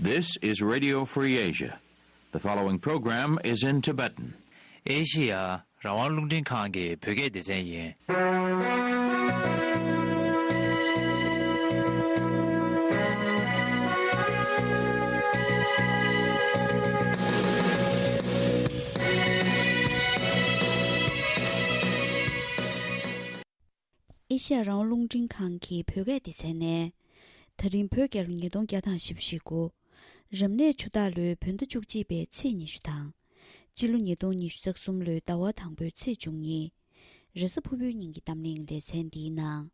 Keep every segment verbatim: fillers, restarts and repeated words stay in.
This is Radio Free Asia. The following program is in Tibetan. ཨེ་ཤི་ཡ་རང་དབང་རླུང་འཕྲིན་ཁང་གི་བོད་སྐད་སྡེ་ཚན་ཡིན། ཨེ་ཤ་ཡ་རང་དབང་རླུང་འཕྲིན་ཁང་གི་བོད་སྐད་སྡེ་ཚན་ནས། ད་རིང་བོད་རྒྱལ་ལོ་ཉིས་སྟོང་བརྒྱ་དང་བཞི་བཅུ་ཞེ་དགུ། རབ་གནས་ཆུ་སྟག་ལོའི་བོད་ཟླ་བཅུ་གཅིག་པའི་ཚེས་ཉི་ཤུ་དང་། སྤྱི་ལོ་ཉིས་སྟོང་ཉི་ཤུ་རྩ་གསུམ་ལོའི་ཟླ་བ་དང་པོའི་ཚེས་བཅུ་གཉིས། རེས་གཟའ་ཕུར་བུའི་ཉིན་གྱི་གཏམ་གླེང་ལེ་ཚན་འདིའི་ནང་།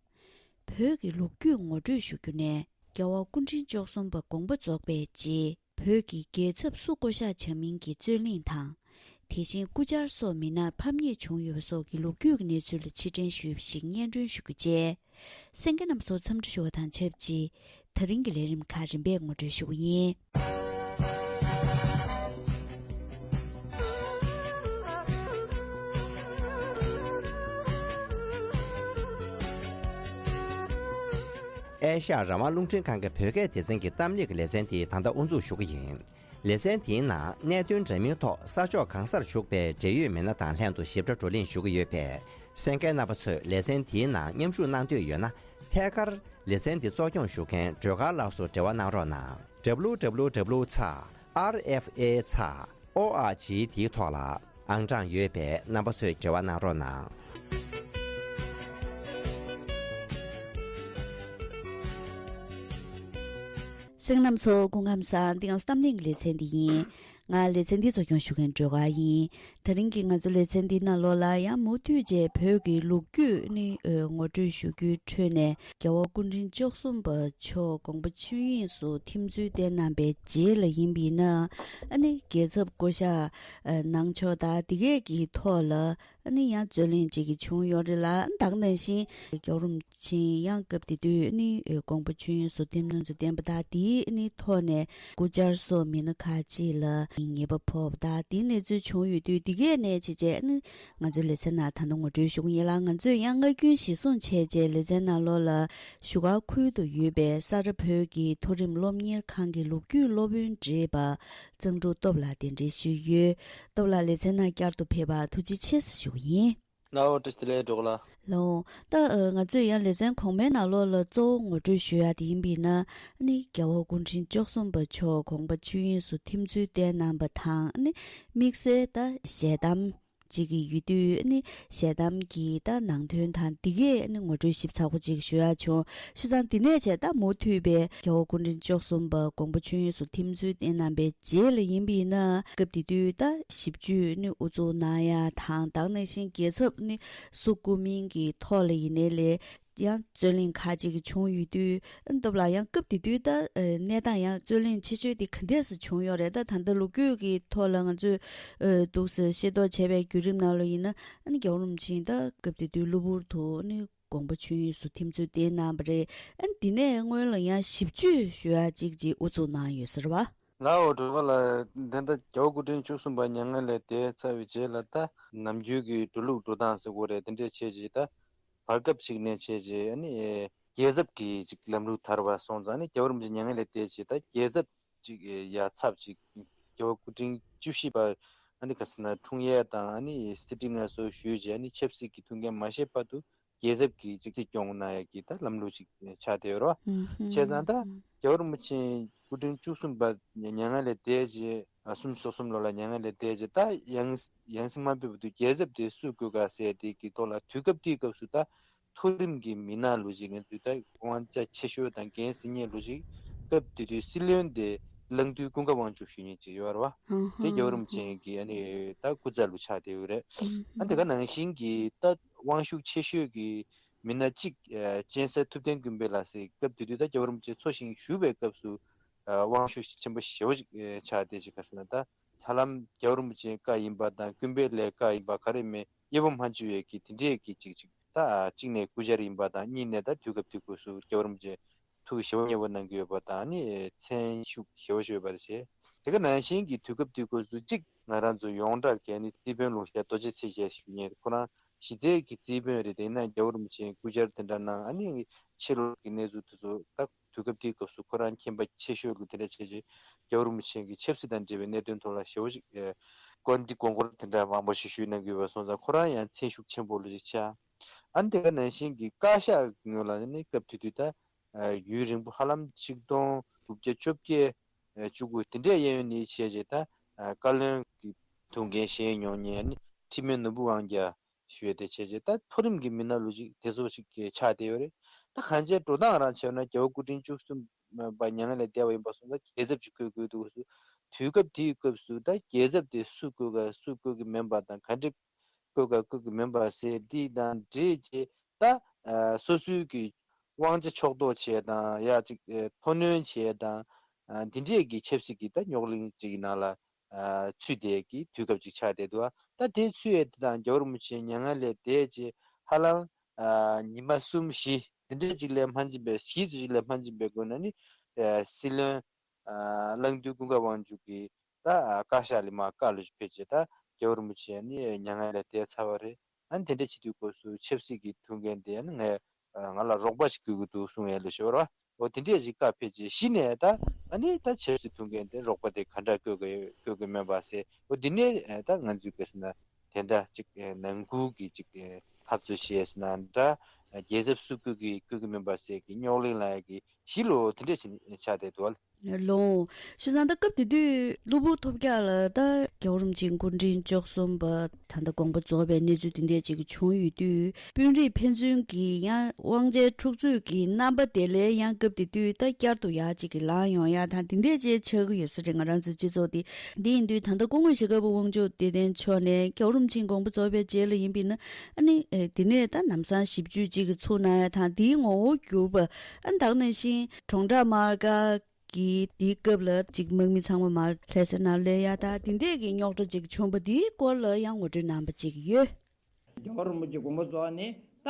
བོད་ཀྱི་ལོ་རྒྱུས་ངོ་སྤྲོད་ཞུ་རྒྱུ་ནས། རྒྱལ་བ་སྐུ་ཕྲེང་བཅུ་གསུམ་པ་དགོངས་པ་རྫོགས་པའི་རྗེས། བོད་ཀྱི་རྒྱལ་ཚབ་སུ་བསྐོ་གཞག་བྱ་མིན་གྱི་རྩོད་གླེང་དང་། དེ་བཞིན་སྐུ་བཅར་སོགས་མི་སྣར་ཕམ་ཉེས་བྱུང་ཡོད་པ་སོགས་ཀྱི་ལོ་རྒྱུས་ཀྱི་གནས་ཚུལ་ལ་ཕྱིར་དྲན་ཞུས་པ་ཞིག་སྙན་སྒྲོན་ཞུ་རྒྱུ་བཅས། གསན་མཁན་རྣམ་པ་ཚོ་འཚམས་འདྲི་ཞུ་བ་དང་ཆབས་ཅིག་ད་རིང་གི་ལས་རིམ་ཁག་རིམ་པས་ངོ་སྤྲོད་ཞུ་གི་ཡིན། ཨེ་ཤ་ཡ་རང་དབང་རླུང་འཕྲིན་ཁང་གི་བོད་སྐད་སྡེ་ཚན་གྱི་གཏམ་གླེང་གི་ལེ་ཚན་དེ་ད་ལྟ་དབུ་འཛུགས་ཞུ་གི་ཡིན། ལེ་ཚན་དེའི་ནང་གནད་དོན་འདྲ་མིན་ཐོག་ས་ཕྱོགས་གང་སར་བཞུགས་པའི་འབྲེལ་ཡོད་མི་སྣ་དང་ལྷན་དུ་ཞིབ་ཕྲ་བགྲོ་གླེང་ཞུ་གི་ཡོད་པས། གསན་མཁན་རྣམ་པ་ཚོས་ལེ་ཚན་དེའི་ནང་མཉམ་ཞུགས་གནང་འདོད་ཡོད་ན། ཐད་ཀར་ལེ་ཚན་འདི་གཙོ་སྐྱོང་ཞུ་མཁན་སྒྲོལ་དཀར་ལགས་སུ་འབྲེལ་བ་གནང་རོགས་གནང་། W W W ཚ་R F A ཚ་O R G དེའི་ཐོག་ལ་ཨང་གྲངས་ཡོད་པས་རྣམ་པ་ཚོས་འབྲེལ་བ་གནང་རོགས་གནང་། གསན་མཁན་རྣམ་པ་ཚོ་སྐུ་ཁམས་བཟང་། འདི་ང་ཚོ་གཏམ་གླེང་གི་ལེ་ཚན་འདི་ཡིན། ང་ལེ་ཚན་འདི་གཙོ་སྐྱོང་ཞུ་མཁན་སྒྲོལ་དཀར་ཡིན། ད་རིང་གི་ང་ཚོ་ལེ་ཚན་འདི་ནང་ལོགས་ལ་ཡང་མུ་མཐུད་བྱས་བོད་ཀྱི་ལོ་རྒྱུས་ནི་ཨ་ངོ་སྤྲོད་ཞུ་རྒྱུའི་ཁྲོད་ནས། རྒྱལ་བ་སྐུ་ཕྲེང་བཅུ་གསུམ་པ་མཆོག་དགོངས་པ་ཆོས་དབྱིངས་སུ་ཐིམ་ཚུལ་བསྟན་གནང་པའི་རྗེས་ལ་ཡིན་པ་ཡིན་ན། ཨ་ནི་རྒྱལ་ཚབ་བསྐོ་གཞག་ཨ་གནང་ཕྱོགས་དང་དེ་གས་ཀྱི་ཐོག་ལ་ཨ་ནི་ཡང་རྩོད་གླེང་ཅིག་གི་བྱུང་ཡོད་རེད་ལ། ད་ག་ནང་བཞིན་རྒྱལ་བ་རིན་པོ་ཆེ་ཡང་སྐབས་དེ་དུས་ནི་དགོངས་པ་ཆོས་དབྱིངས་སུ་ཐིམ་གནང་ཚུལ་བསྟན་པ་དང་། དེའི་ནི་ཐོག་ནས་སྐུ་བཅར་སོགས་མི་སྣ་ཁག་ཅིག་ལ་ཉེས་པ་ཕོག་པ་དང་། དེའི་གནས་ཚུལ་བྱུང་ཡོད་དུས། དེ་གས་ནས་བྱས་བྱས་ནི་ང་ཚོའི་ལེ་ཚན་ནང་ད་ལྟ་ངོ་སྤྲོད་ཞུ་གི་ཡིན་ལ། ང་ཚོས་ཡང་སྔ་རྒྱུན་གཞིར་བཟུང་བྱས་བྱས་ལེ་ཚན་ནང་ལོགས་ལ་བཞུགས་སྒར་ཁུལ་དུ་ཡོད་པའི་ས་རཱ་བོད་ཀྱི་མཐོ་རིམ་སློབ་གཉེར་ཁང་གི་ལོ་རྒྱུས་སློབ་དཔོན་བགྲེས་པ་གཙང་ཕྲུག་སྟོབས་ལགས་གདན་འདྲེན་ཞུས་ཡོད། སྟོབས་ལགས་ལེ་ཚན་ནང་བསྐྱར་དུ་ཕེབས་པར་ཐུགས་རྗེ་ཆེ་ཞུ་གི་ཡིན། ལའོ། བཀྲ་ཤིས་བདེ་ལེགས་སྒྲོལ་དཀར་ལགས། ལའོ། ད་ཨ་ང་ཚོས་ཡང་ལེ་ཚན་གོང་མའི་ནང་ལོགས་ལ་གཙོ་བོ་ངོ་སྤྲོད་ཞུ་ཡག་དེ་ཡིན་པ་ཡིན་ན། ཨ་ནི་རྒྱལ་བ་སྐུ་ཕྲེང་བཅུ་གསུམ་པ་མཆོག་དགོངས་པ་ཆོས་དབྱིངས་སུ་ཐིམ་ཚུལ་བསྟན་གནང་པ་དང་། ཨ་ནི་དམིགས་བསལ་ད་ཞལ་གདམས་ཅིག་གི་ཡོད་དུས། ཨ་ནི་ཞལ་གདམས་ཀྱི་ད་ནང་དོན་དང་དེ་གས་ཨ་ནི་ངོ་སྤྲོད་ཞིབ་ཚགས་པོ་ཅིག་ཞུ་ཡག་བྱུང་། བྱས་ཙང་དེ་ནས་བྱས་ད་མུ་མཐུད་པའི་རྒྱལ་བ་སྐུ་ཕྲེང་བཅུ་གསུམ་པ་དགོངས་པ་ཆོས་དབྱིངས་སུ་ཐིམ་ཚུལ་བསྟན་གནང་པའི་རྗེས་ལ་ཡིན་པ་ཡིན་ན། སྐབས་དེ་དུས་ད་ཞིབ་དཔྱོད་ནི་དབུ་འཛུགས་གནང་ཡག་དང་། ད་ག་ནང་བཞིན་རྒྱལ་ཚབ་ནི་སུ་བསྐོ་མིན་གྱི་ཐོག་ལ་ཡིན་ནའི་ལས་ཡང་རྩོད་གླེང་ཁག་ཅིག་བྱུང་ཡོད་དུས། སྟོབས་ལགས་ཡང་སྐབས་དེ་དུས་ད་གནས་སྟངས་ཡང་རྩོད་གླེང་ཆེ་ཤོས་དེ་ག་འདྲས་སེ་བྱུང་ཡོད་རེད། ད་ད་ལྟ་ལོ་རྒྱུས་ཀྱི་ཐོག་ལ་ང་ཚོས་འདུག་སེ་ཤེས་རྟོགས་བྱས་པའི་བརྒྱུད་རིམ་ནང་ལ་ཡིན་ན། ཨ་ནི་རྒྱལ་བ་རིན་པོ་ཆེ་ད་སྐབས་དེ་དུས་གློ་བུར་དུ་ནི་དགོངས་པ་ཆོས་དབྱིངས་སུ་ཐིམ་ཚུལ་བསྟན་གནང་བ་རེད། ཨ་ནི་དེ་ནས་སྔོན་ལ་ཡང་ཞིབ་དཔྱོད་ཞུ་ཡག་ཅིག་ཅིག་དབུ་འཛུགས་གནང་ཡོད་ཟེར་བ། ལའོ། སྒྲོལ་དཀར་ལགས། ད་ལྟ་རྒྱལ་བ་སྐུ་ཕྲེང་བཅུ་གསུམ་པ་མྱ་ངན་ལས་འདས་ཚར་བའི་རྗེས་ལ། ད་ནམ་རྒྱུན་གྱི་འགྲོ་ལུགས་འགྲོ་སྟངས་ཟེར་དགོས་རེད། དེ་འདྲས་བྱས་རྗེས་ད་བར་སྐབས་ཤིག་ནས་བྱས་རྗེས། ཨ་ནི་རྒྱལ་ཚབ་ཀྱི་ཅིག་ལམ་ལུགས་དར་བ་སོང་ཙང་། ཨ་ནི་རྒྱལ་བ་རིན་པོ་ཆེ་མྱ་ངན་ལས་འདས་རྗེས་ད་རྒྱལ་ཚབ་ཅིག་ཡར་ཚབ་ཅིག་རྒྱལ་བ་སྐུ་ཕྲེང་བཅུ་བཞི་པ་ཨ་ནི་ག་ཟེར་ན་འཁྲུངས་ཡས་དང་། ཨ་ནི་གསེར་ཁྲི་མངའ་གསོལ་ཞུས་རྗེས། ཨ་ནི་ཆབ་སྲིད་ཀྱི་ཐུགས་འགན་མ་བཞེས་བར་དུ་རྒྱལ་ཚབ་ཀྱིས་ཅིག་སྲིད་སྐྱོང་གནང་ཡག་གི་ད་ལམ་ལུགས་ཅིག་ཆགས་བསྡད་ཡོད་རེད་བ། ཨུམ། བྱས་ཙང་ད་རྒྱལ་བ་རིན་པོ་ཆེ་སྐུ་ཕྲེང་བཅུ་གསུམ་པ་མྱ་ངན་ལས་འདས་རྗེས། ཨ་སུམ་ཅུ་སོ་གསུམ་ལོ་ལ་མྱ་ངན་ལས་འདས་རྗེས། ད་ཡང་ཡང་སེ་མ་ཕེབས་བར་དུ་རྒྱལ་ཚབ་དེ་སུ་དགོས་ག་ཟེར་དེ་གི་ཐོག་ལ། དུས་སྐབས་དེའི་སྐབས་སུ་ད་མཐོ་རིམ་གྱི་མི་སྣ་ལོ་ཅིག་ཡིན་དུས། ད་དབང་ཆ་ཆེ་ཤོས་དང་འགན་ཟིན་མཁན་ལོ་ཅིག་སྐབས་དེ་དུས་སྲིད་བློན་དེ་གླང་རྡོལ་ཀུན་དགའ་དབང་ཕྱུག་ཞུ་མཁན་ཅིག་ཡོད་རེད་བ། དེ་རྒྱལ་བ་རིན་པོ་ཆེ་གི་ཨ་ནི་ད་སྐུ་ཚབ་ལ་ཆགས་བསྡད་ཡོད་རེད། ཨ་དེ་ག་ནང་བཞིན་གྱི་ད་དབང་ཤུགས་ཆེ་ཤོས་ཀྱི་མི་སྣ་གཅིག་ཨ་སྤྱན་སྲས་ཐུབ་བསྟན་ཀུན་དཔལ་ལགས་ཟེར། སྐབས་དེ་དུས་ད་རྒྱལ་བ་རིན་པོ་ཆེ་འཚོ་ཞིང་བཞུགས་པའི་སྐབས་སུ་ཨ་དབང་ཤུགས་ཆེན་པོ་ཞེ་པོ་ཅིག་ཨ་ཆགས་བསྡད་ཅིག་ག་ཟེར་ན། ད་ཧ་ལམ་རྒྱལ་བ་རིན་པོ་ཆེ་བཀའ་ཡིན་པ་དང་། ཀུན་དཔལ་ལས་བཀའ་ཡིན་པ། ག་རེ་མེད། དབྱེ་བ་མ་འབྱེད་པའི་གི་དེ་འདྲས་ཀྱི་ཅིག་ཅིག་ད་གཅིག་ནས་སྐུ་བཅར་ཡིན་པ་དང་། གཉིས་ནས་ད་དུས་སྐབས་དེ་སྐབས་སུ་རྒྱལ་བ་རིན་པོ་ཆེ་ཐུགས་ཞེ་པོ་མཉེས་པོ་གནང་གི་ཡོད་པ་དང་། ཨ་ནི་མཚན་ཤུགས་ཞེ་པོ་ཅིག་ཡོད་པ་རེད་ཟེར། དེ་ག་ནང་བཞིན་གྱི་དུས་སྐབས་དེ་སྐབས་སུ་གཅིག་ང་རང་ཚོ་ཡོངས་གྲགས་ཀྱི་ཨ་ནི་རྩིས་དཔོན་ལུང་ཞྭ་རྡོ་རྗེ་ཚེ་ཞེས་ཞུ་མཁན། ཁོ་རང་ གཞི་རྩའི་གི་རྩིས་དཔོན་རེད། དེ་ན་རྒྱལ་བ་རིན་པོ་ཆེའི་སྐུ་བཅར་དེ་འདྲ་གནང་། ཨ་ནི་ཕྱི་ལོགས་ཀྱི་གནས་ཚུལ་དེ་ཚོ་ད་དུས་སྐབས་དེའི་སྐབས་སུ་ཁོ་རང་མཁྱེན་པ་ཆེ་ཤོས་ལ་དེ་འདྲ་བྱས་རྗེས་རྒྱལ་བ་རིན་པོ་ཆེ་གི་ཆབ་སྲིད་དང་འབྲེལ་བའི་གནད་དོན་ཐོག་ལ་ཞེ་པོ་ཅིག་ཨེ་བཀའ་འདྲི་དགོངས་སྐོར་དེ་འདྲ་མང་པོ་ཞིག་ཞུས་གནང་གི་ཡོད་པ་སོང་ཙང་ཁོ་རང་ཡང་མཚན་ཤུགས་ཆེན་པོ་ལ་ཅིག་ཆགས། ཨ་ནི་དེ་ག་ནང་བཞིན་གྱི་བཀའ་ཤག་ངོས་ལ་ནི་སྐབས་དེ་དུས་ད་ཡུན་རིང་པོ་ཧ་ལམ་ཆིག་སྟོང་དགུ་བརྒྱ་བཅོ་བརྒྱད་བཅུ་དགུ་དེ་འདྲའི་གཡས་གཡོན་ནས་བྱས་རྗེས་ད་བཀའ་བློན་གྱི་ཐུགས་འགན་བཞེས་མྱོང་མཁན་ནི་འཕྲིན་མོ་ནོར་བུ་དབང་རྒྱལ་ཞུས་ཏེ་བྱས་རྗེས་ད་མཐོ་རིམ་གྱི་མི་སྣ་ལོ་ཅིག་དེ་ཚོ་ཞིག་ཆགས་བསྡད་ཡོད་རེད། ད་གང་ཅིའི་འགྲོ་སྟངས་རང་བྱས་ན་རྒྱལ་བ་སྐུ་ཕྲེང་བཅུ་གསུམ་པ་མྱ་ངན་ལས་འདས་པ་ཡིན་པ་སོང་ཙང་རྒྱལ་ཚབ་ཅིག་བསྐོ་དགོས་འདུག། དུས་སྐབས་དེའི་སྐབས་སུ་ད་རྒྱལ་ཚབ་དེ་སུ་བསྐོ་ག་སུ་བསྐོ་གི་མིན་པ་དང་ག་འདྲ་བསྐོ་ག་བསྐོ་གི་མིན་པ་ཟེར་འདི་དང་འབྲེལ་བྱས་ད་སོ་སོའི་གི་དབང་ཆ་ཕྱོགས་གཏོགས་བྱས་དང་ཡ་ཅིག་མཐོ་གནོན་བྱས་དང་འདི་འདྲས་ཀྱི་ཆབ་སྲིད་ཀྱི་ད་རྙོག་གླེང་ཅིག་གི་ནང་ལ་ཚུད་བསྡད་ཀྱི་དུས་སྐབས་ཅིག་ཆགས་བསྡད་འདུག། ད་དེ་ཚུད་ཡས་དེ་དང་རྒྱལ་བ་རིན་པོ་ཆེ་མྱ་ངན་ལས་འདས་རྗེས་ཧ་ལམ་ཉི་མ་གསུམ་བཞི་འདི་འདྲས་ཅིག་ལས་མ་འཛིན་པའི་བཞི་ཙམ་ཅིག་ལས་མ་འཛིན་པའི་སྒོ་ནས་ནི་སྲིད་བློན་གླང་མདུན་ཀུན་དགའ་དབང་ཕྱུག་གིས་ད་བཀའ་ཤག་ལ་མར་བཀའ་ལོ་ཅིག་ཕེབས་རྗེས་ད་རྒྱལ་བ་རིན་པོ་ཆེ་ནི་མྱ་ངན་ལས་འདས་ཚར་བ་རེད། ཨ་ནི་དེ་འདྲ་བྱེད་དུས་སྐབས་སུ་ཆབ་སྲིད་ཀྱི་ཐུགས་འགན་དེ་ནི་ངས་ང་ལ་རོགས་པ་ཞིག་དགོས་ཀྱི་འདུག་གསུངས་ཡས་ལ་ཞོར་བ། འོ་དེ་འདྲས་ཞིག་བཀའ་ཕེབས་རྗེས་གཞི་ནས་ད་ཨ་ནི་ད་ཆབ་སྲིད་ཐུགས་འགན་དེ་རོགས་པ་དེ་ག་འདྲ་བསྐོ་དགོས་བསྐོ་དགོས་མིན་པ་ཟེར། འོ་འདི་ནས་ད་ང་ཚོའི་སྐབས་སུ་ན་དེ་འདྲ་ཅིག་ནང་ཁུལ་གྱི་ཅིག་འཐབ་རྩོད་བྱས་ཟིན་ན་འདྲ་རྒྱལ་ཚབ་སུ་བསྐོ་གི་བསྐོ་གི་མིན་པ་ཟེར་གི་རྙོག་གླེང་ལ་ཡ་གི་གཞི་ལོ་དེ་འདྲས་ཆགས་བསྡད་འདུག་བ། ལོང་། ཞུ་ཙང་ད་སྐབས་དེ་དུས་གློ་བུར་ཐོལ་རྒྱག་ལ་ད་རྒྱལ་བ་རིན་པོ་ཆེའི་སྐུ་ཕྲེང་བཅུ་གསུམ་པ་ད་ལྟ་དགོངས་པ་རྫོགས་པའི་གནས་ཚུལ་དེ་འདྲས་ཅིག་བྱུང་ཡོད་དུས་དཔོན་རིགས་ཕན་ཚུན་གྱི་ཡང་དབང་ཆའི་འཁྲུག་རྩོད་ཀྱི་རྣམ་པ་དེ་ལས་ཡང་སྐབས་དེ་དུས་ད་བསྐྱར་དུ་ཡག་ཅིག་གི་ལངས་ཡོང་ཡག་དང་དེ་འདྲས་ཅིག་ཆགས་ཀྱི་ཡོད་ས་རེད། ང་རང་ཚོའི་སྤྱི་ཚོགས་དེ་འདི་ཡིན་དུས་ད་ལྟ་སྐུ་ངོ་ཞྭ་སྒབ་པ་དབང་ཕྱུག་བདེ་ལྡན་མཆོག་ནས་རྒྱལ་བ་རིན་པོ་ཆེའི་དགོངས་པ་རྫོགས་པའི་རྗེས་ལ་ཡིན་པས་ན་ཨ་ནི་དེ་ནས་ད་ལམ་སང་ཞིབ་འཇུག་ཅིག་གི་ཚུགས་གནང་ཡག་དང་དེའི་ངོ་བོ་འགྱུར་བ་ཨ་ནི་ད་ག་ནང་བཞིན་གྲོང་བསྒྲགས་མ་དགའ། གི་དེའི་སྐབས་ལ་ཅིག་དམག་མི་ཚང་མ་མར་ལྷ་སའི་ནང་སླེབས་ཡ་ད་དེ་འདྲས་ཀྱི་རྙོག་དྲ་ཅིག་བྱུང་བ་དེའི་སྐོར་ལ་ཡང་ངོ་སྤྲོད་གནང་བ་ཅིག་ཡོད། རྒྱལ་བ་རིན་པོ་ཆེ་དགོངས་པ་རྫོགས་ནས་ད་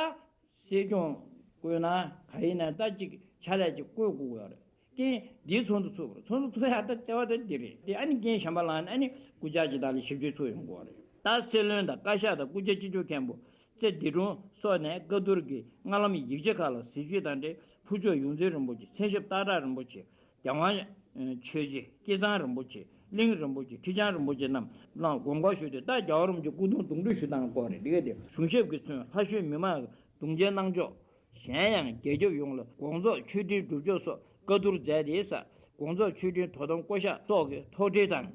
སྲིད་སྐྱོང་བསྐོས་ན་ག་ཡིན་ན་ད་ཅིག་ཕྱག་ལས་ཅིག་བསྐོས་དགོས་ཀྱི་ཡོད་རེད། རྐྱེན་འདིའི་ཚོགས་འདུ་ཚུགས་པ་རེད། ཚོགས་འདུ་ཚུགས་ཡ་ད་ལྟེ་བ་ད་འདི་རེད་དེ་ཨ་ནི་རྐྱེན་གཞན་པ་ལངས་ནས་ཨ་ནི་སྐུ་བཅར་ཅིག་དང་ལ་ཞིབ་འཇུག་ཚུགས་ཡོང་དགོས་རེད། ད་སྲིད་བློན་དང་བཀའ་ཤག་དང་སྐུ་བཅར་སྤྱི་ཁྱབ་མཁན་པོ་རྩེ་ལྡེ་དྲུང་སོགས་ནས་བཀའ་བསྡུར་གྱི་སྔ་ལམ་ཡིག་ཆ་ཁག་ལ་གཟིགས་ཞིབ་དང་འབྲེལ་ཕུར་ལྕོག་ཡོངས་འཛིན་རིན་པོ་ཆེ། མཚན་ཞབས་སྟག་བྲག་རིན་པོ་ཆེ། རྒྱལ་དབང་ཆོས་རྗེ། སྐལ་བཟང་རིན་པོ་ཆེ། གླིང་རིན་པོ་ཆེ། ཁྲི་བྱང་རིན་པོ་ཆེ་རྣམས་ལ་དགོངས་སྐོར་ཞུས་ཏེ་ད་རྒྱལ་བ་རིན་པོ་ཆེ་སྐུ་གདུང་གདུང་འབུལ་ཞུ་སྟངས་སྐོར་རེད། འདི་ག་དེ་གཞུང་ཞབས་ཀྱིས་མཚོན་ལྷ་ཤོད་མི་མང་གི་གདུང་རྒྱུད་གནང་ཕྱོགས། གཞན་ཡང་རྒྱལ་ཁྱབ་ཡོངས་ལ་དགོངས་རྫོགས་མཆོད་སྤྲིན་སྒྲུབ་ཕྱོགས་སོགས་བཀའ་བསྡུར་མཛད་དེ་ས་དགོངས་རྫོགས་མཆོད་སྤྲིན་དོ་དམ་བསྐོ་གཞག་སོགས་ཀྱི་ཐུགས་ཁྲལ་དང་།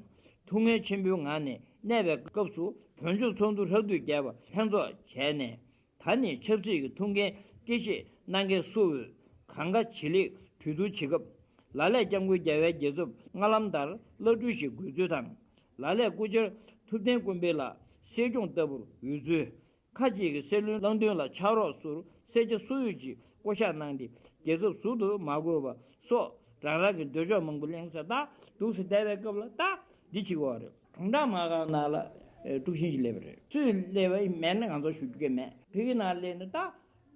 ཐུགས་ངལ་ཆེན་པོའི་ངང་ནས་གནས་པའི་སྐབས་སུ་བོད་ལྗོངས་ཚོགས་འདུ་ཧྲག་བསྡུས་བརྒྱད་པ་ལྷན་ཚོགས་བྱས་ནས། ད་ནི་ཆབ་སྲིད་ཀྱི་ཐུགས་འགན་སྐྱེ་ཤེས་གནང་མཁན་སུ་འོས་གང་ག་ཇི་ལེགས་གྲོས་བསྡུར་བྱེད་སྐབས། ལ་ལས་སྐྱབས་མགོན་རྒྱལ་བའི་རྒྱལ་ཚབ་སྔ་ལམ་ལྟར་བླ་སྤྲུལ་ཞིག་དགོས་ཚུལ་དང་། ལ་ལས་སྐུ་བཅར་ཐུབ་བསྟན་ཀུན་འཕེལ་ལགས་སྲིད་སྐྱོང་ལྟ་བུར་འོས་ཚུལ། ཁ་ཅིག་གིས་སྲིད་བློན་གླང་མདུན་ལ་ཕྱག་རོགས་ཟུར་སེར་སྐྱ་སུ་འོས་ཀྱིས་བསྐོ་གཞག་གནང་སྟེ་རྒྱལ་ཚབ་ཟུར་དུ་མ་བསྐོས་པ་སོགས་རང་རང་གི་འདོད་ཕྱོགས་མང་པོ་གླེང་ས་ད་འདུག་སེ་བསྡད་པའི་སྐབས་ལ་ད་འདི་བྱེད་དགོས་པ་རེད། གྲོང་བསྒྲགས་མ་དགའ་ནང་ལ་དཀྲུག་ཤིང་ཞིག་སླེབས་པ་རེད། སུས་སླེབས་པ་ཡིན་མིན་ནི་ང་ཚོ་ཞུ་རྒྱུ་མེད། ཕ་གི་ནང་སླེབས་ནས་ད་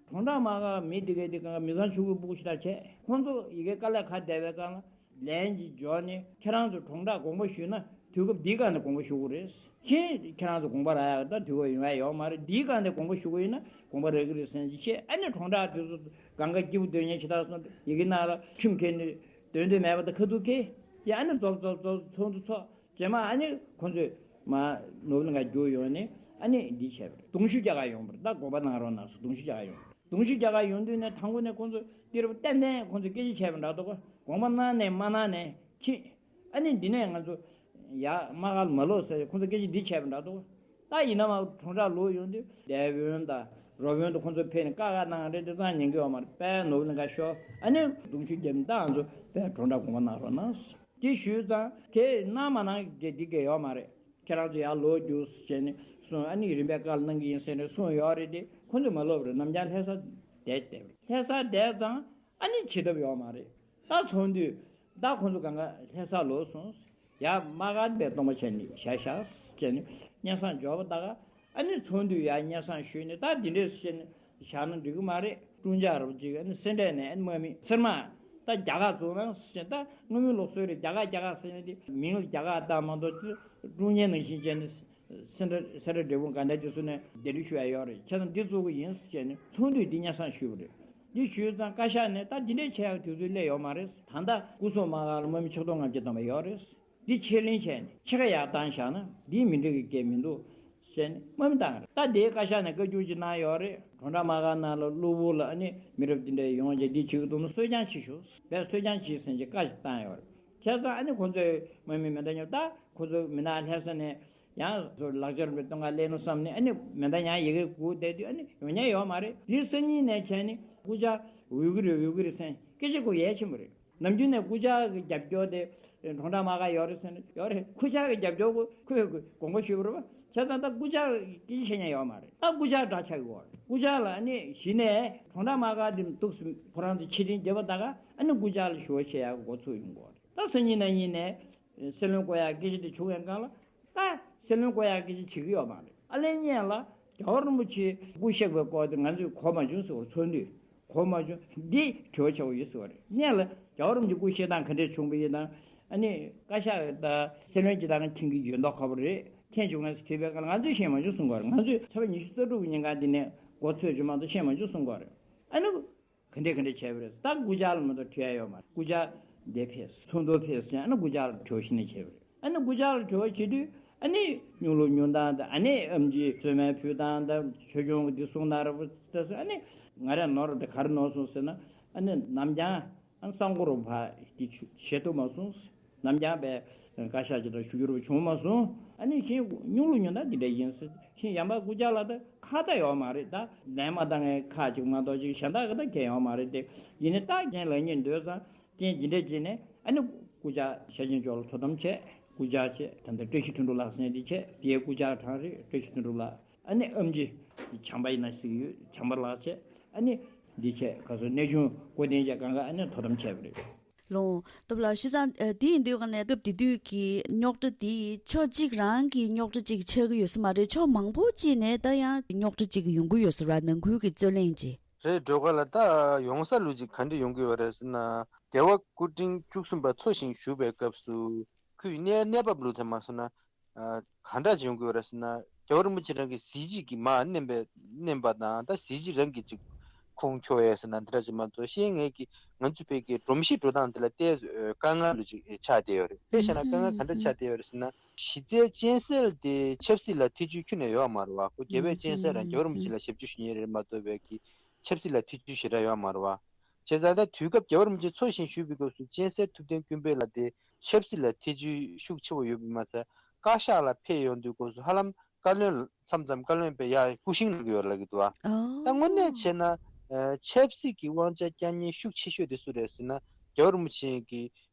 གྲོང་བསྒྲགས་མ་དགའ་མི་དེ་གའི་དེ་གང་ག་མི་ཚང་ཆུ་ཁོལ་སྤུ་གུ་ཞིག་ད་བྱས། ཁོང་ཚོ་ཡི་གེ་དཀའ་ལས་ཁག་བསྡད་པའི་སྒང་ལ་ལན་གྱིས་འཇོག་ནས་ཁྱེད་རང་ཚོ་གྲོང་བསྒྲགས་དགོངས་པ་ཞུས་ན་དུས་སྐབས་འདིའི་སྒང་ནས་དགོངས་པ་ཞུ་དགོས་རེད། ཕྱིན་ཁྱེད་རང་ཚོ་དགོངས་པ་རག་ཡག་ད་དུས་སྐབས་ཡོང་ཡག་ཡོད་མ་རེད། འདིའི་སྒང་ནས་དགོངས་པ་ཞུ་དགོས་ཡིན་ན་དགོངས་པ་རག་གི་རེད་ཟེར་གྱི་བཤད། ཨ་ནི་གྲོང་བསྒྲགས་དེ་ཚོ་གང་ག་སྐྱིད་པོ་སྡོད་མཁན་ཞིག་ད་སོང་ཡི་གེ་ནང་ལ་ཁྲིམས་འཁྱེར་ནས་སྡོད་འདོད་མེད་པ་ད་ཁ་ཐུག་ཁེལ་ཡ། ཨ་ནི་རྫོབ་རྫོབ་རྫོབ་ཚོགས་འདུ་ཚོགས། རྗེས་མ་ཨ་ནི་ཁོང་ཚོས་མ་ནོར་བུ་ལ་ང་རྒྱུགས་ཡོང་ནས་ཨ་ནི་འདི་བྱས་པ་རེད། གདུང་ཤུགས་རྒྱག་ག་ཡོང་བ་རེད། ད་དགོངས་པ་གནང་རོགས་གནང་ཟེར་གདུང་ཤུགས་རྒྱག་ག་ཡོང་། གདུང་ཤུགས་རྒྱག་ག་ཡོང་དུས་ནས་དང་པོ་ནས་ཁོང་ཚོས་འདི་རུ་ཏན་ཏན་ཁོང་ཚོས་སྐད་ཆ་བྱས་པ་འདྲ་འདུག་ག་དགོངས་པ་གནང་ནས་མ་གནང་ནས་ཕྱིན། ཨ་ནི་འདི་ནས་ང་ཚོ་ཡར་དམག་སྒར་མ་ལོག་ཟེར་ཁོང་ཚོས་སྐད་ཆ་འདི་བྱས་པ་འདྲ་འདུག་ག་ད་ཡིན་ན་མ་གྲོང་བསྒྲགས་ལོག་ཡོང་དུས་སྡེ་དཔོན་དང་རོགས་དཔོན་དུ་ཁོང་ཚོ་ཕེབས་ནས་བཀའ་བཀའ་གནང་རེད་དེ་ཙང་ཉན་གི་ཡོད་མ་རེད། དཔལ་ནོར་བུ་ལ་འགའ་ཤོར། ཨ་ནི་གདུང་ཤུགས་རྒྱབ་ནས་ད་ང་ཚོ་དཔལ་གྲོང་བསྒྲགས་དགོངས་པ་གནང་རོགས་གནང་། དེ་ཞུས་ཙང་དེ་གནང་མ་གནང་གི་འདི་གས་ཡོད་མ་རེད། ཁྱེད་རང་ཚོ་ཡར་ལོག་རྒྱུགས་བྱས་ནས་གསུངས། ཨ་ནི་རིམ་པས་བཀའ་གནང་གི་ཡིན་ཟེར་ནས་གསུངས་ཡོད་རེད་དེ་ཁོ་ཚོས་མ་ལོབས་རེད། ནམ་རྒྱང་ལྷ་ས་བསྡད་བསྡད་པ་རེད། ལྷ་ས་བསྡད་ཙང་ཨ་ནི་བྱེད་ཐབས་ཡོད་མ་རེད། ད་ཚོགས་འདུས་ད་ཁོ་ཚོ་གང་ག་ལྷ་ས་ལོག་སོང་། ཡར་དམག་སྒར་པའི་སྟོང་པ་བྱས་ནས་བཞག་བཞག་བྱས་ནས་སྙན་སེང་འབྱོར་བ་ད་ག་ཨ་ནི་ཚོགས་འདུས་ཡར་སྙན་སེང་ཞུས་ནས་ད་འདི་འདྲས་བྱས་ནས་བཞག་ན་འགྲིག་གི་མ་རེད། ཀྲུང་ཇག་རུ་ཅིག་ཨ་ནི་སེ་འབྲས་ནས་ཨ་ནི་དམག་མི་སེར་དམག་ད་རྒྱ་གར་བཙུགས་ན་ཟེར་ད་སྔོན་མའི་ལུགས་སྲོལ་རེད། རྒྱ་གར་རྒྱ་གར་ཟེར་ནས་དེ་མིང་ལ་རྒྱ་གར་བཏགས་མ་གཏོགས་ཀྲུང་ཉེ་ནང་བཞིན་བྱས་ནས་ སེ་འབྲས་སེ་འབྲས་འབྲས་སྤུངས་དགའ་ལྡན་དེ་ཚོ་ནས་གདན་འདྲེན་ཞུ་ཡ་ཡོད་རེད། བྱས་ཙང་འདི་བཙུགས་ཀྱི་ཡིན་ཟེར་བྱས་ནས་ཚོགས་འདུས་འདི་སྙན་སེང་ཞུས་པ་རེད། འདི་ཞུས་ཙང་བཀའ་ཤག་ནས་ད་འདི་འདྲས་བྱེད་ཡག་དུས་ཚོད་སླེབས་ཡོད་མ་རེད། ད་ལྟ་སྐུ་སྲུང་དམག་སྒར་ལ་དམག་མི་ཆིག་སྟོང་ལྔ་བརྒྱ་ཐམ་པ་ཡོད་རེད། འདི་ཕྱིར་ལེན་བྱས་ནས་ཕྱི་ཁ་ཡར་བཏང་བཞག་ན་འདིས་མི་འགྲིག་གི་སྐད་མི་འདུག་ཟེར་ནས་དམག་མི་བཏང་རེད། ད་དེའི་བཀའ་ཤག་ནས་བཀའ་བཀྱོན་ཅིག་གནང་ཡོད་རེད། གྲོང་རྡལ་དམག་སྒར་ནང་ལ་གློ་བུར་ལ་ཨ་ནི་མི་རབས་འདི་འདྲའི་ཡོང་བྱས་འདི་བྱེད་ཀྱི་འདུག་ན་གསོད་རྐྱང་བྱེད་ཤོག་བས་གསོད་རྐྱང་བྱེད་ཟེར་གྱི་བཀའ་ཞིག་བཏང་ཡོད་རེད། བྱས་ཙང་ཨ་ནི་ཁོ་ཚོས་དམག་མི་མེ་མདའ་རྙོག་ད་ཁོ་ཚོ་མི་ནག་ལྷ་ས་ནས་ཡང་ཚོ་ལག་ཆར་མི་གཏོང་ག་སླེབས་ན་བསམ་ནས་ཨ་ནི་མེ་མདའ་ཡང་ཡི་གེ་སྒུག་བསྡད་དུས་ཨ་ནི་ཡོང་ཉན་ཡོད་མ་རེད། དེའི་སང་ཉིན་ནས་བྱས་ནས་སྐུ་ཕྱྭ་འོས་ཀྱི་རེད་འོས་ཀྱི་རེད་ཟེར་སྐད་ཆ་གོ་ཡས་ཆེན་པོ་རེད། ནམ་རྒྱུན་ནས་སྐུ་ཕྱྭ་གི་རྒྱབ་སྐྱོར་དེ་གྲོང་རྡལ་དམག་སྒར་ཡོད་རེད་ཟེར་ནས་ཡོད་རེད། སྐུ་ཕྱྭ་གི་རྒྱབ་སྐྱོར་གོ་ཁོས་དགོངས་པ་ཞུས་པ་རེད་པ། བྱས་ཙང་ད་སྐུ་ཕྱྭ་གི་སྐད་ཆ་བཤད་ཉན་ཡོད་མ་རེད། ད་སྐུ་ཕྱྭ་འདྲ་ཆགས་ཀྱི་ཡོད་རེད། སྐུ་ཕྱྭ་ལ་ཨ་ནི་གཞི་ནས་གྲོང་རྡལ་དམག་སྒར་དེ་འདུག་སེ་ཁོ་རང་ཚོ་ཕྱིར་དྲན་བརྒྱབ་པ་ད་ག་ཨ་ནི་སྐུ་ཕྱྭ་ལ་ཞུ་བ་བྱེད་ཡག་གི་འགོ་ཚུགས་ཡོང་གི་ཡོད་རེད། ད་སང་ཉིན་གནངས་ཉིན་ནས་སྲིད་བློན་བསྐོ་ཡག་སྐད་ཆ་དེ་བྱུང་བའི་སྒང་ལ་ད་སྲིད་བློན་བསྐོ་ཡག་སྐད་ཆ་བྱེད་ཀྱི་ཡོད་མ་རེད། ཨ་ལས་སྔོན་ལ་རྒྱལ་བ་རིན་པོ་ཆེ་སྐུ་གཤེགས་པའི་སྐོར་དེ་ང་ཚོས་གོ་མ་བྱུང་ཟེར་བ་རེད། ཚོགས་འདུས་གོ་མ་བྱུང་། འདི་དྲི་བ་ཆེ་བོ་ཡོད་ཟེར་བ་རེད། སྔོན་ལ་རྒྱལ་བ་རིན་པོ་ཆེ་སྐུ་གཤེགས་སྟངས་ག་འདྲས་བྱུང་བ་ཡིན་དང་ཨ་ནི་བཀའ་ཤག་དང་སྲིད་བློན་སྤྱི་བཏང་མཁྱེན་གྱི་ཡོད་མདོག་ཁ་པོ་རེད། མཁྱེན་བྱུང་ངས་དྲིས་པའི་སྐབས་ལ་ང་ཚོས་ཤེས་མ་བྱུང་གསུང་གི་ཡོད་རེད། ང་ཚོས་ཚེས་པ་ཉི་ཤུ་རྩ་དྲུག་གི་ཉིན་ག་འདི་ནས་འགོ་ཚུགས་བྱུང་མ་གཏོགས་ཤེས་མ་བྱུང་གསུང་གི་ཡོད་རེད། ཨ་ནི། ག་འདྲས་ག་འདྲས་བྱས་པ་རེད། ད་སྐུ་ཕྱྭ་ལ་མ་གཏོགས་དྲི་ཡ་ཡོད་མ་རེད། སྐུ་ཕྱྭ་འདིར་ཕེབས་ཚོགས་འདུར་ཕེབས་ཟེར་ཨ་ནི་སྐུ་ཕྱྭ་ལ་དྲི་བ་ཞིག་ནས་བྱས་པ་རེད། ཨ་ནི་སྐུ་ཕྱྭ་ལ་དྲི་བ་བྱེད་དུས་ཨ་ནི་སྨྱུག་ལུག་སྨྱུག་མདངས་དང་ཨ་ནི་ཨེམ་ཆི་གསོལ་མའི་ཕུད་སྟངས་དང་ཆོས་སྐྱོང་གི་འདི་གསུང་གནང་ར་བ་ད་ཟེར་ཨ་ནི་ང་རས་ནོར་བ་དེ་ག་རེ་ནོར་སོང་ཟེར་ན་ཨ་ནི་ནམ་རྒྱང་ཨ་ནི་གསང་སྒོ་རུ་ཕར་དེ་ཆུ་བཞེས་ཐུབ་མ་སོང་། ནམ་རྒྱང་པའི་བཀའ་ཤག་ཅིག་དང་ཞུ་རྒྱུ་རུ་བྱུང་མ་སོང་། ཨ་ནི་ཤིང་སྨྱུག་ལུག་སྨྱུག་མདངས་འདི་འདྲ་ཡིན་ཟེར་ཤིང་ཡང་པ་སྐུ་ཕྱྭ་ལ་ད་ཁ་ད་ཡོད་མ་རེད། ད་ལན་མ་བཏང་ངས་ཁ་ཅིག་མ་གཏོགས་ཅིག་གཞན་དག་གི་ད་གལ་ཡོད་མ་རེད་དེ། ཡིན་ནའི་ད་རྐྱེན་ལག་གཉིས་འདོད་ཙང་རྐྱེན་འདི་འདྲ་བྱས་ནས་ཨ་ནི་སྐུ་ཕྱྭ་ཤེར་ཕྱིན་མཆོག་ལ་ཐུགས་དམ་བྱས། སྐུ་ཕྱྭ་བྱས། ད་ལྟ་བཀྲ་ཤིས་དོན་གྲུབ་ལགས་ཟེར་འདི་བྱས། དེའི་སྐུ་ཕྱྭ་གྲངས་རེད། བཀྲ་ཤིས་དོན་གྲུབ་ལགས། ཨ་ནི་ཨེམ་ཆི་བྱམས་པ་ཡིན་ན་ཟེར་གྱི་ཡོད། བྱམས་པ་ལགས་བྱས། ཨ་ནི་འདི་བྱས་ག་སོ་གནས་ཆུང་སྐུ་རྟེན་བཅས་གང་ག་ཨ་ནི་ཐུགས་དམ་བྱས་པ་རེད། ལོང་སྟོབས་ལགས་ཞུ་ཙང་། ཨ། དེ་ཡིན་དུས་ག་ནས་སྐབས་དེ་དུས་ཀྱི་རྙོག་དྲ་དེ་ཕྱོགས་གཅིག་རང་གི་རྙོག་དྲ་གཅིག་ཆགས་ཀྱི་ཡོད་ས་མ་རེད། ཕྱོགས་མང་པོ་གཅིག་ནས་ད་ཡང་རྙོག་དྲ་གཅིག་ཡོང་གི་ཡོད་ས་རེད། ནང་ཁུལ་གྱི་རྩོད་གླེང་གཅིག་རེད། སྒྲོལ་དཀར་ལགས། ད་ཡོང་ས་ལུགས་གཅིག་ག་འདྲ་ཡོང་གི་ཡོད་རེད་ཟེར་ན། རྒྱལ་བ་སྐུ་ཕྲེང་བཅུ་གསུམ་པ་འཚོ་ཞིང་བཞུགས་པའི་སྐབས་སུ་ཁོའི་གནས་གནས་བབ་ལུགས་དེ་མ་སོང་ན། ཨ། ག་འདྲ་ཅིག་ཡོང་གི་ཡོད་རེད་ཟེར་ན། རྒྱལ་བ་རིན་པོ་ཆེ་རང་གི་གཟི་བརྗིད་ཀྱིས་མར་མནན་པའི་མནན་པ་དང་ད་གཟི་བརྗིད་རང་གིས་ཅིག་ཁུངས་འཁྱོལ་ཡས་ཟེར་ན་འདི་འདྲ་ཅིག་མ་གཏོགས། ཤེས་ངེས་ཀྱི་ང་ཚོ་བོད་ཀྱི་སྒྲོམ་གཞི་འགྲོ་སྟངས་དེ་ལ་ཏོག་ཙམ་དཀའ་ངལ་ལུགས་ཅིག་ཆགས་བསྡད་ཡོད་རེད། དཔེ་བཞག་ན་དཀའ་ངལ་ག་འདྲ་ཆགས་བསྡད་ཡོད་རེད་ཟེར་ན། གཞི་རྩའི་སྤྱན་གསལ་དེ་ཆབ་སྲིད་ལ་ཐེ་བྱུས་ཁྱོན་ནས་ཡོད་མ་རེད་བ། ཁོ་རྒྱལ་བའི་སྤྱན་གསལ་རང་རྒྱལ་བ་རིན་པོ་ཆེ་ལ་ཞབས་ཕྱི་ཞུ་མཁན་རེད་མ་གཏོགས། བོད་ཀྱི་ཆབ་སྲིད་ལ་ཐེ་བྱུས་ཞེ་དྲག་ཡོད་མ་རེད་བ། བྱས་ཙང་ད་དུས་སྐབས་རྒྱལ་བ་རིན་པོ་ཆེ་འཚོ་ཞིང་བཞུགས་པའི་སྐབས་སུ་སྤྱན་གསལ་ཐུབ་བསྟན་ཀུན་འཕེལ་ལགས་དེ་ཆབ་སྲིད་ལ་ཐེ་བྱུས་ཤུགས་ཆེ་བོ་ཡོད་པ་མ་ཟད། བཀའ་ཤག་ལ་ཕེབས་ཡོང་དུས་སྐབས་སུ་ཧ་ལམ་བཀའ་བློན། མཚམས་མཚམས་བཀའ་བློན་པས་ཡར་སྐུ་བཞེངས་གནང་གི་ཡོད་ལབ་ཀྱི་འདུག་ཨ། ད་དངོས་གནས་བྱས་ན། ཨ། ཆབ་སྲིད་ཀྱི་དབང་ཆ་བསྐྱང་མཁན་ཤུགས་ཆེ་ཤོས་དེ་སུ་རེད་ཟེར་ན། རྒྱལ་བ་རིན་པོ་ཆེ་གི་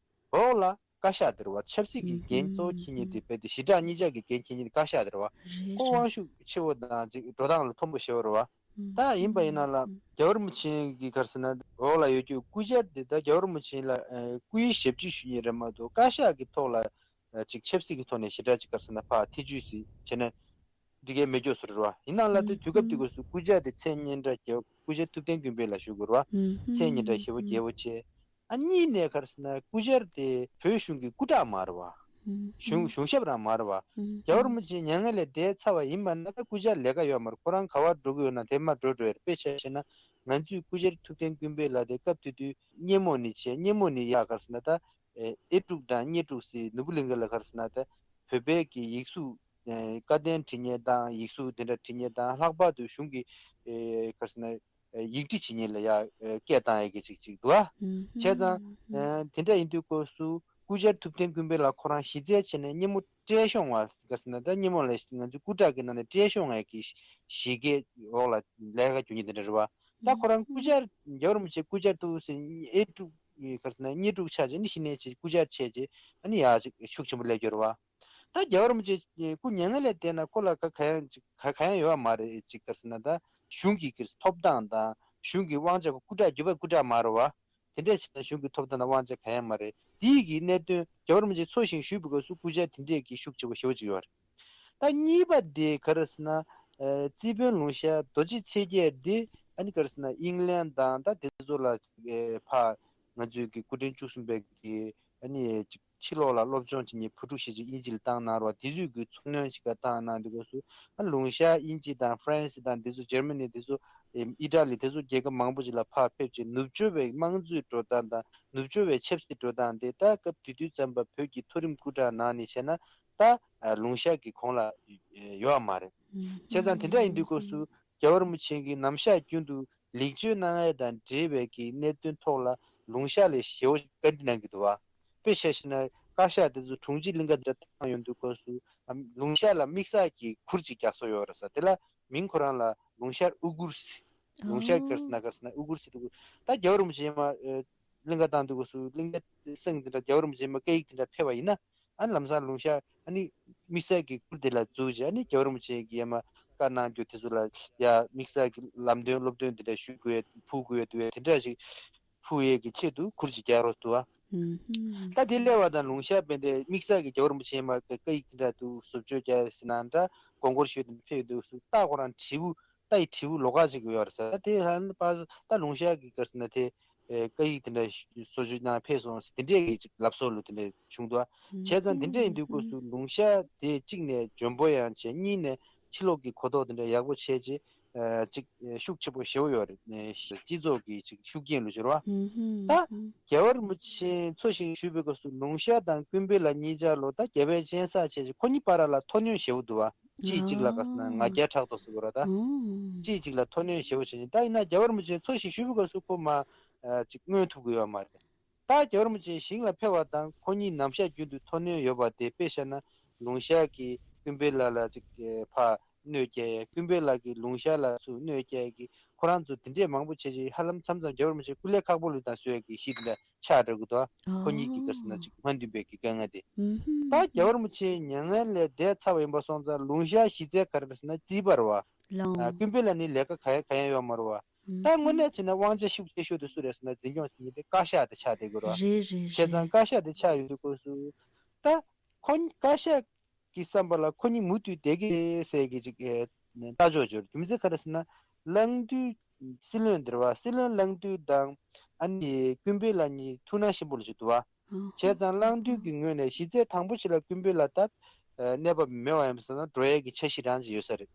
འོག་ལ་བཀའ་ཤག་དེ་རེད་བ། ཆབ་སྲིད་ཀྱི་འགན་གཙོ་བོ་འཁྱེར་མཁན་དེ་རྦད་དེ་ཞི་དྲག་གཉིས་ཆར་གྱི་འགན་འཁྱེར་མཁན་དེ་བཀའ་ཤག་དེ་རེད་བ། རེད། ཁོ་རེད། དབང་ཤུགས་ཆེ་བོ་དང་ཅིག་འགྲོ་སྟངས་ལ་མཐོན་པོ་ཞེ་བོ་རེད་བ། ད་ཡིན་པ་ཡིན་ན་ལ། རྒྱལ་བ་རིན་པོ་ཆེ་གི་ག་རེ་ཟེར་ན་འོག་ལ་ཡོད་རྒྱུ་སྐུ་བཅར་དེ་ད་རྒྱལ་བ་རིན་པོ་ཆེ་ལ་སྐུའི་ཞབས་ཕྱི་ཞུ་མཁན་རེད་མ་གཏོགས། བཀའ་ཤག་གི་ཐོག་ལ་ཅིག་ཆབ་སྲིད་ཀྱི་ཐོག་ནས་ཞེ་དྲག་ཅིག་ག་རེ་ཟེར་ན་ཕར་ཐེ་བྱུས་ཤིག་བྱས་ན་འགྲིག་གི་མེད་རྒྱུ་བཟོ་འདྲ་རེད་བ། ཡིན་ནའང་ལ་དེ་དུས་སྐབས་དེ་དུས་སུ་སྐུ་བཅར་དེ་མཚན་སྙན་གྲགས་རྒྱས། སྐུ་བཅར་ཐུབ་བསྟན་ཀུན་འཕེལ་ལགས་ཞུ་དགོས་རེད་བ། མཚན་སྙན་གྲགས་ཞེ་པོ་རྒྱས་པོ་བྱས། ཨ། གཉིས་ནས་ག་རེ་ཟེར་ན་སྐུ་བཅར་དེ་བོད་གཞུང་གི་སྐུ་དྲག་མ་རེད་བ། གཞུང་གཞུང་ཞབས་རང་མ་རེད་བ། རྒྱལ་བ་རིན་པོ་ཆེ་མྱ་ངན་ལས་འདས་ཚར་བ་ཡིན་པ་ན་ད་སྐུ་བཅར་ལས་ཀ་ཡོད་མ་རེད། ཁོ་རང་ག་པར་འགྲོ་གི་ཡོད་ན་དེ་མར་འགྲོ་འགྲོ་ཡ་རེད། དཔེ་ཆ་བཞག་ན་ང་ཚོས་སྐུ་བཅར་ཐུབ་བསྟན་ཀུན་འཕེལ་ལགས་དེ་སྐབས་དེ་དུས་སྙེ་མོ་ནས་བྱས། སྙེ་མོ་ནས་ཡར་ག་རེ་ཟེར་ན་ད་ཨེ་ཨེ་དྲུག་དང་སྙེ་དྲུག་ཟེར་ནོར་བུ་གླིང་ག་ལ་ག་རེ་ཟེར་ན་ད་བོད་པའི་གི་ཡིག་གཟུགས། ཨེ། བཀའ་བསྟན་འབྲི་མཁན་དང་ཡིག་གཟུགས་དེ་འདྲ་འབྲི་མཁན་དང་། ལྷག་པར་དུ་གཞུང་གི་ཨེ་ག་རེ་ཟེར་ན་ཡིག་བྲིས་བྱེད་མཁན་ལ་ཡ་ཨེ་སྐད་བཏང་ཡ་གི་ཅིག་ཅིག་འདུག་ཨ། བྱས་ཙང་ཨེ་དེ་འདྲ་ཡིན་དུས་སྐབས་སུ་སྐུ་བཅར་ཐུབ་བསྟན་ཀུན་འཕེལ་ལགས་ཁོ་རང་གཞི་རྩའི་ཆ་ནས་སྙེ་མོ་བཀྲས་ཤོང་བ་ག་རེ་ཟེར་ན་ད་སྙེ་མོ་ལ་ང་ཚོའི་སྐུ་དྲག་གི་ནང་ནས་བཀྲས་ཤོང་ཡ་གི་གཞི་རྒྱ་འོག་ལ་ལས་ཀ་རྒྱུ་མཁན་དེ་འདྲ་རེད་བ། ད་ཁོ་རང་སྐུ་བཅར་རྒྱལ་བ་རིན་པོ་ཆེ་སྐུ་བཅར་འདུག་ཟེར་ཨེ་དྲུག་ག་རེ་ཟེར་ན་སྙེ་དྲུག་ཆགས་རྗེས་ནི་གཞི་ནས་ཅིག་སྐུ་བཅར་བྱས་རྗེས་ཨ་ནི་ཡ་ཅིག་ཤུགས་ཆེན་པོ་སླེབས་ཡོད་རེད་བ། ད་རྒྱལ་བ་རིན་པོ་ཆེ་སྐུ་མྱ་ངན་ལས་འདས་ན་ཁོ་ལ་ག་ག་ཡང་ཅིག་ག་ག་ཡང་ཡོད་མ་རེད། ཅིག་ག་རེ་ཟེར་ན་ད་གཞུང་གི་གི་ཐོབ་ཐང་དང་གཞུང་གི་དབང་ཆ། ཁོ་སྐུ་དྲག་རྒྱུད་པ་སྐུ་དྲག་མ་རེད་བ། དེ་འདྲས་བྱས་ན་གཞུང་གི་ཐོབ་ཐང་དང་དབང་ཆ་ག་ཡང་མ་རེད། དེའི་གི་གནད་དོན་རྒྱལ་བ་རིན་པོ་ཆེ་འཚོ་ཞིང་བཞུགས་པའི་སྐབས་སུ་སྐུ་བཅར་དེ་འདྲས་ཀྱི་ཤུགས་ཆེ་བོ་ཞེ་པོ་ཅིག་ཡོད་རེད། ད་གཉིས་པ་དེ་ག་རེ་ཟེར་ན། ཨ། རྩིས་དཔོན་ལུང་ཤར་རྡོ་རྗེ་ཚེ་རྒྱལ་འདི་ཨ་ནི་ག་རེ་ཟེར་ན་དབྱིན་ལན་དང་ད་དེ་ཚོ་ལ་ཨེ་ཕར་ང་ཚོའི་གི་སྐུ་ཕྲེང་བཅུ་གསུམ་པའི་གི་ཨ་ནི་ཅིག་ ཕྱི་ལོགས་ལ་སློབ་སྦྱོང་བྱེད་མཁན་བུ་ཕྲུག་ཞིག་ཅིག་དབྱིན་ཇི་ལ་བཏང་གནང་རོགས། དེ་ཚོའི་གི་ཚུར་སྣོན་ཞིག་ག་བཏང་གནང་དུས་སྐབས་སུ། ཨ་ལུང་ཤར་དབྱིན་ཇི་དང་ཧྥ་རན་སི་དང་དེ་ཚོ་འཇར་མ་ནི་དེ་ཚོ་ཨི་ཏྲ་ལི་དེ་ཚོ་རྒྱལ་ཁབ་མང་པོ་ཅིག་ལ་ཕར་ཕེབས་བྱས་ནུབ་ཕྱོགས་པའི་དམངས་གཙོའི་འགྲོ་སྟངས་དང་ནུབ་ཕྱོགས་པའི་ཆབ་སྲིད་འགྲོ་སྟངས་དེ་ད་སྐབས་དེ་དུས་ཙམ་པ་བོད་ཀྱི་མཐོ་རིམ་སྐུ་དྲག་ནང་ནས་བྱས་ན་ད་ལུང་ཤར་གྱི་གོང་ལ་ཡོད་མ་རེད། བྱས་ཙང་དེ་འདྲ་ཡིན་དུས་སྐབས་སུ་རྒྱལ་བ་རིན་པོ་ཆེ་གིས་ནམ་ཞག་རྒྱུན་དུ་ལེགས་བཅོས་གནང་ཡས་དང་འབྲེལ་བའི་གི་གནད་དོན་ཐོག་ལ་ལུང་ཤར་ལ་ཞེ་པོ་བཀའ་འདྲི་གནང་གི་འདུག་བ། དཔེ་བཞག་ན་བཀའ་ཤག་དེ་ཚོ་དྲུང་ཆེ་གླིང་ག་འདྲ་བཏང་ཡོང་དུས་སྐབས་སུ་ལུང་ཤར་ལ་དམིགས་བསལ་གྱི་གུར་ཅིག་རྒྱག་སྲོལ་ཡོད་རེད་ཟེར། དེ་ལ་མིང་ཁོ་རང་ལ་ལུང་ཤར་དབུ་གུར་ཟེར། ལུང་ཤར་ག་རེ་ཟེར་ན་ག་རེ་ཟེར་ན་དབུ་གུར་ཟེར་དུས། ད་རྒྱལ་བ་རིན་པོ་ཆེ་མ་གླིང་ག་བཏང་དུས་སྐབས་སུ་གླིང་ག་སེང་དེ་འདྲ་རྒྱལ་བ་རིན་པོ་ཆེ་མ་སྐད་ཡིག་དེ་འདྲ་ཕེབས་པ་ཡིན་ན། ཨ་ནི་ལམ་སང་ལུང་ཤར་ཨ་ནི་དམིགས་བསལ་གྱི་གུར་དེ་ལ་འཛུལ་བྱས། ཨ་ནི་རྒྱལ་བ་རིན་པོ་ཆེ་གིས་ཡ་མ་བཀའ་གནང་རྒྱུ་དེ་ཚོ་ལ་ཡ་དམིགས་བསལ་གྱི་ལམ་སྟོན་སློབ་སྟོན་དེ་འདྲ་ཞུ་དགོས་ཕུལ་དགོས་འདུག་བས། དེ་འདྲ་ཞིག་ཕུལ་ཡས་ཀྱི་ཆེད་དུ་གུར་ཅིག་རྒྱག་རོགས་འདུག་ཨ། ད་དེ་སླེབས་པ་དང་ལུང་ཤར་དཔེ་འདྲ་དམིགས་བསལ་གྱི་རྒྱལ་བ་རིན་པོ་ཆེ་མ་སྐད་ཡིག་དེ་འདྲ་འདུག་བཟོ་བཅོས་རྒྱག་ཟེར་ན་འདྲ་དགོངས་སྐོར་ཞུས་དེ་འདྲ་ཕེབས་འདུག་སུ་ད་ཁོ་རང་དྲིལ་བུ། ད་ཡི་དྲིལ་བུ་ལོགས་ཀ་ཅིག་ཡོད་རེད་ཟེར། ད་དེ་ཧ་ལམ་པ་ད་ལུང་ཤར་གྱི་སྐབས་སུ་ན་དེ་ཨེ་སྐད་ཡིག་དེ་འདྲ་བཟོ་བཅོས་གནང་ཕེབས་སོང་ཟེར་དེ་འདྲས་ཀྱི་ཅིག་ལབ་སྲོལ་ལུགས་དེ་འདྲས་བྱུང་འདུག་ཨ། བྱས་ཙང་དེ་འདྲས་ཡིན་དུས་སྐབས་སུ་ལུང་ཤར་དེ་གཅིག་ནས་འཇོན་པོ་ཡང་བྱས། གཉིས་ནས་ཕྱི་ལོགས་ཀྱི་གོ་རྟོགས་དེ་འདྲ་ཡག་པོ་བྱས་རྗེས་ཨེ་ཅིག་ཨེ་ཤུགས་ཆེ་པོ་ཞེ་པོ་ཡོད་རེད། ཨེ་སྤྱི་ཚོགས་ཀྱི་ཅིག་ཤུགས་རྐྱེན་ལུགས་སྦྱོར་བ། ད་རྒྱལ་བ་རིན་པོ་ཆེ་འཚོ་ཞིང་བཞུགས་པའི་སྐབས་སུ་ལུང་ཤར་དང་ཀུན་དཔལ་ལ་གཉིས་ཆ་ལོ་ད་རྒྱལ་བའི་སྤྱན་བསགས་བྱས་རྗེས་ཁོ་གཉིས་བར་ལ་མཐོ་གནོན་ཞེ་པོ་འདུག་བ། གཅིག་གཅིག་ལ་ག་ཟེར་ན་ང་རྒྱལ་ཕྲག་དོག་ཟེར་དགོས་ར་ད། གཅིག་གཅིག་ལ་མཐོ་གནོན་ཞེ་པོ་བྱེད་ཅིང་། ད་ཡིན་ན་རྒྱལ་བ་རིན་པོ་ཆེ་འཚོ་ཞིང་བཞུགས་པའི་སྐབས་སུ་ཁོ་མ་ཅིག་མངོན་ཐུབ་ཀྱི་ཡོད་མ་རེད། ད་རྒྱལ་བ་རིན་པོ་ཆེ་ཞིང་ལ་ཕེབས་པ་དང་ཁོ་གཉིས་ནམ་ཞག་རྒྱུན་དུ་མཐོ་གནོན་ཡོད་པ་དེ་དཔེ་བཤད་ན་ལུང་ཤར་གྱིས་ཀུན་དཔལ་ལ་ལ་ཅིག་ཕར་གནོད་སྐྱེལ། ཀུན་དཔལ་ལ་གིས་ལུང་ཤར་ལ་ཚུར་གནོད་སྐྱེལ་གྱི་ཁོ་རང་ཚོ་དེ་འདྲས་མང་པོ་བྱེད་ཅིང་། ཧ་ལམ་མཚམས་མཚམས་རྒྱལ་བ་རིན་པོ་ཆེ་སྐུ་ལས་ཁག་པོ་ལུས་དང་གསོལ་གྱི་གཞི་དེ་འདྲ། ཆགས་འགྲོ་གི་འདུག་ཁོ་གཉིས་ཀྱི་སྐབས་སུ་ན་ཅིག་མ་འདུན་པའི་གི་དཀའ་ངལ་དེ། ད་རྒྱལ་བ་རིན་པོ་ཆེ་མྱ་ངན་ལས་འདས་ཚར་བ་ཡིན་པ་སོང་ཙང་ལུང་ཤར་གཞི་རྩའི་ག་རེ་རེད་ཟེར་ན་རྩིས་པ་རེད་བ། ཀུན་དཔལ་ལ་ནི་ལས་ཀ་ག་ཡ་ག་ཡ་ཡོད་མ་རེད་བ། ད་དངོས་གནས་བྱས་ན་དབང་ཆ་ཤུགས་ཆེ་ཤོས་དེ་སུ་རེད་ཟེར་ན་འཛིན་སྐྱོང་བྱེད་མཁན་དེ་བཀའ་ཤག་དེ་ཆགས་བསྡད་དགོས་རེད་བ། བྱས་ཙང་བཀའ་ཤག་དེ་ཆགས་ཡོང་དུས་སྐབས་སུ། ད་ཁོ་བཀའ་ཤག་གི་བསམ་པ་ལ་ཁོ་གཉིས་མུ་མཐུད་བསྡད་ཀྱི་རེད་ཟེར་གྱི་ཅིག་ཨེ་ལྟ་ཕྱོགས་ཅིག་ཡོད་རེད། རྒྱུ་མཚན་ག་རེ་ཟེར་ན། གླང་མདུན་སྲིད་བློན་འདིར་བ་སྲིད་བློན་གླང་མདུན་དང་ཨ་ནི་ཀུན་དཔལ་ལགས་གཉིས་ཐུགས་སྣང་ཆེན་པོ་ལ་ཅིག་འདུག་བ། བྱས་ཙང་གླང་མདུན་གྱི་ངོས་ནས་གཞི་རྩའི་དང་པོ་ཞིག་ལ་ཀུན་དཔལ་ལ་ད་གནས་བབ་མེད་པ་ཡིན་པ་སོང་ན་འགྲོ་ཡས་ཀྱི་འཆར་གཞི་རང་ཅིག་ཡོད་ས་རེད།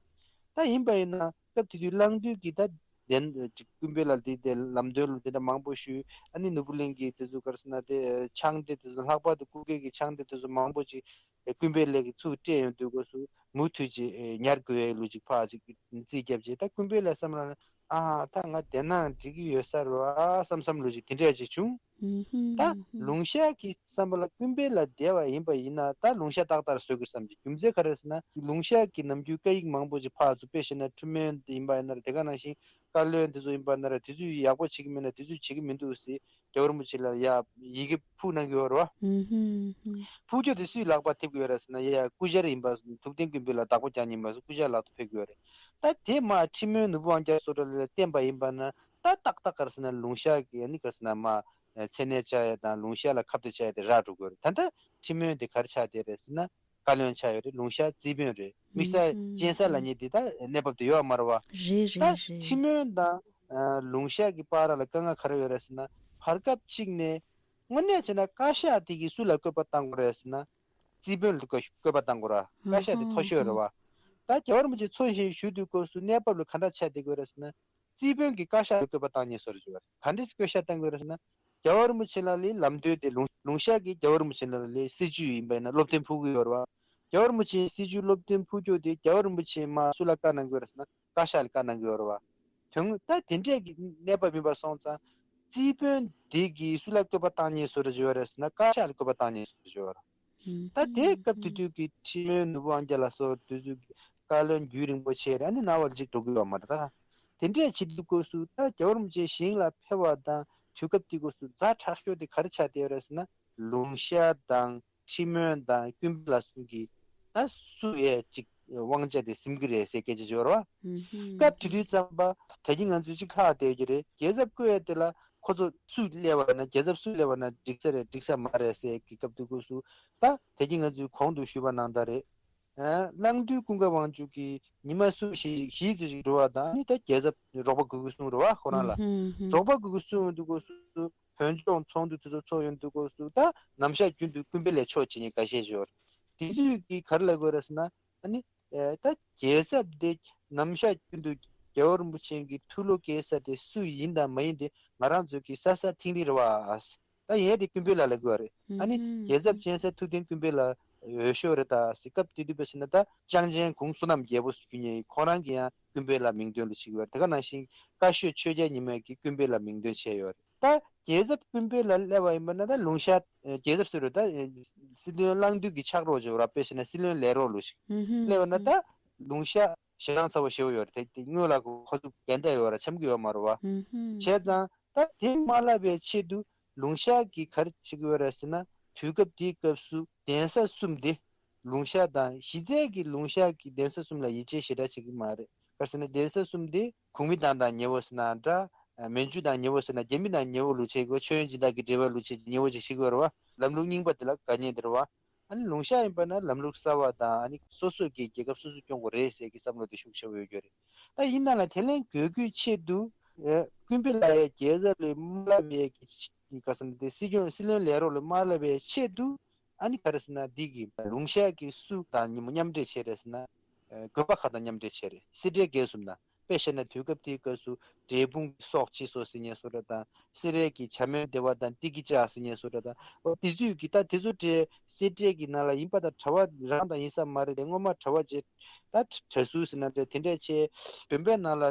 ད་ཡིན་པ་ཡིན་ན་སྐབས་དེ་དུས་གླང་མདུན་གྱིས་ད་བདེན་ཅིག་ཀུན་དཔལ་ལ་དེ་དེ་ལམ་སྟོན་ལ་དེ་འདྲ་མང་པོ་ཞུས། ཨ་ནི་ནོར་བུ་གླིང་གི་དེ་ཚོ་ག་རེ་ཟེར་ན་དེ་ཕྱག་འདེད་དེ་ཚོ་ལྷག་པར་དུ་སྐུ་སྒེར་གྱི་ཕྱག་འདེད་དེ་ཚོ་མང་པོ་ཅིག་ཀུན་དཔལ་ལགས་ཀྱིས་ཚུར་སྤྲད་ཡོང་དུས་སྐབས་སུ་མུ་མཐུད་ཅིག་ཉར་དགོས་པའི་ལུགས་ཅིག་ཕར་ཅིག་རྩིས་བརྒྱབ་རྗེས། ད་ཀུན་དཔལ་ལགས་བསམ་ལ་ཨ་ད་ང་བསྡད་ནའང་འགྲིག་གི་ཡོད་ས་རེད་བ་བསམ་བསམ་ལུགས་ཅིག་དེ་འདྲས་ཅིག་བྱུང་། ད་ལུང་ཤར་གྱི་བསམ་པ་ལ་ཀུན་དཔལ་ལགས་བསྡད་པ་ཡིན་པ་ཡིན་ན་ད་ལུང་ཤར་ཏག་ཏག་བཟོ་དགོས་བསམ་གྱི། རྒྱུ་མཚན་ག་རེ་ཟེར་ན་ལུང་ཤར་གྱི་ནམ་རྒྱུན་བཀའ་ཡིག་མང་པོ་ཅིག་ཕར་ཚུར་དཔེ་བཤད་ན་ཁྲི་སྨོན་ཡིན་པ་ཡིན་ན་རེད། དེ་ག་ནང་བཞིན་བཀའ་བློན་དེ་ཚོ་ཡིན་པ་ན་ར་དེ་ཚོས་ཡག་པོ་བྱེད་ཀྱི་མེད་ན་དེ་ཚོས་བྱེད་ཀྱི་མི་འདུག་ཟེར་རྒྱལ་བ་རིན་པོ་ཆེ་ལ་ཡ་ཡི་གེ་ཕུལ་གནང་གི་ཡོད་རེད་བ། ཕུལ་རྒྱུ་དེ་སུའི་ལག་པར་ཐེབས་ཀྱི་ཡོད་རེད་ཟེར་ན་ཡ་ཡ་སྐུ་བཅར་ཡིན་པ་ཐུབ་བསྟན་ཀུན་དཔལ་ལ་བདག་པོ་རྒྱག་མཁན་ཡིན་པ་སོང་སྐུ་བཅར་ལག་ཏུ་ཕེབས་ཀྱི་ཡོད་རེད། ད་དེ་མ་ཁྲི་སྨོན་ནོར་བུ་དབང་རྒྱལ་སོགས་ལ་བསྟན་པ་ཡིན་པ་ན་ད་ཏག་ཏག་ག་རེ་ཟེར་ན་ལུང་ཤར་གྱི་ཨ་ནི་ག་རེ་ཟེར་ན་མ་མཚན་གནས་བཅའ་ཡ་དང་ལུང་ཤར་ལ་ཁ་གཏད་བཅའ་ཡ་དེ་རག་འགྲོ་གི་ཡོད་རེད། ད་ལྟ་ཁྲི་སྨོན་དེ་ག་རེ་ཆགས་བསྡད་རེད་ཟེར་ན། བཀའ་བློན་ཆགས་ཡོད་རེད། ལུང་ཤར་རྩིས་དཔོན་རེད། དམིགས་བསལ་སྤྱན་ས་ལ་ཉེ་དེ་ད་གནས་བབ་དེ་ཡོད་མ་རེད་བ། རེད་རེད་ད་རེད། ཁྲི་སྨོན་དང་ཨ་ལུང་ཤར་གྱི་བར་ལ་དཀའ་ངལ་ག་རེ་ཡོད་རེད་ཟེར་ན། བར་སྐབས་གཅིག་ནས་དངོས་གནས་བྱས་ན་བཀའ་ཤག་དེ་གིས་སུ་ལ་བསྐོས་པ་བཏང་དགོས་རེད་ཟེར་ན། རྩིས་དཔོན་ལ་བསྐོས་བསྐོས་པ་བཏང་དགོས་ར། བཀའ་ཤག་དེ་མཐོ་ཤོས་རེད་བ། ད་རྒྱལ་བ་རིན་པོ་ཆེ་འཚོ་ཞིང་བཞུགས་དུས་སྐབས་སུ་གནས་བབ་ལ་ག་འདྲ་ཆགས་བསྡད་དགོས་རེད་ཟེར་ན། རྩིས་དཔོན་གྱིས་བཀའ་ཤག་ལ་བསྐོས་པ་བཏང་ཉེན་བཟོ་རེ་བྱུང་བ་རེད། ག་འདྲས་བསྐོས་བཞག་བཏང་དགོས་རེད་ཟེར་ན། རྒྱལ་བ་རིན་པོ་ཆེ་ལགས་ལ་ལམ་སྟོན་དེ་ལུང་ལུང་ཤར་གྱིས་རྒྱལ་བ་རིན་པོ་ཆེ་ལགས་ལ་སྲིད་བྱུས་ཡིན་པ་ཡིན་ན་སློབ་སྟོན་ཕུལ་གྱི་ཡོད་རེད་བ། རྒྱལ་བ་རིན་པོ་ཆེའི་སྲིད་བྱུས་སློབ་སྟོན་ཕུལ་རྒྱུ་དེ་རྒྱལ་བ་རིན་པོ་ཆེས་མ་སུ་ལ་བཀའ་གནང་གི་ཡོད་རེད་ཟེར་ན་བཀའ་ཤག་ལ་བཀའ་གནང་གི་ཡོད་རེད་བ། དོན་ད་དེ་འདྲས་ཀྱི་གནས་བབ་ཡིན་པ་སོང་ཙང་། རྩིས་དཔོན་དེ་གིས་སུ་ལ་བསྐོས་པ་བཏང་ཉེན་བཟོ་རེ་བྱས་ཡོད་རེད་ཟེར་ན་བཀའ་ཤག་ལ་བསྐོས་པ་བཏང་ཉེན་བཟོ་རེ་བྱས་ཡོད་རེད། ད་དེའི་སྐབས་དེ་དུས་ཀྱི་ཁྲི་སྨོན་ནོར་བུ་དབང་རྒྱལ་ལགས་སོགས་དེ་ཚོའི་བཀའ་བློན་རྒྱུན་རིང་པོ་ཆེ་རེད། ཨ་ནི་ནང་བར་གཅིག་འགྲོ་གི་ཡོད་མ་རེད་ད། དེ་འདྲས་བྱེད་དུས་སྐབས་སུ་ད་རྒྱལ་བ་རིན་པོ་ཆེ་ཞིང་ལ་ཕེབས་པ་དང་དུས་སྐབས་དེའི་སྐབས་སུ་ཛ་དྲག་ཤོས་དེ་ག་རེ་ཆགས་བསྡད་ཡོད་རེད་ཟེར་ན་ལུང་ཤར་དང་ཁྲི་སྨོན་དང་ཀུན་དཔལ་ལ་གསུམ་གྱིས་ད་སུ་ཡས་གཅིག་དབང་ཆ་དེ་ཟིན་གྱི་རེད་ཟེར་སྐད་ཆ་བརྗོད་རེད་བ། སྐབས་དེ་དུས་ཙམ་པ་ད་གིན་ང་ཚོས་གཅིག་ལྷག་བསྡད་ཀྱི་རེད། རྒྱལ་ཚབ་བསྐོས་ཡས་དེ་ལ་ཁོ་ཚོ་སུ་སླེབས་པ་ན་རྒྱལ་ཚབ་སུ་སླེབས་པ་ན་འགྲིག་ས་རེད་འགྲིག་ས་མ་རེད་ཟེར་གྱི་སྐབས་དེའི་སྐབས་སུ་ད་ད་གིན་ང་ཚོས་གོང་དུ་ཞུས་པ་ནང་ལྟར་རེད། ཨ་གླང་མདུན་ཀུན་དགའ་དབང་ཕྱུག་གིས་ཉི་མ་གསུམ་བཞི་བཞི་ཙམ་ཞིག་འགྲོ་བ་དང་ནི་ད་རྒྱལ་ཚབ་རོགས་པ་དགོས་ཀྱི་གསུངས་རེད་བ། ཁོ་རང་ལ་རོགས་པ་དགོས་ཀྱི་གསུངས་ཡོང་དུས་སྐབས་སུ་ བོད་ལྗོངས་ཚོགས་འདུ་དེ་ཚོ་ཚོགས་ཡོང་དུས་སྐབས་སུ་ད་ནམ་ཞག་རྒྱུན་དུ་ཀུན་སྤེལ་ལ་ཕྱོགས་བྱེད་མཁན་འགའ་ཤས་ཡོད་རེད། དེ་ཚོས་ཀྱིས་ག་རེ་ལབ་དགོས་རེད་ཟེར་ན། ཨ་ནི་ཨེ་ད་རྒྱལ་ཚབ་དེ་ནམ་ཞག་རྒྱུན་དུ་རྒྱལ་བ་རིན་པོ་ཆེ་གི་ཐུགས་བློ་འགེལ་ས་དེ་སུ་ཡིན་དང་མ་ཡིན་དེ་ང་རང་ཚོ་གི་ས་ས་ཐིང་རི་རེད་བ། ད་ཡིན་ཡ་དེ་ཀུན་སྤེལ་ལ་ལབ་དགོས་རེད། ཨ་ནི་ཧུམ་རྒྱལ་ཚབ་ཅན་ས་ཐུབ་བསྟན་ཀུན་སྤེལ་ལ་འོས་ཤོས་རེད་ད་ཟེར། སྐབས་དེ་དུས་པ་ཟེར་ན་ད་ཅང་ཅན་གུང་བསོད་ནམས་རྒྱལ་པོ་ཟེར་རྒྱུ་ཉེ་ཁོ་རང་གི་ཡང་ཀུན་སྤེལ་ལ་མིང་འདོན་ལ་བྱེད་ཀྱི་ཡོད་རེད། དེ་ག་ནང་བཞིན་བཀའ་ཤོད་ཆོས་རྒྱལ་ཉི་མ་གིས་ཀུན་སྤེལ་ལ་མིང་འདོན་བྱས་ཡོད་རེད། ད་རྒྱལ་ཚབ་ཀུན་སྤེལ་ལ་སླེབས་པ་ཡིན་པ་ན་ད་ལུང་ཤག་རྒྱལ་ཚབ་ཟེར་རོ་ད་སྲིད་བློན་གླང་མདུན་གྱི་ཕྱག་རོགས་བྱེད་ར། དཔེ་བཤད་ན་སྲིད་བློན་ལས་རོགས་ལོ་ཞིག་སླེབས་པ་ན་ད་ལུང་ཤག་ཞེ་སྡང་ཚ་བོ་ཞེ་བོ་ཡོད་རེད། དེ་དེ་སྔོན་ལ་ཁོ་ཚོ་འགལ་ཟླ་ཡོད་ར་འཆམ་གྱི་ཡོད་མ་རེད་བ། བྱས་ཙང་ད་དེ་མ་ལབ་པའི་ཆེད་དུ་ལུང་ཤག་གིས་ག་རེ་བྱེད་ཀྱི་ཡོད་རེད་ཟེར་ན། དུས་སྐབས་དེའི་སྐབས་སུ་གདན་ས་གསུམ་དེ་ལུང་ཤག་དང་གཞི་རྩའི་གི་ལུང་ཤག་གི་གདན་ས་གསུམ་ལ་ཡིད་ཆེས་ཞེ་དྲག་བྱེད་ཀྱི་མ་རེད། ག་རེ་ཟེར་ན་གདན་ས་གསུམ་དེ་གུང་མི་དང་དང་ཉེ་བོ་ཟེར་ན་འདྲ། མན་ཇུ་དང་ཉེ་བོ་ཟེར་ན། རྒྱ་མི་དང་ཉེ་བོ་ལུགས་བྱེད་དགོས། མཆོད་ཡོན་སྦྱིན་བདག་གི་འབྲེལ་བ་ལུགས་བྱེད་ཉེ་བོ་ཅིག་ཤེས་དགོས་རེད་བ། ལམ་ལུགས་རྙིང་པ་དེ་ལ་དགའ་ཉེ་དེ་རེད་བ། ཨ་ནི་ལུང་ཤག་ཡིན་པ་ན་ལམ་ལུགས་གསར་བ་དང་ཨ་ནི་སོ་སོ་གི་རྒྱལ་ཁབ་སོ་སོ་སྐྱོང་དགོས་རེད་ཟེར་གྱི་བསམ་བློ་དེ་ཤུགས་ཆེ་བོ་ཡོད་རྒྱུ་རེད། ད་ཡིན་ན་ལ་དེ་ལན་དགོས་རྒྱུའི་ཆེད་དུ་ཨེ་ཀུན་སྤེལ་ལ་ཡ་རྒྱལ་ཚབ་ལས་མ་ལབ་པའི་གི་ག་ཟེར་ན་དེ་སྲིད་སྐྱོང་སྲིད་བློན་ལས་རོགས་ལས་མ་ལབ་པའི་ཆེད་དུ་ཨ་ནི་ག་རེ་ཟེར་ན་འདི་གི་ལུང་ཤག་གི་སུ་དང་མཉམ་འབྲེལ་བྱས་རེད་ཟེར་ན། ཨེ་དགོན་པ་ཁག་དང་མཉམ་འབྲེལ་བྱས་རེད། སེ་འབྲས་དགེ་གསུམ་དང་། དཔེ་བཤད་ན་དུས་སྐབས་དེའི་སྐབས་སུ་འབྲས་སྤུངས་ཀྱི་སོག་ཅི་སོགས་ཟེར་མཁན་བཟོ་འདྲ་དང་། སེ་རའི་གི་བྱམས་སྨན་བདེ་བ་དང་ཏི་ཀི་ཅག་ཟེར་མཁན་བཟོ་འདྲ་དང་། འོ་དེ་ཚོས་ཀྱི་ད་དེ་ཚོ་འདྲའི་སེ་འབྲས་ཀྱི་ནང་ལ་ཡིན་པ་དང་གྲྭ་པ་རང་དང་ཡིན་ས་མ་རེད་དེ། སྔོན་མ་གྲྭ་པ་བྱས་ད་གྲྭ་ཟུར་ཟེར་ན་འདྲ་དེ་འདྲ་བྱས། དགོན་པའི་ནང་ལ་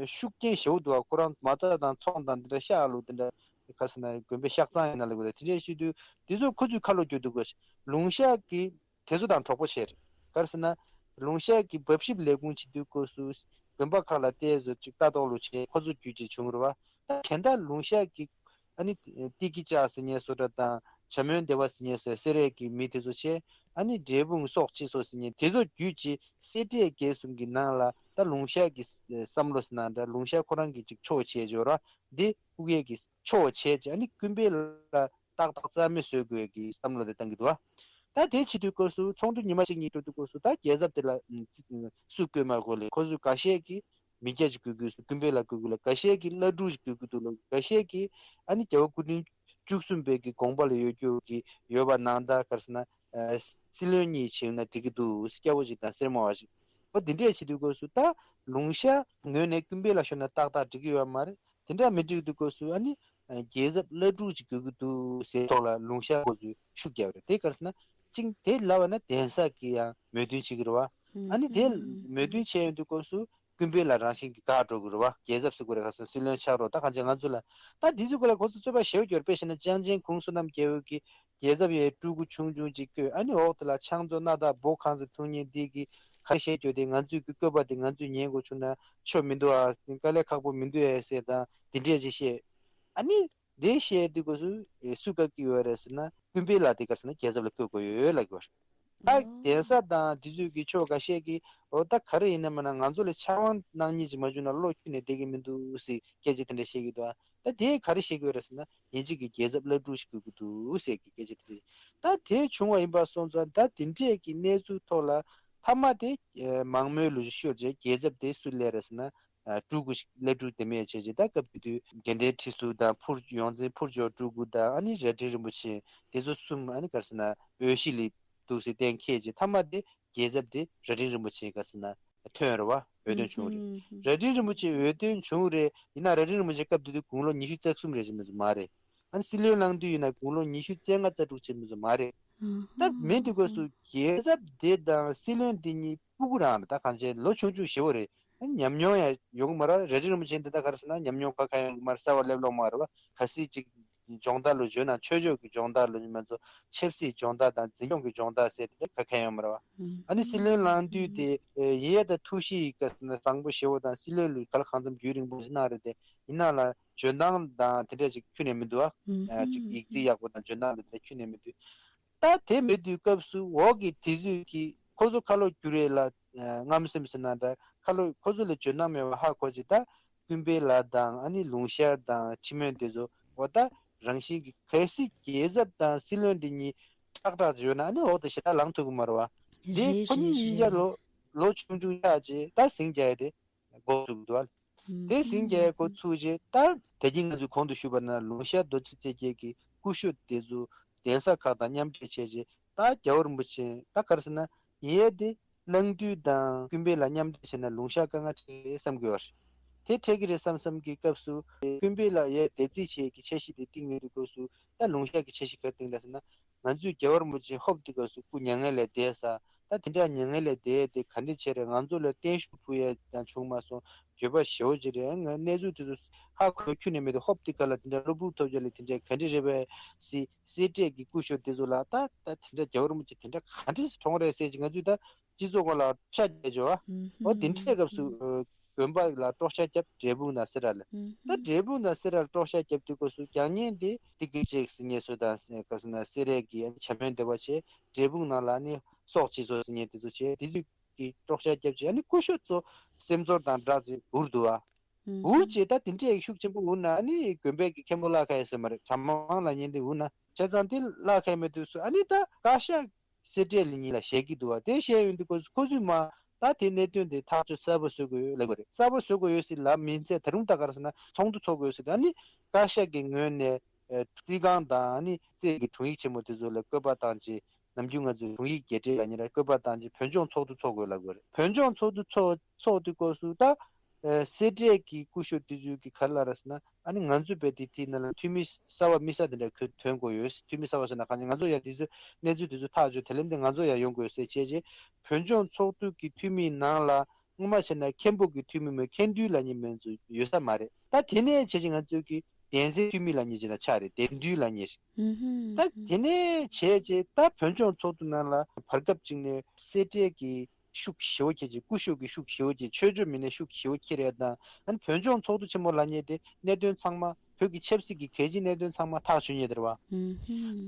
ཤུགས་རྐྱེན་ཞེ་པོ་འདུག་བ། ཁོ་རང་མ་རྩ་དང་ཚོང་དང་དེ་འདྲ་ཤག་ལུགས་དེ་འདྲ་ག་ཟེར་ན་དགོན་པའི་ཤག་ཚང་ཡིན་ན་ལ་དགོས་དེ་འདྲ་བྱེད་དུས་དེ་ཚོ་ཁོ་ཚོས་ཁ་ལོ་བསྒྱུར་འདུག་ག་ལུང་ཤག་གི་དེ་ཚོ་དང་གྲོགས་པོ་བྱས་རེད། ག་རེ་ཟེར་ན། ལུང་ཤག་གི་འབབ་ཞིབ་ལས་ཁུངས་བྱེད་དུས་སྐབས་སུ་དགོན་པ་ཁག་ལ་བལྟས་བཟོ་ཅིག་ལྟ་རྟོག་ལུགས་བྱས་ཁོ་ཚོ་བརྒྱུད་ཅིག་བྱུང་རེད་བ། ད་དེ་འདྲ་ལུང་ཤག་གི་ཨ་ནི་ཏི་ཀི་ཅག་ཟེར་མཁན་བཟོ་འདྲ་དང་བྱམས་སྨན་བདེ་བ་ཟེར་མཁན་བཟོ་སེ་རའི་གི་མི་དེ་ཚོ་བྱས། ཨ་ནི་འབྲས་སྤུངས་སོག་ཅི་སོགས་ཟེར་མཁན་དེ་ཚོ་བརྒྱུད་ཅིག་སེ་འབྲས་དགེ་གསུམ་གྱི་ནང་ལ་ད་ལུང་ཤག་གི་བསམ་བློ་ཟེར་ན་འདྲ། ལུང་ཤག་ཁོ་རང་གི་ཅིག་ཕྱོགས་བྱས་བྱས་ར་འདི་ཨུ་ཡེ་གི་ཕྱོགས་བྱས་ཅིག་ཨ་ནི་ཀུན་སྤེལ་ལ་ཏག་ཏག་རྩ་མེད་བཟོ་དགོས་ཀྱི་བསམ་བློ་དེ་བཏང་གི་འདུག་བ། ད་དེ་བྱེད་དུས་སྐབས་སུ་ཚོགས་འདུ་ཉི་མ་གཅིག་གཉིས་འགྲོ་དུས་སྐབས་སུ་ད་རྒྱལ་ཚབ་དེ་ལ་ཨམ་སུ་བསྐོས་མ་དགོས་ལེ། ཁོ་ཚོས་འགའ་ཤས་ཀྱིས་མི་སྐྱ་ཅིག་དགོས་ཀྱི་ཡོད་ཀུན་སྤེལ་ལ་དགོས་ཀྱི་ལ། འགའ་ཤས་ཀྱིས་སླར་སྒྲུང་ཞིག་དགོས་ཀྱི་འདུག་ལ། འགའ་ཤས་ཀྱིས་ཨ་ནི་རྒྱལ་བ་སྐུ་ཕྲེང་བཅུ་གསུམ་པའི་གི་དགོངས་པ་ལ་ཡོད་རྒྱུ་གི་ཡོད་པ་ནང་ད་ག་རེ་ཟེར་ན་ཨ་སྲིད་བློན་གཉིས་བྱས་ན་འགྲིག་གི་འདུག་སྐྱ་བོ་ཅིག་དང་སེར་མོ་བ་ཞིག་འོ་དེ་འདྲས་བྱེད་དུས་སྐབས་སུ་ད་ལུང་ཤག་ངོས་ནས་ཀུན་སྤེལ་ལ་ཤོར་ན་ཏག་ཏག་འགྲིག་གི་ཡོད་མ་རེད། དེ་འདྲ་མི་འགྲིག་དུས་སྐབས་སུ་ཨ་ནི་རྒྱལ་ཚབ་བླ་སྤྲུལ་ཅིག་དགོས་ཀྱི་འདུག་ཟེར་ཐོག་ལ་ལུང་ཤག་ཁོ་ཚོས་ཤུགས་རྒྱབ་རེད། དེ་ག་རེ་ཟེར་ན་ཅིང་དེ་ལབ་པ་ན་གདན་ས་གིས་ཡང་མོས་མཐུན་བྱེད་ཀྱི་རེད་བ། ཨ་ནི་དེ་མོས་མཐུན་བྱས་ཡོང་དུས་སྐབས་སུ་ཀུན་སྤེལ་ལ་རང་བཞིན་གྱིས་དགའ་འགྲོ་གི་རེད་བ། རྒྱལ་ཚབ་ཟེར་དགོས་རེད། ག་ཟེར་སྲིད་བློན་ཕྱག་རོགས་ད་གང་ཅི་ང་ཚོ་ལ་ད་འདི་ཚོ་སྐོར་ལ་ཁོ་ཚོ་རྩོད་པ་ཞེ་པོ་ཡོད་རེད། དཔེ་བཤད་ན་ཅང་ཅན་གུང་བསོད་ནམས་རྒྱལ་པོ་གིས་རྒྱལ་ཚབ་ཡའི་སྤྲུལ་སྐུ་ཆུང་ཆུང་ཅིག་བསྐོས། ཨ་ནི་འོག་དེ་ལ་ཕྱག་མཛོད་སྣ་ཐག་འབོ་གང་ཚེ་ཐུགས་མཉེས་འདི་གིས་ག་རེ་བཤད་རྒྱུ་དེ་ང་ཚོས་ཀྱི་བཀོད་པ་དེ་ང་ཚོས་ཉན་དགོས་བྱུང་ན་ཆོ་མི་འདུག་ཨ། དཀའ་ལས་ཁག་པོ་མི་འདུག་ཨེ་ཟེར་དང་དེ་འདྲས་ཅིག་བཤད། ཨ་ནི་དེ་བཤད་དུས་སྐབས་སུ་ཨེ་སུས་བཀག་གི་ཡོད་རེད་ཟེར་ན་ཀུན་སྤེལ་ལགས་དེ་ག་ཟེར་ན་རྒྱལ་ཚབ་ལ་བསྐོས་དགོས་ཡོད་ལབ་ཀྱི་ཡོད་རེད། ད་གདན་ས་དང་དེ་ཚོས་ཀྱི་ཕྱོགས་འགའ་ཤས་ཀྱིས་འོ་ད་ག་རེ་ཡིན་ན་མིན་ན་ང་ཚོ་ལ་ཕྱག་དབང་གནང་མཁན་ཅིག་མ་བྱུང་ན་བློ་ཁྱོན་ནས་བདེ་གི་མི་འདུག་ཟེར་སྐད་ཆ་དེ་འདྲ་བཤད་ཀྱི་འདུག་ཨ། ད་དེ་ག་རེ་བཤད་ཀྱི་ཡོད་རེད་ཟེར་ན་ཡིན་གཅིག་གི་རྒྱལ་ཚབ་བླ་སྤྲུལ་ཞིག་དགོས་ཀྱི་འདུག་ཟེར་གྱི་སྐད་ཆ་དེ་རེད། ད་དེ་བྱུང་བ་ཡིན་པ་སོང་ཙང་ད་དེ་འདྲས་ཀྱི་གནས་ཚུལ་ཐོག་ལ་མཐའ་མ་དེ་མང་མོས་ལུགས་ཤོར་རྗེས་རྒྱལ་ཚབ་དེ་སུ་སླེབས་རེད་ཟེར་ན། སྤྲུལ་སྐུ་ཞིག་བླ་སྤྲུལ་དེ་མེད་བྱས་རྗེས་ད་སྐབས་དེ་དུས་དགེ་ལྡན་ཁྲི་ཟུར་དང་ཕུར་ཡོངས་འཛིན་ཕུར་ལྕོག་སྤྲུལ་སྐུ་དང་ཨ་ནི་རྭ་སྒྲེང་རིན་པོ་ཆེ་དེ་ཚོ་གསུམ་ཨ་ནི་ག་རེ་ཟེར་ན་འོས་གཞི་ལས་འདུག་ཟེར་གཏན་འཁེལ་རྗེས་མཐའ་མ་དེ་རྒྱལ་ཚབ་དེ་རྭ་སྒྲེང་རིན་པོ་ཆེ་ག་རེ་ཟེར་ན་ཐོན་རེད་བ། འོས་ཐོན་བྱུང་རེད། རྭ་སྒྲེང་རིན་པོ་ཆེ་འོས་ཐོན་བྱུང་རེད། ཡིན་ན་རྭ་སྒྲེང་རིན་པོ་ཆེ་སྐབས་དེ་དུས་དགུང་ལོ་ཉི་ཤུ་རྩ་གསུམ་རེད་ཅེས་མི་ཚོ་མ་རེད། ཨ་ནི་སྲིད་བློན་གནང་དུས་ཡིན་ན་དགུང་ལོ་ཉི་ཤུ་རྩ་ལྔ་རྩ་དྲུག་ཅེས་མི་ཚོ་མ་རེད། ད་མི་འདུག་སྐབས་སུ་རྒྱལ་ཚབ་དེ་དང་སྲིད་བློན་དེ་གཉིས་སྤུ་གུ་རང་རེད། ད་གང་བྱས་ལོ་ཆུང་ཆུང་ཞེ་བོ་རེད། ཨ་ནི་ཉམས་མྱོང་ཡང་ཡོང་གི་མ་རེད། རྭ་སྒྲེང་རིན་པོ་ཆེ་འདི་ད་ག་རེ་ཟེར་ན་ཉམས་མྱོང་ཁ་ཁ་ཡོང་གི་མ་རེད། གསར་བ་སླེབས་ལོང་མ་རེད་བ། གལ་སྲིད་ཅིག་སྦྱོང་བརྡར་ལོ་བརྗོད་ན་ཆོས་ཕྱོགས་ཀྱི་སྦྱོང་བརྡར་ལོ་མ་གཏོགས་ཆབ་སྲིད་སྦྱོང་བརྡར་དང་འཛིན་སྐྱོང་གི་སྦྱོང་བརྡར་ཟེར་དེ་ག་གལ་ཡོང་མ་རེད་བ། ཨ་ནི་སྲིད་བློན་གནང་དུས་དེ་ཡིན་ཡ་ད་ཐུགས་གཤིས་ག་ཟེར་ན་བཟང་པོ་ཞེ་བོ་དང་སྲིད་བློན་ལུས་ག་ལ་གང་འཚམ་རྒྱུན་རིང་པོ་ཞིག་གནང་རེད་དེ་ཡིན་ན་ལ་འཇོན་ཐང་དང་དེ་འདྲ་ཅིག་ཁྱོན་ནས་མི་འདུག་ཨ། ཅིག་ཡིག་རྩིས་ཡག་པོ་དང་འཇོན་ཐང་དེ་འདྲ་ཁྱོན་ནས་མི་འདུག་ད་དེ་མེད་དུས་སྐབས་སུ་འོག་གི་དེ་ཚོས་ཀྱིས་ཁོ་ཚོ་ཁ་ལོ་བསྒྱུར་རེས་ལ་རྔམ་སེམས་ཟེར་ན་འདྲ་ཁ་ལོ་ཁོ་ཚོ་ལ་འཇོན་ཐང་མེད་པ་ཧ་གོ་ཅིག་ད་ཀུན་སྤེལ་ལགས་དང་ཨ་ནི་ལུང་ཤར་དང་ཁྲི་སྨོན་དེ་ཚོ་འོ་ད་རང་བཞིན་གྱི་གལ་སྲིད་རྒྱལ་ཚབ་དང་སྲིད་བློན་དེ་གཉིས་ཏག་ཏག་ཡོད་ན་ཨ་ནི་འོག་ཏུ་ཞེ་དྲག་ལངས་ཐུབ་ཀྱི་མ་རེད་བ། དེ་རེད་ཁོ་གཉིས་རེད་གཉིས་ཀ་རེད། ལོ་ལོ་ཆུང་ཆུང་ཡག་ཅིག་ད་ཟིང་རྒྱག་ཡ་དེ། འགོ་བཙུགས་འདུག་ཨ། དེ་ཟིང་རྒྱག་འགོ་ཚུགས་རྗེས་ད་ དེ་རིང་ང་ཚོས་གོང་དུ་ཞུས་པ་ན་ལུང་ཤར་རྡོ་རྗེ་རྩེ་རྒྱལ་གྱི་སྐུ་ཤོད་དེ་ཚོ་གདན་ས་ཁག་དང་མཉམ་འབྲེལ་བྱས་རྗེས་ད་རྒྱལ་བ་རིན་པོ་ཆེ་ད་ག་རེ་ཟེར་ན་ཡིན་ཡས་དེ་གླང་འདུས་དང་ཀུན་སྦས་ལ་མཉམ་འབྲེལ་བྱས་ན་ལུང་ཤར་དཀའ་ངལ་འཕྲད་ཀྱི་རེད་བསམ་གྱི་ཡོད་རེད། དེ་འཕྲད་ཀྱི་རེད་བསམ་བསམ་གྱི་སྐབས་སུ་ཀུན་སྦས་ལ་ཡས་དེ་རྩིས་བྱེད་ཀྱི་འཆར་གཞི་དེ་བཏིང་ཡོད་དུས་སྐབས་སུ་ད་ལུང་ཤར་གྱི་འཆར་གཞི་ག་རེ་བཏིང་ད་ཟེར་ན། ང་ཚོས་རྒྱལ་བ་རིན་པོ་ཆེ་ཧོབ་དེ་སྐབས་སུ་སྐུ་མྱ་ངན་ལས་འདས་ས། ད་དེ་འདྲ་མྱ་ངན་ལས་འདས་དེ་ག་འདྲ་བྱས་རེད། ང་ཚོ་ལ་བརྟན་བཞུགས་ཕུལ་ཡ་ཡང་བྱུང་མ་སོང་། བརྗོད་པ་ཞེ་པོ་ཅིག་རེད། ང་གནས་ཚུལ་དེ་ཚོ་ཧ་གོ་ཁྱོན་ནས་མེད་དུ་ཧོབ་དེ་ག་ལ་དེ་འདྲ་བློ་སྦུག་ཐོབ་ཅོག་ལ་དེ་འདྲ་ག་འདྲ་རེད་པས་སི་སེ་འབྲས་ཀྱི་སྐུ་ཞབས་དེ་ཚོ་ལ་ད་ད་དེ་འདྲ་རྒྱལ་བ་རིན་པོ་ཆེ་དེ་འདྲ་ག་འདྲ་སི་གྲོངས་རེད་ཟེར་གྱི་ང་ཚོས་ད་སྤྱི་ཚོགས་སྐོར་ལ་དཀྲོག་ཤ་རྒྱག་ཅོག་ཨ། ཨོ་དེ་འདྲའི་སྐབས་སུ་དགོན་པ་ལ་དཀྲོག་ཤ་རྒྱབ་འབྲས་སྤུངས་དང་སེ་ར་ལ། ད་འབྲས་སྤུངས་དང་སེ་ར་ལ་དཀྲོག་ཤ་རྒྱབ་དུས་སྐབས་སུ་རྒྱག་ཉེན་དེ་དེ་གི་ཅེག་སི་ཉེ་སུ་དང་ག་སི་ན་སེ་རའི་གི་ཨ་ནི་བྱམས་སྨན་སྡེ་བ་བྱས། འབྲས་སྤུངས་ནང་ལ་ཨ་ནི་སྲོག་བཅད་སོ་སི་ཉེ་དེ་ཚོ་བྱས་དེ་ཚོ་གི་དཀྲོག་ཤ་རྒྱབ་བྱས་ཨ་ནི་སྐུ་ཞབས་ཚོ་སེམས་ཚོར་དང་སྦྲགས་ཅིག་འུར་འདུག་ཨ། འུར་བྱས་ད་དེ་འདྲའི་ཤུགས་ཆེན་པོ་འུར་ན་ཨ་ནི་དགོན་པའི་གི་མཁན་པོ་བརླག་ཁ་ཡོད་ས་མ་རེད། གྲྭ་མང་ལ་ཉེན་དེ་འུར་ན་བྱས་ཙང་དེ་བརླག་ཁ་མེད་དུས་སུ་ཨ་ནི་ད་བཀའ་ཤག་སེ་འབྲས་ལ་ཉིན་ལ་བཤད་ཀྱི་འདུག་བ། དེ་བཤད་ཡོང་དུས་ཁོ་ཁོ་ཚོས་མ་ད་དེ་གནད་དོན་དེ་ཐག་གཅོད་གསལ་པོ་བཟོ་དགོས་ཡོད་ལབ་དགོས་རེད། གསལ་པོ་བཟོ་དགོས་ཡོད་ཟེར་ལབ་མིན་ཚེ་ད་རུང་ད་ག་རེ་ཟེར་ན་ཚོགས་འདུ་ཚོགས་དགོས་ཡོད་ཟེར། ད་ནི་བཀའ་ཤག་གི་ངོས་ནས་རྩིས་ཁང་དང་ནི་རྩིས་ཀྱི་དྲུང་ཡིག་ཆེན་མོ་དེ་ཚོ་ལ་བཀོད་པ་བཏང་རྗེས་ནམ་རྒྱུན་ང་ཚོས་དྲུང་ཡིག་རྒྱས་སྤྲས་ལ་ཉེ་ར་བཀོད་པ་བཏང་རྗེས་བོད་ལྗོངས་ཚོགས་འདུ་ཚོགས་དགོས་ལབ་དགོས་རེད། བོད་ལྗོངས་ཚོགས་འདུ་ཚོགས་ཚོགས་དུས་སྐབས་སུ་ད། ཨེ་སེ་འབྲས་ཀྱི་སྐུ་ཞབས་དེ་ཚོས་ཀྱི་ག་རེ་ལབ་རེད་ཟེར་ན་ཨ་ནི་ང་ཚོ་བས་དེ་དེའི་ནང་ལ་འཐུས་མི་གསར་བ་དམིགས་བསལ་དེ་འདྲ་ཁོས་ཐོན་དགོས་ཡོད། འཐུས་མི་གསར་བ་ཟེར་ན་གང་ཅི་ང་ཚོ་ཡང་དེ་ཚོ་གནས་ཚུལ་དེ་ཚོ་ཐག་གཅོད་དེ་ལམ་དེ་ང་ཚོ་ཡང་ཡོང་དགོས་ཟེར་བྱས་རྗེས་བོད་ལྗོངས་ཚོགས་འདུ་གི་འཐུས་མིའི་ནང་ལ་སྔོན་མ་བྱས་ན་མཁན་པོ་གི་འཐུས་མི་མོད་མཁན་འདུས་ལ་ཉེ་མོད་ཚོ་ཡོད་ས་མ་རེད། ད་དེ་ནས་བྱས་རྗེས་ང་ཚོ་གི་གདན་སའི་འཐུས་མི་ལ་ཉེ་རྗེས་ན་ཆགས་རེད། གདན་འདུས་ལ་ཉེ་རེད། ད་དེ་ནས་བྱས་རྗེས་ད་བོད་ལྗོངས་ཚོགས་འདུ་ནང་ལ་བར་སྐབས་ཅིག་ནས་སེ་འབྲས་ཀྱི་ཤུགས་ཞེ་པོ་ཁྱེར་ཅིག་སྐུ་ཞབས་ཀྱི་ཤུགས་ཞེ་པོ་ཁྱེར། ཆོས་ཕྱོགས་མི་སྣའི་ཤུགས་ཞེ་པོ་ཁྱེར་ཡ་དང་ཨ་ནི་བོད་ལྗོངས་ཚོགས་འདུ་ཆེན་མོ་ལ་ཉེ་དེ་གནད་དོན་ཚང་མ་བོད་ཀྱི་ཆབ་སྲིད་ཀྱི་གལ་ཆེའི་གནད་དོན་ཚང་མ་ཐག་ཆོད་ཉེ་དེ་རེད་བ།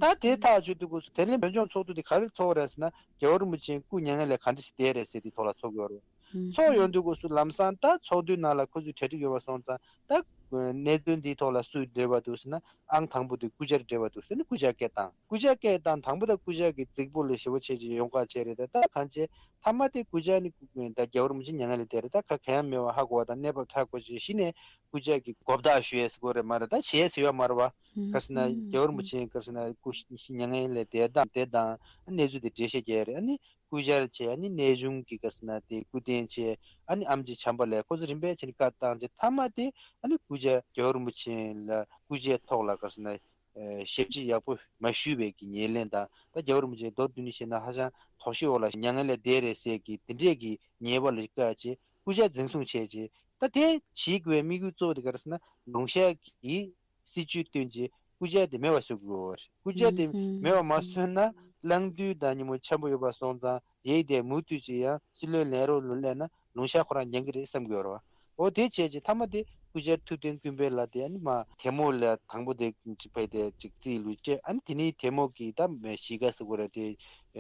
ད་དེ་ཐག་ཆོད་དུས་སྐབས་སུ་དེ་ནས་བོད་ལྗོངས་ཚོགས་འདུ་དེ་ག་རེ་ཚོགས་རེད་ཟེར་ན་རྒྱལ་བ་རིན་པོ་ཆེ་སྐུ་མྱ་ངན་ལས་ག་འདྲ་ཞིག་བསྡད་རེད་ཟེར་དེ་ཐོག་ལ་ཚོགས་ཀྱི་ཡོད་རེད། ཚོགས་ཡོང་དུས་སྐབས་སུ་ལམ་སང་ད་ཚོགས་འདུའི་ནང་ལ་ཁོ་ཚོས་གྲ་སྒྲིག་ཡོད་པ་སོང་ཙང་ད་གནད་དོན་འདིའི་ཐོག་ལ་སུ་འབྲེལ་བ་འདུག་ཟེར་ན་ཨང་དང་པོ་དེ་སྐུ་བཅར་འབྲེལ་བ་འདུག་ཟེར་ནས་སྐུ་བཅར་སྐད་བཏང་། སྐུ་བཅར་སྐད་བཏང་དང་པོ་ད་སྐུ་བཅར་གྱི་རྫིག་པོ་ལ་ཞེ་པོ་བྱས་ཀྱི་ཡོང་ཁ་བྱས་རེད། ད་ད་གང་བྱས་མཐའ་མ་དེ་སྐུ་བཅར་ནི་ད་རྒྱལ་བ་རིན་པོ་ཆེ་མྱ་ངན་ལས་འདས་རེད། ད་ག་ག་ཡང་མེད་པ་ཧ་གོ་བ་དང་གནས་བབ་ཧ་གོ་བྱས་གཞི་ནས་སྐུ་བཅར་གྱི་གོ་བརྡ་ཞུ་ཡས་ཟེར་དགོས་རེད་མ་རེད། ད་བྱས་ཟེར་ཡོད་མ་རེད་བ། ག་ཟེར་ན་རྒྱལ་བ་རིན་པོ་ཆེ་ག་ཟེར་ན་སྐུ་མྱ་ངན་ལས་འདས་དང་དེ་དང་གནས་ཚུལ་དེ་འགྲེལ་བཤད་རྒྱག་ཡས་རེད། ཨ་ནི། སྐུ་བཅར་བྱས་ཨ་ནི་གནས་ཆུང་གི་ག་རེ་ཟེར་ན་དེ་སྐུ་རྟེན་བྱས་ཨ་ནི་ཨེམ་ཆི་བྱམས་པ་ལགས་ཁོ་ཚོ་རིམ་པས་བྱས་ནས་བཀའ་བཏང་རྗེས་མཐའ་མ་དེ་ཨ་ནི་སྐུ་བཅར་རྒྱལ་བ་རིན་པོ་ཆེ་ལ་སྐུ་བཅར་ཐོག་ལ་ག་རེ་ཟེར་ན་ཞབས་ཕྱི་ཡག་པོ་མ་ཞུས་པའི་གི་ཉེར་ལེན་དང་ད་རྒྱལ་བ་རིན་པོ་ཆེ་མདོར་བསྡུས་ནས་བཤད་ན་ཧ་ཅང་དོགས་གཞི་འོག་ལ་མྱ་ངན་ལས་འདས་རེད་ཟེར་གི་དེ་འདྲས་ཀྱི་ཉེས་པ་ལ་བཀག་བྱས་སྐུ་བཅར་འཛིན་བཟུང་བྱས་རྗེས་ད་དེ་བྱེད་དགོས་པའི་དམིགས་ཡུལ་གཙོ་བོ་དེ་ག་རེ་ཟེར་ན་ལུང་ཤར་གྱི་སྲིད་བྱུས་བཏོན་རྗེས་སྐུ་བཅར་དེ་མེད་པ་བཟོ་དགོས་པ་རེད། སྐུ་བཅར་དེ་མེད་པ་མ་བཟོས་ན་གླང་རྡོལ་དང་ཉིན་མོ་འཆམ་པོ་ཡོད་པ་སོང་ཙང་དེའི་དེ་མུ་མཐུད་ཅིག་ཡང་སྲིད་བློན་ལེན་རོགས་ལུང་ལེན་ན་ལུང་ཤར་ཁོ་རང་ཉན་གི་རེད་བསམ་གི་ཡོད་རེད་བ། འོ་དེ་བྱས་རྗེས་མཐའ་མ་དེ་སྐུ་བཅར་ཐུབ་བསྟན་ཀུན་འཕེལ་ལགས་དེ་ཨ་ནི་མ་དེ་མོ་ལ་དང་པོ་དེ་ཅིག་ཕེབས་དེ་ཅིག་རྩིས་ལུས་སྤྲད་ཨ་ནི་དེ་ནས་དེ་མོ་གི་ད་གཞིས་ཀ་ཟེར་དགོས་རེད་དེ་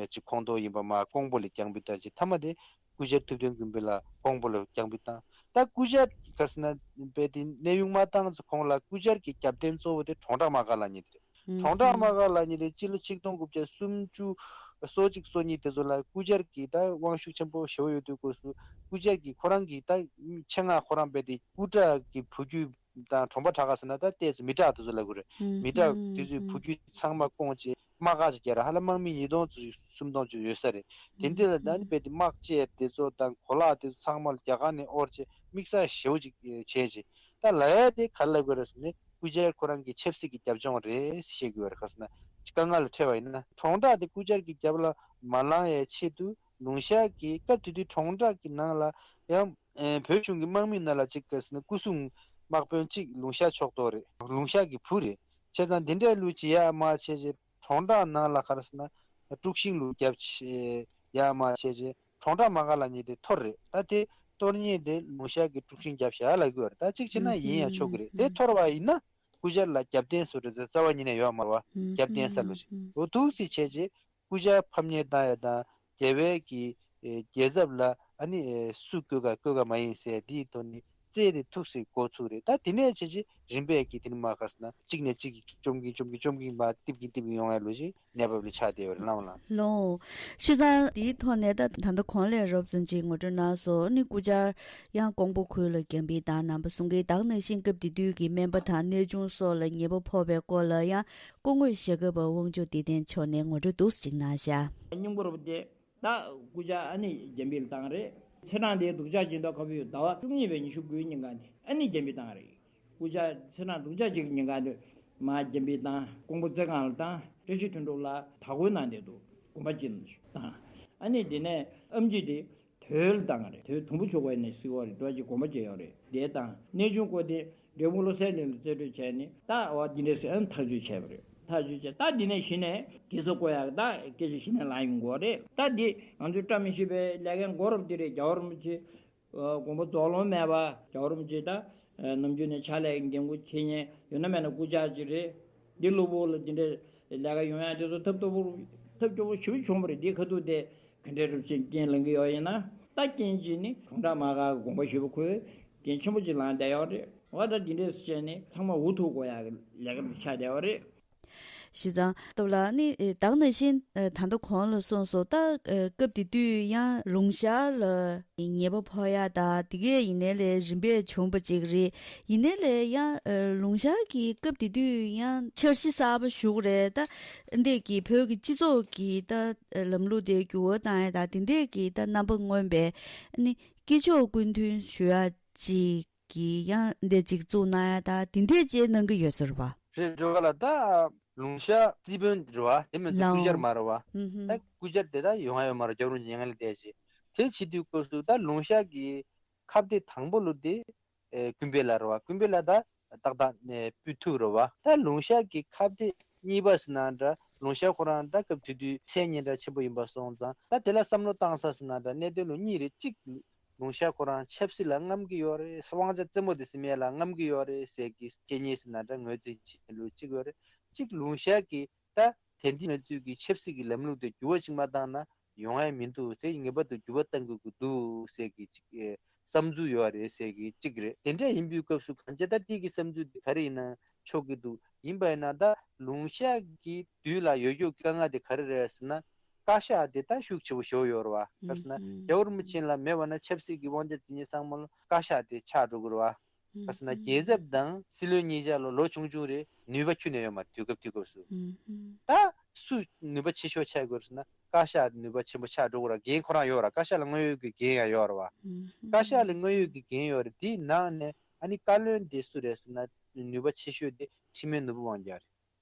ཅིག་ཁོངས་གཏོགས་ཡིན་པ་མ་ཀོང་པོ་ལ་རྒྱང་འབུད་བཏང་རྗེས་མཐའ་མ་དེ། སྐུ་བཅར་ཐུབ་བསྟན་ཀུན་འཕེལ་ལགས་ཀོང་པོ་ལ་རྒྱང་འབུད་བཏང་། ད་སྐུ་བཅར་ག་རེ་ཟེར་ན་དཔེ་དེ་གནས་དབྱུང་མ་བཏང་ཙམ་གོང་ལ་སྐུ་བཅར་གྱི་རྒྱབ་རྟེན་གཙོ་བོ་དེ་གྲོང་བརྡལ་དམག་སྒར་ལབ་མཁན་དེ་རེད། གྲོང་བརྡལ་དམག་སྒར་ལབ་མཁན་དེ་སྤྱི་ལོ་ཆིག་སྟོང་དགུ་བརྒྱ་སུམ་ཅུ་སོ་གཅིག་སོ་གཉིས་དེ་ཚོ་ལ་སྐུ་བཅར་གྱི་ད་དབང་ཤུགས་ཆེན་པོ་ཞེ་པོ་ཡོད་དུས་སྐབས་སུ་སྐུ་བཅར་གྱི་ཁོ་རང་གི་ད་ཆེད་མངགས་ཁོ་རང་དཔེ་དེ་སྐུ་དྲག་གི་བུ་རྒྱུད། དང་གྲོང་པ་དྲག་ག་ཟེར་ན་ད་ལྟས་ཚེ་མི་དྲག་དེ་ཚོ་ལབ་དགོས་རེད། མི་དྲག་དེ་ཚོའི་བུ་རྒྱུད་ཚང་མ་བསྐོངས་བྱས་དམག་སྒར་ཅིག་རྒྱག་ར་ཧ་ལམ་དམག་མི་ཉིས་སྟོང་ཙམ་སུམ་སྟོང་ཙམ་ཡོད་ས་རེད། དེ་འདྲ་ལ་ད་ནི་རྦད་དེ་དམག་བཅས་དེ་ཚོ་དང་གོ་ལག་དེ་ཚོ་ཚང་མ་རྒྱ་གར་ནས་དབོར་བྱས་དམིགས་བསལ་ཞེ་པོ་ཅིག་བྱས་བྱས་ད་ལབ་ཡ་དེ་ག་རེ་ལབ་དགོས་རེད་ཟེར་ནས་སྐུ་བཅར་ཁོ་རང་གི་ཆབ་སྲིད་ཀྱི་རྒྱབ་ལྗོངས་རེད་བཤད་དགོས་རེད། ག་ཟེར་ན་དཀའ་ངལ་ལ་འཕྲད་པ་ཡིན་ན་གྲོང་བརྡལ་དེ་སྐུ་བཅར་གྱི་རྒྱབ་ལ་མ་ལངས་ཡའི་ཆེད་དུ་ལུང་ཤར་གྱི་སྐབས་དེ་དུས་གྲོང་བརྡལ་གྱི་ནང་ལ་ཡང་། ཨེ་བོད་གཞུང་གི་དམག་མི་ནང་ལ་གཅིག་ག་ཟེར་ན་སྐུ་སྲུང་དམག་དཔོན་གཅིག་ལུང་ཤར་ཕྱོགས་གཏོགས་རེད། ལུང་ཤར་གྱི་བུ་རེད། བྱས་ཙང་འདི་འདྲའི་ལུས་ཀྱི་ཡར་མར་བྱས་རྗེས་གྲོང་བརྡལ་ནང་ལ་ག་རེ་ཟེར་ན་དཀྲུག་ཤིང་ལུ་བརྒྱབ་བྱས་ཡར་མར་བྱས་རྗེས་གྲོང་བརྡལ་དམག་སྒར་ལབ་མཁན་དེ་འཐོར་རེད། ད་དེ་གཏོར་མཁན་དེ་ལུང་ཤར་གྱི་དཀྲུག་ཤིང་བརྒྱབ་བཞག་ལབ་ཀྱི་ཡོད་རེད། ད་གཅིག་བྱས་ན་ཡིན་ཡང་ཆོག་གི་རེད། དེ་འཐོར་བ་ཡིན་ན་སྐུ་བཅར་ལ་རྒྱབ་རྟེན་བཟོ་འདྲ་རྩ་བ་ཉིད་ནས་ཡོད་མ་རེད་བ། རྒྱབ་རྟེན་ས་ལུ་ཅིག་འོ་འདུག་སེ་བྱས་རྗེས། སྐུ་བཅར་ཕམ་ཉེས་བཏང་ཡ་དང་རྒྱལ་བའི་གི་ཨེ་རྒྱལ་ཚབ་ལ་ཨ་ནི་ཨེ་སུ་བསྐོས་ག་བསྐོས་ག་མ་ཡིན་ཟེར་འདིའི་ཐོག་ནས་ རྩལ་དེ་ཐུགས་སུ་འགོ་ཚུགས་རེད། ད་དེ་ནས་བྱས་རྗེས་རིམ་པས་ཀྱིས་དེ་ནི་མ་ག་རེ་ཟེར་ན་གཅིག་ནས་གཅིག་བཅོམ་གྱིན་བཅོམ་གྱིན་བཅོམ་གྱིན་མ་གཏིབ་ཀྱིན་གཏིབ་ཀྱིན་ཡོང་ཡ་ལོ་ཞིག་གནས་བབ་ལ་ཆགས་བསྡད་ཡོད་རེད། ལམ་ལ། ལོ། བྱས་ཙང་དེའི་ཐོག་ནས་ད་ད་ལྟ་གོང་ལས་རོབ་ཙམ་ཅིག་ངོ་སྤྲོད་གནང་སོང་། ཨ་ནི་སྐུ་བཅར་ཡང་ཀོང་པོ་ཁུལ་ལ་རྒྱ་བལ་བཏང་གནང་བ་གསུང་གི། ད་ག་ནང་བཞིན་སྐབས་དེ་དུས་ཀྱི་སྨན་པ་དང་ནད་གཅུང་སོགས་ལ་ཉེས་པ་ཕོག་པའི་སྐོར་ལ་ཡང་སྐུ་ངོ་ཞྭ་སྒབ་པ་དབང་ཕྱུག་བདེ་ལྡན་མཆོག་ནས་ངོ་སྤྲོད་འདུག་སེ་ཅིག་གནང་བཞག། སྙིང་པོ་རུ་དེ་ད་སྐུ་བཅར་ཨ་ནི་རྒྱ་བལ་བཏང་རེད། ཚེས་གྲངས་དེ་སྡུག་ཅག་སྦྱིན་བདག་ཁ་བུའི་ཟླ་བ་བཅུ་གཉིས་པའི་ཉི་ཤུ་དགུའི་ཉིན་གང་དེ་ཨ་ནི་རྒྱ་བལ་བཏང་རེད། སྐུ་བཅར་ཚེས་གྲངས་སྡུག་ཅག་ཅིག་ཉིན་གང་དེ་མ་རྒྱ་བལ་བཏང་། ཀོང་པོ་རྩེ་སྒང་ལ་བཏང་། བཀྲ་ཤིས་དོན་གྲུབ་ལགས་དྭགས་པོའི་ནང་དེ་དུ་དགོན་པ་ཅིག་ནང་བཏང་། ཨ་ནི་དེ་ནས་ཨེམ་ཆི་དེ་དོལ་བཏང་རེད། དོལ་དུམ་བུ་ཆུ་བར་ནས་སྲིད་པ་རེད། འགྲོ་ཅིག་དགོན་པ་ཅིག་ཡོད་རེད། དེ་བཏང་། གནས་ཆུང་སྐོར་དེ་འབྲས་སྤུངས་བློ་གསལ་གླིང་ལ་རྩིས་སྤྲོད་བྱས་ནས་ད་འོ་འདི་འདྲས་སུ་ཨ་ནི་ཐག་གཅོད་བྱས་པ་རེད། ཐག་གཅོད་བྱས། ད་འདི་ནས་གཞི་ནས་དགེ་རྩ་བསྐོ་ཡག་ད་སྐད་ཆ་གཞི་ནས་ལངས་ཡོང་གི་རེད། ད་འདི་ང་ཚོས་བཀྲ་མི་ཤིས་པའི་ལས་འགན་འགོ་རུ་འདི་རེད། རྒྱལ་བ་རིན་པོ་ཆེ་དགོངས་པ་རྫོགས་ལོང་མེད་པ། རྒྱལ་བ་རིན་པོ་ཆེ་ད་ནམ་རྒྱུན་ནས་ཕྱག་ལས་འགན་འཁུར་འཁྱེར་མཁན་ཡོད་ན་མེད་ན་སྐུ་ཕྱག་ཅིག་རེད། འདི་གློ་བུར་ལ་འདི་འདྲའི་ལས་ཀ་ཡོང་ཡ་དེ་ཚོ་ཐབས་སྐྱོ་པོ་ཐབས་སྐྱོ་པོ་ཞེ་པོ་བྱུང་བ་རེད། འདི་ཁ་ཐུག་དེ་ག་འདྲའི་རུབ་ཆེན་རྐྱེན་ལངས་ཀྱི་ཡོད་ཡིན་ན། ད་རྐྱེན་གཅིག་ནི་གྲོང་བསྒྲགས་མ་ག་གི་དགོངས་པ་ཞེ་པོ་ཁོས་རྐྱེན་ཆེན་པོ་ཅིག་ལངས་བསྡད་ཡོད་རེད། འོ་ད་འདི་འདྲས་བྱས་ནས་ཚང་མ་འུ་ཐུག་དགོས་ཡ་གི་ལས་ཀ་རུ་ཆགས་བསྡད་ཡོད་རེད། ཞུ་ཙང་སྟོབས་ལགས་ནི་ད་ག་ནང་བཞིན་ད་ལྟ་གོང་ལ་གསུངས་སོང་། ད་སྐབས་དེ་དུས་ཡང་ལུང་ཤར་ལ་ཉེས་པ་ཕོག་ཡ་ད་དེ་གས་ཡིན་ནའི་ལས་རིམ་པས་བྱུང་བ་ཅིག་རེད། ཡིན་ནའི་ལས་ཡང་ལུང་ཤར་གྱི་སྐབས་དེ་དུས་ཡང་འཆར་གཞི་གསར་པ་ཞུ་གི་རེད། ད་འདི་གི་བོད་ཀྱི་སྤྱི་ཚོགས་ཀྱི་ད་ལམ་ལུགས་དེ་འགྱུར་བ་བཏང་ཡ་ད་དེ་འདྲས་ཀྱི་ད་རྣམ་པ་མངོན་པའི་ནི་སྐྱེས་མཆོག་སྐུ་མདུན་ཞུ་ཡ་ཅིག་གི་ཡང་འདི་ཅིག་བཙུགས་གནང་ཡ་ད་དེ་འདྲས་ཅིག་གནང་གི་ཡོད་ཟེར་བ། རེད། འགྲོ་ག་ལ་ད་ལུང་ཤར་རྩིས་དཔོན་རེད་བ། དེ་མིན་ཚོ་ལའོ། སྐུ་བཅར་མ་རེད་བ། ཨུ་ཧུམ། ད་སྐུ་བཅར་དེ་ད་ཡོང་ཡ་ཡོད་མ་རེད། རྒྱལ་བ་རིན་པོ་ཆེ་མྱ་ངན་ལས་འདས་རྗེས། དེ་བྱེད་དུས་སྐབས་སུ་ད་ལུང་ཤར་གྱི་ཁ་གཏད་དང་པོ་ལོ་དེ་ཨེ་ཀུན་དཔལ་ལགས་རེད་བ། ཀུན་དཔལ་ལགས་ད་ཏག་ཏག་ནས་སྤུས་ཐུབ་རེད་བ། ད་ལུང་ཤར་གྱི་ཁ་གཏད་གཉིས་པ་ཟེར་ན་འདྲ། ལུང་ཤར་ཁོ་རང་ད་སྐབས་དེ་དུས་མཚན་སྙན་གྲགས་ཆེན་པོ་ཡིན་པ་སོང་ཙང་། ད་དེ་ལ་བསམ་བློ་བཏང་ས་ཟེར་ན་འདྲ། གནད་དོན་ལོ་གཉིས་རེད། གཅིག་ལུང་ཤར་ཁོ་རང་ཆབ་སྲིད་ལ་རྔམ་གྱི་ཡོད་རེད། དབང་ཆ་རྩེ་མོ་དེ་སྲིད་མེད་ལ་རྔམ་གྱི་ཡོད་རེད་ཟེར་གྱི་རྐྱེན་ངན་ཟེར་ན་འདྲ། ངོས་འཛིན་བྱེད་ལུགས་གཅིག་ཡོད་རེད། གཅིག་ལུང་ཤར་གྱི་ད་དེང་དུས་ང་ཚོའི་གི་ཆབ་སྲིད་ཀྱི་ལམ་ལུགས་དེ་འགྱུར་བ་ཅིག་མ་བཏང་ན་ཡོང་ཡ་མི་འདུག། དེ་ངེས་པར་དུ་འགྱུར་བ་གཏང་དགོས་ཀྱི་འདུག་ཟེར་གྱི་གཅིག་ཨེ་བསམ་ཚུལ་ཡོད་རེད་ཟེར་གྱི་གཅིག་རེད། དེ་འདྲ་ཡིན་པའི་སྐབས་སུ་གང་ཅི་ད་དེ་གི་བསམ་ཚུལ་དེ་ག་རེ་ཡིན་ན་ཆོག་གི་འདུག། ཡིན་པ་ཡིན་ན་ད་ལུང་ཤར་གྱི་དུས་ལ་ཡོད་རྒྱུ་དཀའ་ངལ་དེ་ག་རེ་རེད་ཟེར་ན། བཀའ་ཤག་དེ་ད་ཤུགས་ཆེ་པོ་ཞེ་པོ་ཡོད་རེད་བ། ག་རེ་ཟེར་ན་ཨུ་ཧུམ། རྒྱལ་བ་རིན་པོ་ཆེ་ལ་མེད་པ་ན་ཆབ་སྲིད་ཀྱི་དབང་ཆ་འཛིན་མཁན་ཚང་མ་ལ་བཀའ་ཤག་དེ་ཆགས་འགྲོ་གི་རེད་བ། ག་རེ་ཟེར་ན་རྒྱལ་ཚབ་དང་སྲིད་བློན་གཉིས་ཆ་ལ་ལོ་ཆུང་ཆུང་རེད། ནུས་པ་ཁྱོན་ནས་ཡོད་མ་རེད། དུས་སྐབས་དུས་སྐབས་སུ། ད་སུ་ནུས་པ་ཆེ་ཤོས་ཆགས་དགོས་ཟེར་ན་བཀའ་ཤག་ནུས་པ་ཆེན་པོ་ཆགས་འགྲོ་གི་རེད། འགན་ཁོ་རང་ཡོད་རེད། བཀའ་ཤག་ལ་དངོས་ཡོད་ཀྱི་འགན་ཡང་ཡོད་རེད་བ། བཀའ་ཤག་ལ་དངོས་ཡོད་ཀྱི་འགན་ཡོད་རེད། དེའི་ནང་ནས་ཨ་ནི་བཀའ་བློན་དེ་སུ་རེད་ཟེར་ན་ནུས་པ་ཆེ་ཤོས་དེ་འཕྲིན་མོན་ནོར་བུ་དབང་རྒྱལ་རེད།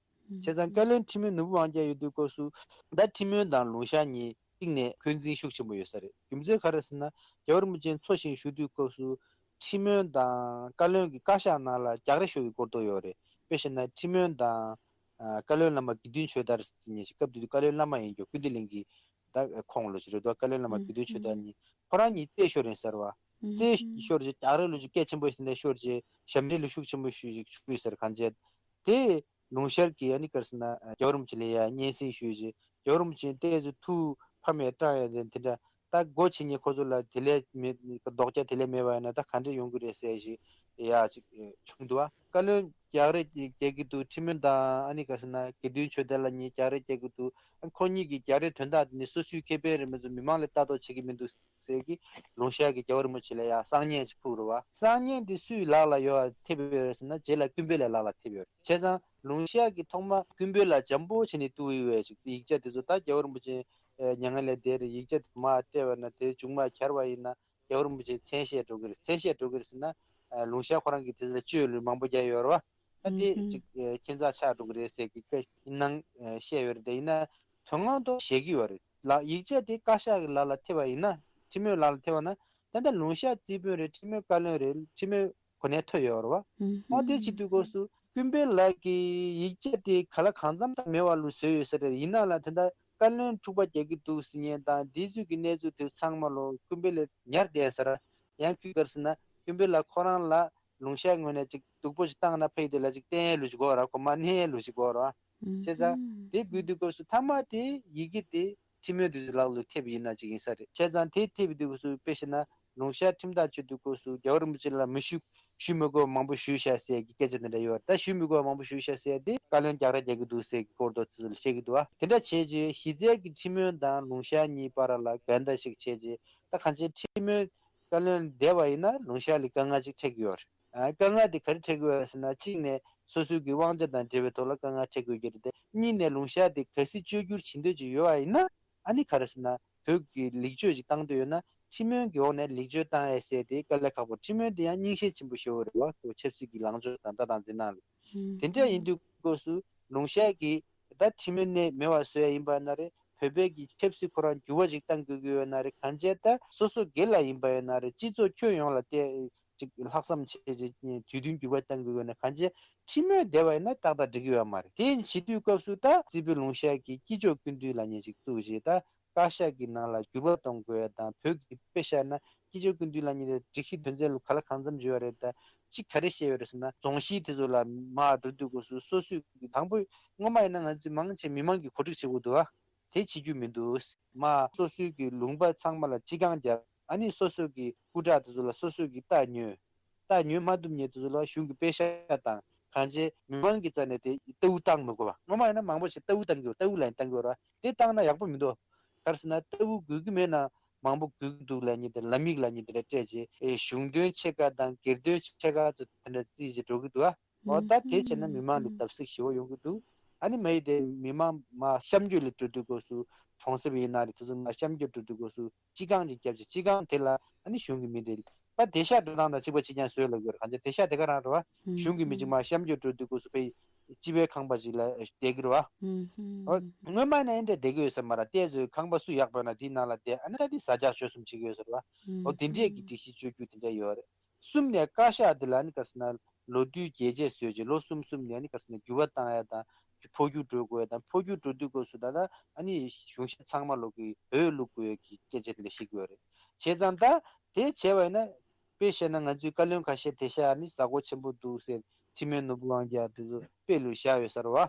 བྱས་ཙང་བཀའ་བློན་འཕྲིན་མོན་ནོར་བུ་དབང་རྒྱལ་ཡོད་དུས་སྐབས་སུ་ད་འཕྲིན་མོན་དང་ལུང་ཤར་གཉིས་གཅིག་ནས་འཁོན་འཛིན་ཤུགས་ཆེན་པོ་ཡོད་ས་རེད། རྒྱུ་མཚན་ག་རེ་ཟེར་ན་རྒྱལ་བ་རིན་པོ་ཆེ་འཚོ་ཞིང་བཞུགས་དུས་སྐབས་སུ་འཕྲིན་མོན་དང་བཀའ་བློན་གྱི་བཀའ་ཤག་ནང་ལ་རྒྱག་རེས་ཤོར་བའི་སྐོར་དུ་ཡོད་རེད། དཔེ་བཞག་ན་འཕྲིན་མོན་དང་ཨ་བཀའ་བློན་བླ་མ་དགེ་འདུན་ཆོས་དར་ཟེར་མཁན་ཞིག་སྐབས་དེ་དུས་བཀའ་བློན་བླ་མ་ཡིན་རྒྱུ་ཀུན་བདེ་གླིང་གི་ད་ཁོང་ལོ་ཞིག་རེད་དོ། བཀའ་བློན་བླ་མ་དགེ་འདུན་ཆོས་དར་གཉིས་ཁོ་རང་གཉིས་རྩོད་ཤོར་ཡིན་ཟེར་བ། རྩོད་ཤོར་རྗེས་རྒྱག་རེས་ལོ་ཞིག་གལ་ཆེན་པོ་ཞིག་ལ་ཤོར་རྗེས་ཞབས་འདྲེན་ལོ་ཤུགས་ཆེན་པོ་ཞིག་བྱུང་ཡོད་ཟེར། གང་བྱས་དེ་ལུང་ཤར་གྱི་ཨ་ནི་ག་རེ་ཟེར་ན་རྒྱལ་བ་རིན་པོ་ཆེ་ལ་ཡ་སྙན་སེང་ཞུས་རྗེས་རྒྱལ་བ་རིན་པོ་ཆེ་ཏོག་ཙམ་ཐུགས་ཕམ་ཡས་སྐྲག་ཡས་དེ་འདྲ། ད་སྒོ་ཕྱེ་མཁན་ཁོ་ཚོ་ལ་དེ་ལས་མེད་ལྡོག་རྒྱ་དེ་ལས་མེད་པ་ཡིན་ན་ད་ག་འདྲ་ཡོང་གི་རེད་ཟེར་ཞིག་ཡ་ཅིག་བྱུང་འདུག་ཨ། བཀའ་བློན་རྒྱག་རེས་རྒྱག་གི་འདུག། འཕྲིན་མོན་དང་ཨ་ནི་ག་རེ་ཟེར་ན་དགེ་འདུན་ཆོས་དར་ལགས་གཉིས་རྒྱག་རེས་རྒྱག་གི་འདུག། ཨ་ཁོ་གཉིས་ཀྱི་རྒྱག་རེས་དོན་དག་དེ་ནི་སོ་སོའི་ཁེ་ཕན་རེད་མ་གཏོགས་མི་མང་ལ་ལྟ་རྟོག་བྱེད་ཀྱི་མི་འདུག་ཟེར་གྱི་ལུང་ཤར་གྱི་རྒྱལ་བ་རིན་པོ་ཆེ་ལ་ཡ་གསང་བརྙན་ཅིག་ཕུལ་རེད་བ། གསང་བརྙན་དེ་སུའི་ལག་ལ་ཡོད་ཐེབས་ཡོད་རེད་ཟེར་ན་རྗེས་ལ་ཀུན་དཔལ་ལགས་ལག་ལ་ཐེབས་ཡོད་རེད། བྱས་ཙང་ལུང་ཤར་གྱི་ཐོག་མ་ཀུན་དཔལ་ལགས་འཇམ་པོ་བྱས་ནས་བཏུལ་ཡོད་པའི་ཅིག་ཡིག་ཆ་དེ་ཚོ་ད་རྒྱལ་བ་རིན་པོ་ཆེ་མྱ་ངན་ལས་འདས་རེད། ཡིག་ཆ་དེ་མར་བལྟས་པ་ན་དེ་མཇུག་མ་གྱར་བ་ཡིན་ན། རྒྱལ་བ་རིན་པོ་ཆེ་མཚན་ཤས་འགྲོ་གི་རེད། མཚན་ཤས་འགྲོ་གི་རེད་ཟེར་ན། ཨ་ལུང་ཤར་ཁོ་རང་གིས་དེ་ཚོ་ལ་བཅོས་ལུས་མང་པོ་རྒྱག་ཡོད་རེད་བ། ད་དེ་ཨུ་ཧུམ། ཅིག་ཨ་ཁྱད་མཚར་ཆགས་འགྲོ་གི་རེད་ཟེར་གི་སྐད་ཡིན་ནང་ཨ་བཤད་ཡོད་རེད། དེ་ཡིན་ན་དོན་ངོ་མ་ཞེད་ཀྱི་ཡོད་རེད་ལ། ཡིག་ཆ་དེ་བཀའ་ཤག་གི་ལག་ལ་ཐེབས་པ་ཡིན་ན། འཕྲིན་མོན་ལག་ལ་ཐེབས་པ་ན་ད་ལྟ་ལུང་ཤར་རྩིས་དཔོན་རེད། འཕྲིན་མོན་བཀའ་བློན་རེད། འཕྲིན་མོན་གོ་གནས་ཐོབ་ཡོད་རེད་བ། ཨུ་ཧུམ། ཨ་དེ་བྱེད་དུས་སྐབས་སུ་ཀུན་དཔལ་ལགས་ཀྱི་ཡིག་ཆ་དེ་ག་ལ་གང་འཚམ་དང་མེད་པ་ལུགས་བཟོས་ཡོད་ས་རེད། ཡིན་ནའང་ལ་དེ་འདྲ་བཀའ་བློན་འཁྲུག་པ་རྒྱག་གི་འདུག་ཟེར་མཁན་དང་དེ་ཚོའི་གི་གནས་ཚུལ་དེ་ཚང་མ་ལོ་ཀུན་དཔལ་ལ་ཉར་བསྡད་ས་རེད། ཡང་ཁོས་ག་རེ་ཟེར་ན་ཀུན་དཔལ་ལགས་ཁོ་རང་ལ་ལུང་ཤར་ངོས་ནས་ཅིག་སྡུག་པོ་ཞིག་བཏང་ན་ཕ་ཡི་དེ་ལ་ཅིག་བསྟན་ཡས་ལུགས་ཤིག་དགོས་ར། ཁོ་མ་གནས་ཡས་ལུགས་ཤིག་དགོས་ར། བྱས་ཙང་དེ་དགོས་དུས་སྐབས་སུ་མཐའ་མ་དེ་ཡི་གེ་དེ་འཕྲིན་མོན་དེ་ཚོའི་ལག་ལ་ཐེབས་ཡིན་ན་ཅིག་ཡིན་ས་རེད། བྱས་ཙང་དེ་ཐེབས་དུས་སྐབས་སུ་དཔེ་བཤད་ན་ ལུང་ཤར་ཁྲིམས་ཐག་གཅོད་དུས་སྐབས་སུ་རྒྱལ་བ་རིན་པོ་ཆེ་ལ་མི་ཞུ་ཞུ་མི་དགོས་པ་མང་པོ་ཞུས་ཤག་ཟེར་གྱི་སྐད་ཆ་དེ་འདྲ་ཡོད་རེད། ད་ཞུ་མི་དགོས་པ་མང་པོ་ཞུས་ཤག་ཟེར་དེ་བཀའ་བློན་རྒྱག་ར་རྒྱག་གི་འདུག་ཟེར་གྱི་སྐོར་དུ་དེ་ཚོ་ལ་བཤད་ཀྱི་འདུག་ཨ། དེ་འདྲ་བྱས་རྗེས་གཞི་རྩའི་གི་ཁྲིམས་དཔོན་དང་ལུང་ཤར་གཉིས་བར་ལ་འགལ་ཟླ་ཞིག་བྱས་རྗེས་ད་གང་ཅི་ཁྲིམས་དཔོན་བཀའ་བློན་བསྡད་པ་ཡིན་ན་ལུང་ཤར་ལ་དཀའ་ངལ་ཅིག་འཕྲད་ཀྱི་ཡོད་རེད། ཨ། དཀའ་ངལ་དེ་ག་རེ་འཕྲད་ཀྱི་ཡོད་རེད་ཟེར་ན་གཅིག་ནས་སོ་སོའི་གི་དབང་ཆ་དང་འབྲེལ་བའི་ཐོག་ལ་དཀའ་ངལ་འཕྲད་དགོས་ཀྱི་རེད་དེ། གཉིས་ནས་ལུང་ཤར་དེ་གལ་སྲིད་བཅོས་བསྒྱུར་བྱེད་འདོད་ཅིག་ཡོད་པ་ཡིན་ན། ཨ་ནི་ག་རེ་ཟེར་ན་བོད་ཀྱི་ལེགས་བཅོས་ཅིག་བཏང་འདོད་ཡོད་ན་ཁྲིམས་དཔོན་གྱི་འོག་ནས་ལེགས་བཅོས་བཏང་ཡ་ཟེར་དེ་དཀའ་ལས་ཁག་པོ། ཁྲིམས་དཔོན་དེ་ཡང་རྙིང་ཞེན་ཆེན་པོ་ཞེ་པོ་རེད་བ། ཁོ་ཆབ་སྲིད་ཀྱི་ལངས་ཕྱོགས་དང་ལྟ་སྟངས་འཛིན་སྟངས་ལ། དེ་འདྲ་ཡིན་དུས་སྐབས་སུ་ལུང་ཤར་གྱིས་ད་ཁྲིམས་དཔོན་གནས་མེད་པ་བཟོ་ཡ་ཡིན་པ་ན་རེད། བོད་པའི་གི་ཆབ་སྲིད་ཁོ་རང་འགྱུར་བ་ཅིག་བཏང་དགོས་ཀྱི་ཡོད་ན་རེད། གང་བྱས་ད་སོ་སོ་སྒེར་ལ་ཡིན་པ་ཡིན་ན་རེད། སྤྱི་ཚོགས་ཁྱོན་ཡོངས་ལ་བལྟས་ཅིག་ལྷག་བསམ་བྱས་ཅིག་དུས་མཐུན་འགྱུར་བ་གཏང་དགོས་ཀྱི་ཡོད་ན། གང་བྱས་ཁྲིམས་དཔོན་བསྡད་པ་ཡིན་ན་ཏག་ཏག་འགྲིག་གི་ཡོད་མ་རེད། དེ་བྱེད་དུས་སྐབས་སུ་ད་རྩིས་དཔོན་ལུང་ཤར་གྱིས་སྐྱིད་ཕྱོགས་སྐུ་མདུན་ལབ་མཁན་ཅིག་བཙུགས་རྗེས་ད་བཀའ་ཤག་གི་ནང་ལ་འགྱུར་བ་གཏོང་དགོས་ཡ་དང་། བོད་ཀྱི་དཔེ་བཞག་ན་སྐྱིད་ཕྱོགས་སྐུ་མདུན་ལབ་མཁན་དེ་སྒྲིག་གཞི་དོན་ཚན་ལ་ག་ལ་གང་འཚམ་བརྗོད་ཡོད་རེད། ད་གཅིག་ག་རེ་བཤད་ཡོད་རེད་ཟེར་ན། རྫོང་གཞིས་དེ་ཚོ་ལ་མར་འགྲོ་དུས་སྐབས་སུ་སོ་སོས་དང་པོ་སྔོན་མ་ཡིན་ན་ང་ཚོས་མང་ཆེ་མི་མང་གི་གོ་སྒྲིག་བྱེད་དགོས་འདུག་ཨ། དེ་བྱེད་རྒྱུ་མི་འདུག། མ་སོ་སོའི་གི་ལུང་པ་ཚང་མ་ལ་སྤྱི་ཁང་བརྒྱབ། ཨ་ནི་སོ་སོའི་གི་སྐུ་དྲག་དེ་ཚོ་ལ་སོ་སོའི་གི་རྟ་ཉོས། རྟ་ཉོས་མ་ཐུབ་མཁན་དེ་ཚོ་ལ་གཞུང་གི་པེ་ཤག་དང་། གང་བྱས་མི་མང་གི་རྩ་ནས་དེ་ལྟ་བུ་བཏང་མི་དགོས་པ། སྔོན་མ་ཡིན་ན་མང་པོ་ཞིག་ལྟ་བུ་བཏང་གི་ཡོད། ལྟ་བུ་ལ་ཡིན་བཏང་གི་ཡོད་ར། དེ་བཏང་ན་ཡག་པོ་མི་འདུག། ག་རེ་ཟེར་ན་ལྟ་བུ་དགོས་ཀྱི་མེད་ན་མང་པོ་དགོས་ཀྱི་འདུག་ལབ་མཁན་དེ། ལམ་ཡིག་ལབ་མཁན་དེ་འདྲ་སྤྲད་རྗེས་ཨེ་གཞུང་དོན་ཕྱེད་ཀ་དང་སྒེར་དོན་ཕྱེད་ཀ་ཚོ་དེ་འདྲ་རྩིས་བྱས་འགྲོ་གི་འདུག་ཨ། འོ་ད་དེ་བྱས་ན་མི་མང་ལ་བརྡབ་གསིག་ཞེ་པོ་ཡོང་གི་འདུག། ཨ་ནི་མ་ཡིན་ཏེ་མི་མང་མར་གཤམ་བསྐྱོད་ལ་འགྲོ་དུས་སྐབས་སུ་གྲོང་གསེབ་ཡིན་ན་རེད། དེ་ཚོ་མར་གཤམ་བསྐྱོད་འགྲོ་དུས་སྐབས་སུ་སྤྱི་ཁང་ཅིག་བརྒྱབ་བྱས་སྤྱི་ཁང་དེ་ལ་ཨ་ནི་གཞུང་གི་མི་དེ་པ་སྡེ་ཤག་འགྲོ་སྟངས་དང་གཅིག་པ་གཅིག་རྐྱང་བཟོས་ལབ་ཀྱི་ཡོད་རེད། གང་ཅི་སྡེ་ཤག་དེ་ག་རང་རེད་བ། གཞུང་གི་མི་ཅིག་མར་གཤམ་བསྐྱོད་འགྲོ་དུས་སྐབས་སུ་དཔེ་སྤྱི་པའི་ཁང་པ་ཅིག་ལ་བསྡད་ཀྱི་རེད་བ། འོ་སྔོན་མ་ནས་ཨེ་འདྲ་བསྡད་ཀྱི་ཡོད་ས་མ་རེད། བལྟས་ཚོད་ཁང་པ་སུ་ཡག་པོ་ཡོད་ན་དེའི་ནང་ལ་བསྡད། ཨ་ནི་ད་དེ་ཟ་རྒྱག་སྤྱོད་གསུམ་བྱེད་ཀྱི་ཡོད་ས་རེད་བ། འོ་དེ་འདྲས་ཀྱི་སྒྲིག་གཞི་བཅོས་བསྒྱུར་དེ་འདྲ་ཡོད་རེད། གསུམ་ནས་བཀའ་ཤག་འདི་ལ་ནི་ག་རེ་ཟེར་ན་ལོ་དུས་རྒྱས་བཅད་བཟོས་རྗེས་ལོ་གསུམ་གསུམ་ནས་ནི་ག་རེ་ཟེར་ན་འགྱུར་བ་བཏང་ཡ་དང་། འཕོ་འགྱུར་འགྲོ་དགོས་ཡ་དང་། འཕོ་འགྱུར་འགྲོ་དུས་སྐབས་སུ་ད་ལྟ་ཨ་ནི་གཞུང་ཞབས་ཚང་མ་ལོག་གི་འོས་བླུག་དགོས་ཡ་གི་སྐད་ཆ་དེ་འདྲ་བཤད་ཀྱི་ཡོད་རེད། བྱས་ཙང་ད་དེ་བྱས་པ་ཡིན་ན་དཔེ་བཤད་ན་ང་ཚོའི་བཀའ་བློན་ཁ་ཤས་དེ་ཤག་ནི་གཟའ་འཁོར་ཆེན་པོ་འདུག་ཟེར་ཁྲིམས་དཔོན་ནོར་བུ་དབང་རྒྱལ་དེ་ཚོ་དཔེ་ལུས་བཞག་ཡོད་ས་རེད་བ།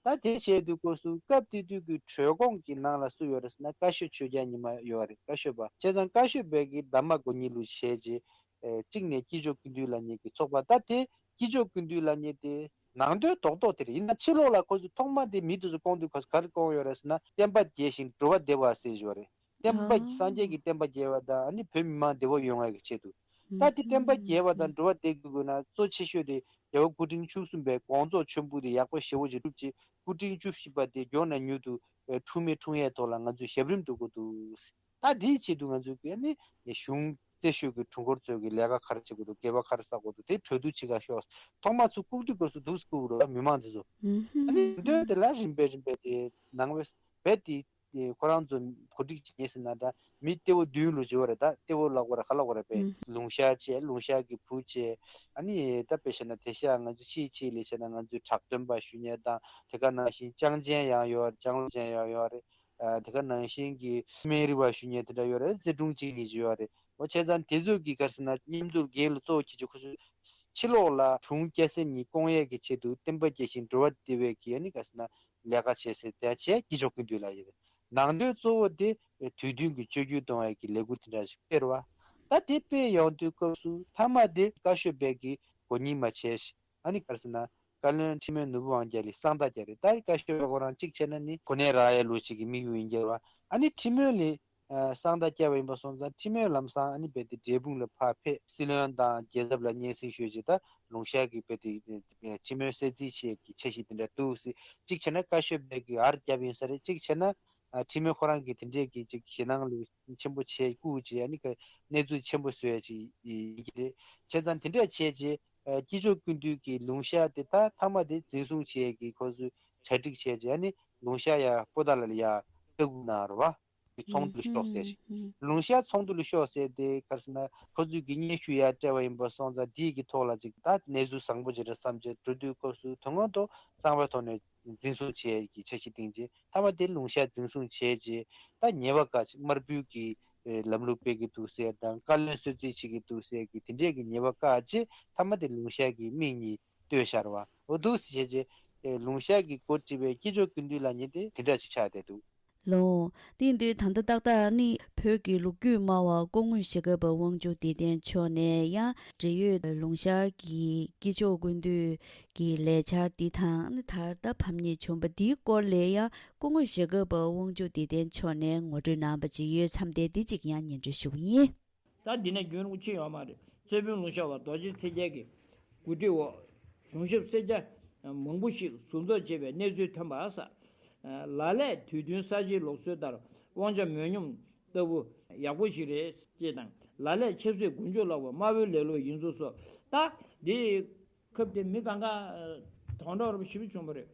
ད་དེ་བྱས་དུས་སྐབས་སུ་སྐབས་དེ་དུས་ཀྱི་གྲོས་ཁོངས་ཀྱི་ནང་ལ་སུ་ཡོད་རེད་ཟེར་ན་བཀའ་ཤོག་ཆོས་རྒྱལ་ཉི་མ་ཡོད་རེད། བཀའ་ཤོག་པ། བྱས་ཙང་བཀའ་ཤོག་པའི་གི་གདམས་པ་དགོན་གཉིས་ལུ་བྱས་རྗེས་ཨེ་གཅིག་ནས་སྐྱིད་ཕྱོགས་ཀུན་འདུས་ལབ་མཁན་གྱི་ཚོགས་པ། ད་དེ་སྐྱིད་ཕྱོགས་ཀུན་འདུས་ལབ་མཁན་དེ་ནང་དོན་རྡོག་རྡོག་དེ་རེད། ཡིན་ན་ཕྱི་ལོགས་ལ་ཁོ་ཚོས་ཐོག་མ་དེ་མི་དེ་ཚོ་བསྐོང་དུས་ཁོ་ཚོས་ག་རེ་བསྐོང་ཡོད་རེད་ཟེར་ན་བསྟན་པ་རྒྱས་ཤིང་འགྲོ་བ་བདེ་བ་ཟེར་ཡོད་རེད། བསྟན་པ་སངས་རྒྱས་ཀྱི་བསྟན་པ་རྒྱས་པ་དང་ཨ་ནི་བོད་མི་མང་བདེ་བོ་ཡོང་བ་གི་ཆེད་དུ། ད་དེ་བསྟན་པ་རྒྱས་པ་དང་འགྲོ་བ་བདེ་དགོས་དགོས་ན་གཙོ་ཆེ་ཤོས་དེ་རྒྱལ་བ་སྐུ་ཕྲེང་བཅུ་གསུམ་པའི་དགོངས་རྫོགས་ཆེན་པོ་དེ་ཡག་པོ་ཞེ་པོ་ཅིག་གྲུབ་རྗེས་སྐུ་ཕྲེང་བཅུ་བཞི་པ་དེ་མགྱོགས་ནས་མྱུར་དུ་འཁྲུངས་མི་འཁྲུངས་ཡས་ཐོག་ལ་ང་ཚོས་ཞབས་རིམ་སྒྲུབ་དགོས་འདུག། ད་དེའི་ཆེད་དུ་ང་ཚོས་ཨ་ནི་གཞུང་རྩེ་ཤོད་ཀྱི་དྲུང་འཁོར་ཚོས་ཀྱི་ལས་ཀ་ག་རེ་བྱེད་དགོས་འདུག། འགལ་བ་ག་རེ་བསགས་དགོས་འདུག། དེ་གྲོས་བསྡུར་བྱེད་ག་ཤོག། ཐོག་མ་ཚུར་བཀུག་དུས་སྐབས་སུ་འདུག་སེ་བཀུག་རོགས། མི་མང་དེ་ཚོ་ཨ་ནི་དོན་དེ་ལ་རིམ་པས་རིམ་པས་དེ་ནང་བས་རྦད་དེ་དེ་ཁོ་རང་ཚོ་གོ་སྒྲིག་བྱེད་ཉེས་ཟེར་ན་འདྲ། མི་སྟེ་བོ་བདུན་ལོ་བྱེད་བ་རེད། ད་སྟེ་བོ་ལག་པ་རེད། ཁ་ལག་པ་རེད་པས། ལུང་ཤར་བྱས། ལུང་ཤར་གྱི་བུ་བྱས། ཨ་ནི་ད་དཔེ་བཤད་ན་དེ་ཤག་ང་ཚོ་ཕྱིའི་ཕྱིའི་ལས་བྱས་ན་ང་ཚོའི་གྲགས་སྟོན་པ་ཞུ་མཁན་དང་། དེ་ག་ནང་བཞིན་ལྕང་ཆེན་ཡང་ཡོད་རེད། ལྕང་ལོ་ཅན་ཡང་ཡོད་རེད། ཨ་དེ་ག་ནང་བཞིན་གྱི་སྨན་རི་བ་ཞུ་མཁན་དེ་འདྲ་ཡོད་རེད། རྩེ་དྲུང་གཅིག་གཉིས་ཅིག་ཡོད་རེད། འོ་བྱས་ཙང་དེ་ཚོ་གི་ག་རེ་ཟེར་ན་མཉམ་འཛོམས་རྒན་ལ་གཙོ་བོ་གྱིས་ཀྱི་ཁོ་ཚོས་ཕྱི་ལོགས་ལ་དྲུང་སྐྱ་སེར་གཉིས་སྐོང་ཡས་ཀྱི་ཆེད་དུ་བསྟན་པ་རྒྱས་ཤིང་འགྲོ་བ་བདེ་བའི་གི་ཨ་ནི་ག་རེ་ཟེར་ན་ལས་ཀ་བྱས་ཟེར་དེ་བྱས་སྐྱིད་ཕྱོགས་ཀུན་འདུས་ལ་ཡོད། ནང་དོན་གཙོ་བོ་དེ་དུས་བསྟུན་གྱི་བཅོས་བསྒྱུར་གཏོང་བའི་གི་ལས་འགུལ་དེ་འདྲ་ཞིག་སྤེལ་བ། ད་དེ་སྤེལ་ཡོང་དུས་སྐབས་སུ་མཐའ་མ་དེ་བཀའ་ཤོག་པའི་གི་གོ་རྙིང་མ་བྱས་ཤིང་ཨ་ནི་ག་རེ་ཟེར་ན་བཀའ་བློན་ཁྲིམས་དཔོན་ནོར་བུ་དབང་རྒྱལ་ལ་གསང་བརྡ་བརྒྱབ་རེད། ད་བཀའ་ཤོག་པ་ཁོ་རང་གཅིག་བྱས་ན་ནི་གོ་གནས་རག་ཡའི་ལོ་གཅིག་གི་དམིགས་ཡུལ་ཡིན་རྒྱུ་རེད་བ། ཨ་ནི་ཁྲིམས་དཔོན་ལ་ཨ་གསང་བརྡ་བསྐྱལ་བ་ཡིན་པ་སོང་ཙང་ཁྲིམས་དཔོན་ལམ་སང་ཨ་ནི་རྦད་དེ་འབྲས་སྤུངས་ལ་ཕར་ཕེབས། སྲིད་བློན་དང་རྒྱལ་ཚབ་ལ་སྙན་སེང་ཞུས་རྗེས་ད་ལུང་ཤར་གྱི་རྦད་དེ་ཁྲིམས་དཔོན་གསར་རྩིས་བྱེད་ཀྱི་འཆར་གཞི་དེ་འདྲ་འདུག་ཟེར། གཅིག་བྱས་ན་བཀའ་ཤོག་པའི་གི་ཨར་བརྒྱབ་ཡིན་ས་རེད། གཅིག་བྱས་ན་ཨ་ཁྲིམས་དཔོན་ཁོ་རང་གིས་དེ་འདྲས་ཀྱི་ཅིག་ཞེད་སྣང་ལོས་ཆེན་པོ་བྱས་བསྐུར་རྗེས་ཨ་ནི་ག་གནས་ཚུལ་ཆེན་པོ་བཟོ་ཡ་ཅིག་ཡིན་གྱི་རེད། བྱས་ཙང་དེ་འདྲས་བྱས་རྗེས་ཨ་སྐྱིད་ཕྱོགས་ཀུན་འདུས་ཀྱི་ལུང་ཤར་དེ་ད་མཐའ་མ་དེ་འཛིན་བཟུང་བྱེད་ཀྱི་ཁོ་ཚོས་གྲ་སྒྲིག་བྱས་རྗེས་ཨ་ནི་ལུང་ཤར་ཡ་པོ་ཏཱ་ལ་ལ་ཡ་ལྟ་སྐུལ་གནང་རོགས་བ། ཚོགས་འདུ་ལ་ཤོག་ཟེར་ཞིང་། ལུང་ཤར་ཚོགས་འདུ་ལ་ཤོག་ཟེར་དེ་ག་རེ་ཟེར་ན་ཁོ་ཚོས་ཀྱི་སྙན་ཞུ་ཡར་སྤྲད་པ་ཡིན་པ་སོང་ཙང་དེའི་གི་ཐོག་ལ་ཅིག་ད་གནས་ཚུལ་བཟང་པོ་ཅིག་རེད་བསམ་བྱས་འགྲོ་དུས་སྐབས་སུ་དོན་ངོ་ཐོག་གསང་བའི་ཐོག་ནས་འཛིན་བཟུང་བྱེད་ཀྱི་འཆར་གཞི་བཏིང་རྗེས་མཐའ་མ་དེ་ལུང་ཤར་འཛིན་བཟུང་བྱས་རྗེས་ད་ཉེས་པ་བཀག་ཅིག་དམར་འབུལ་གྱི་ལམ་ལུགས་སྤེལ་གྱི་འདུག་ཟེར་དང་བཀའ་བློན་གསོལ་རྩིས་བྱེད་ཀྱི་འདུག་ཟེར་གྱི་དེ་འདྲས་ཀྱི་ཉེས་པ་བཀག་རྗེས་མཐའ་མ་དེ་ལུང་ཤར་གྱི་མིག་གཉིས་ལྟོས་ཤར་བ་འོ་འདུག་ཟེར་བྱས་རྗེས་ལུང་ཤར་གྱི་འགོ་ཁྲིད་པའི་སྐྱིད་ཕྱོགས་ཀུན་འདུས་ལབ་མཁན་དེ་དེ་འདྲ་ཅིག་ཆགས་བསྡད་འདུག། ལོ། དེ་ཡིན་དུས་ད་ལྟ་ཏག་ཏག་ནི་བོད་ཀྱི་ལོ་རྒྱུས་སྨྲ་བ་སྐུ་ངོ་ཞྭ་སྒབ་པ་དབང་ཕྱུག་བདེ་ལྡན་མཆོག་ནས་ཡང་འབྲེལ་ཡོད་ལུང་ཤར་གྱི་སྐྱིད་ཆོག་ཀུན་འདུས་ཀྱི་ལས་འཆར་འདི་དང་ནི་ད་ལྟ་ཕམ་ཉེས་བྱུང་བ་འདིའི་སྐོར་ལ་ཡང་སྐུ་ངོ་ཞྭ་སྒབ་པ་དབང་ཕྱུག་བདེ་ལྡན་མཆོག་ནས་ངོ་སྤྲོད་གནང་བ་ཅིག་ཡོད་མཚམས་དེ་འདི་གཅིག་ཡང་སྙན་སྒྲོན་ཞུ་གི་ཡིན། ད་འདི་ནས་རྒྱུན་རིང་པོ་ཕྱིན་ཡོད་མ་རེད། རྩེ་ཕུན་ལུང་ཤར་བ་རྡོ་རྗེ་ཚེ་རྒྱལ་གྱི་གོ་སྒྲིག་འོག་གཞུང་ཞབས་སེར་སྐྱ་མང་པོ་ཞིག་ཟུར་འཛུགས་བྱས་པའི་གནས་ཚུལ་ཐོན་པ་ས། ལ་ལས་དུས་མཐུན་ས་གཞིའི་ལུགས་སྲོལ་ལྟར་དབང་ཆ་མོས་སྙོམས་ལྟ་བུ་ཡག་པོ་ཞིག་རེད་ཅེས་དང་། ལ་ལས་ཆབ་སྲིད་མགོ་མཇུག་ལོག་པའི་དམར་པོའི་ལེ་ལོ་ཡིན་ཚུལ་སོགས། ད་འདི་སྐབས་དེ་མི་གང་ག་དོན་དག་རུ་ཞིབ་བྱུང་བ་རེད།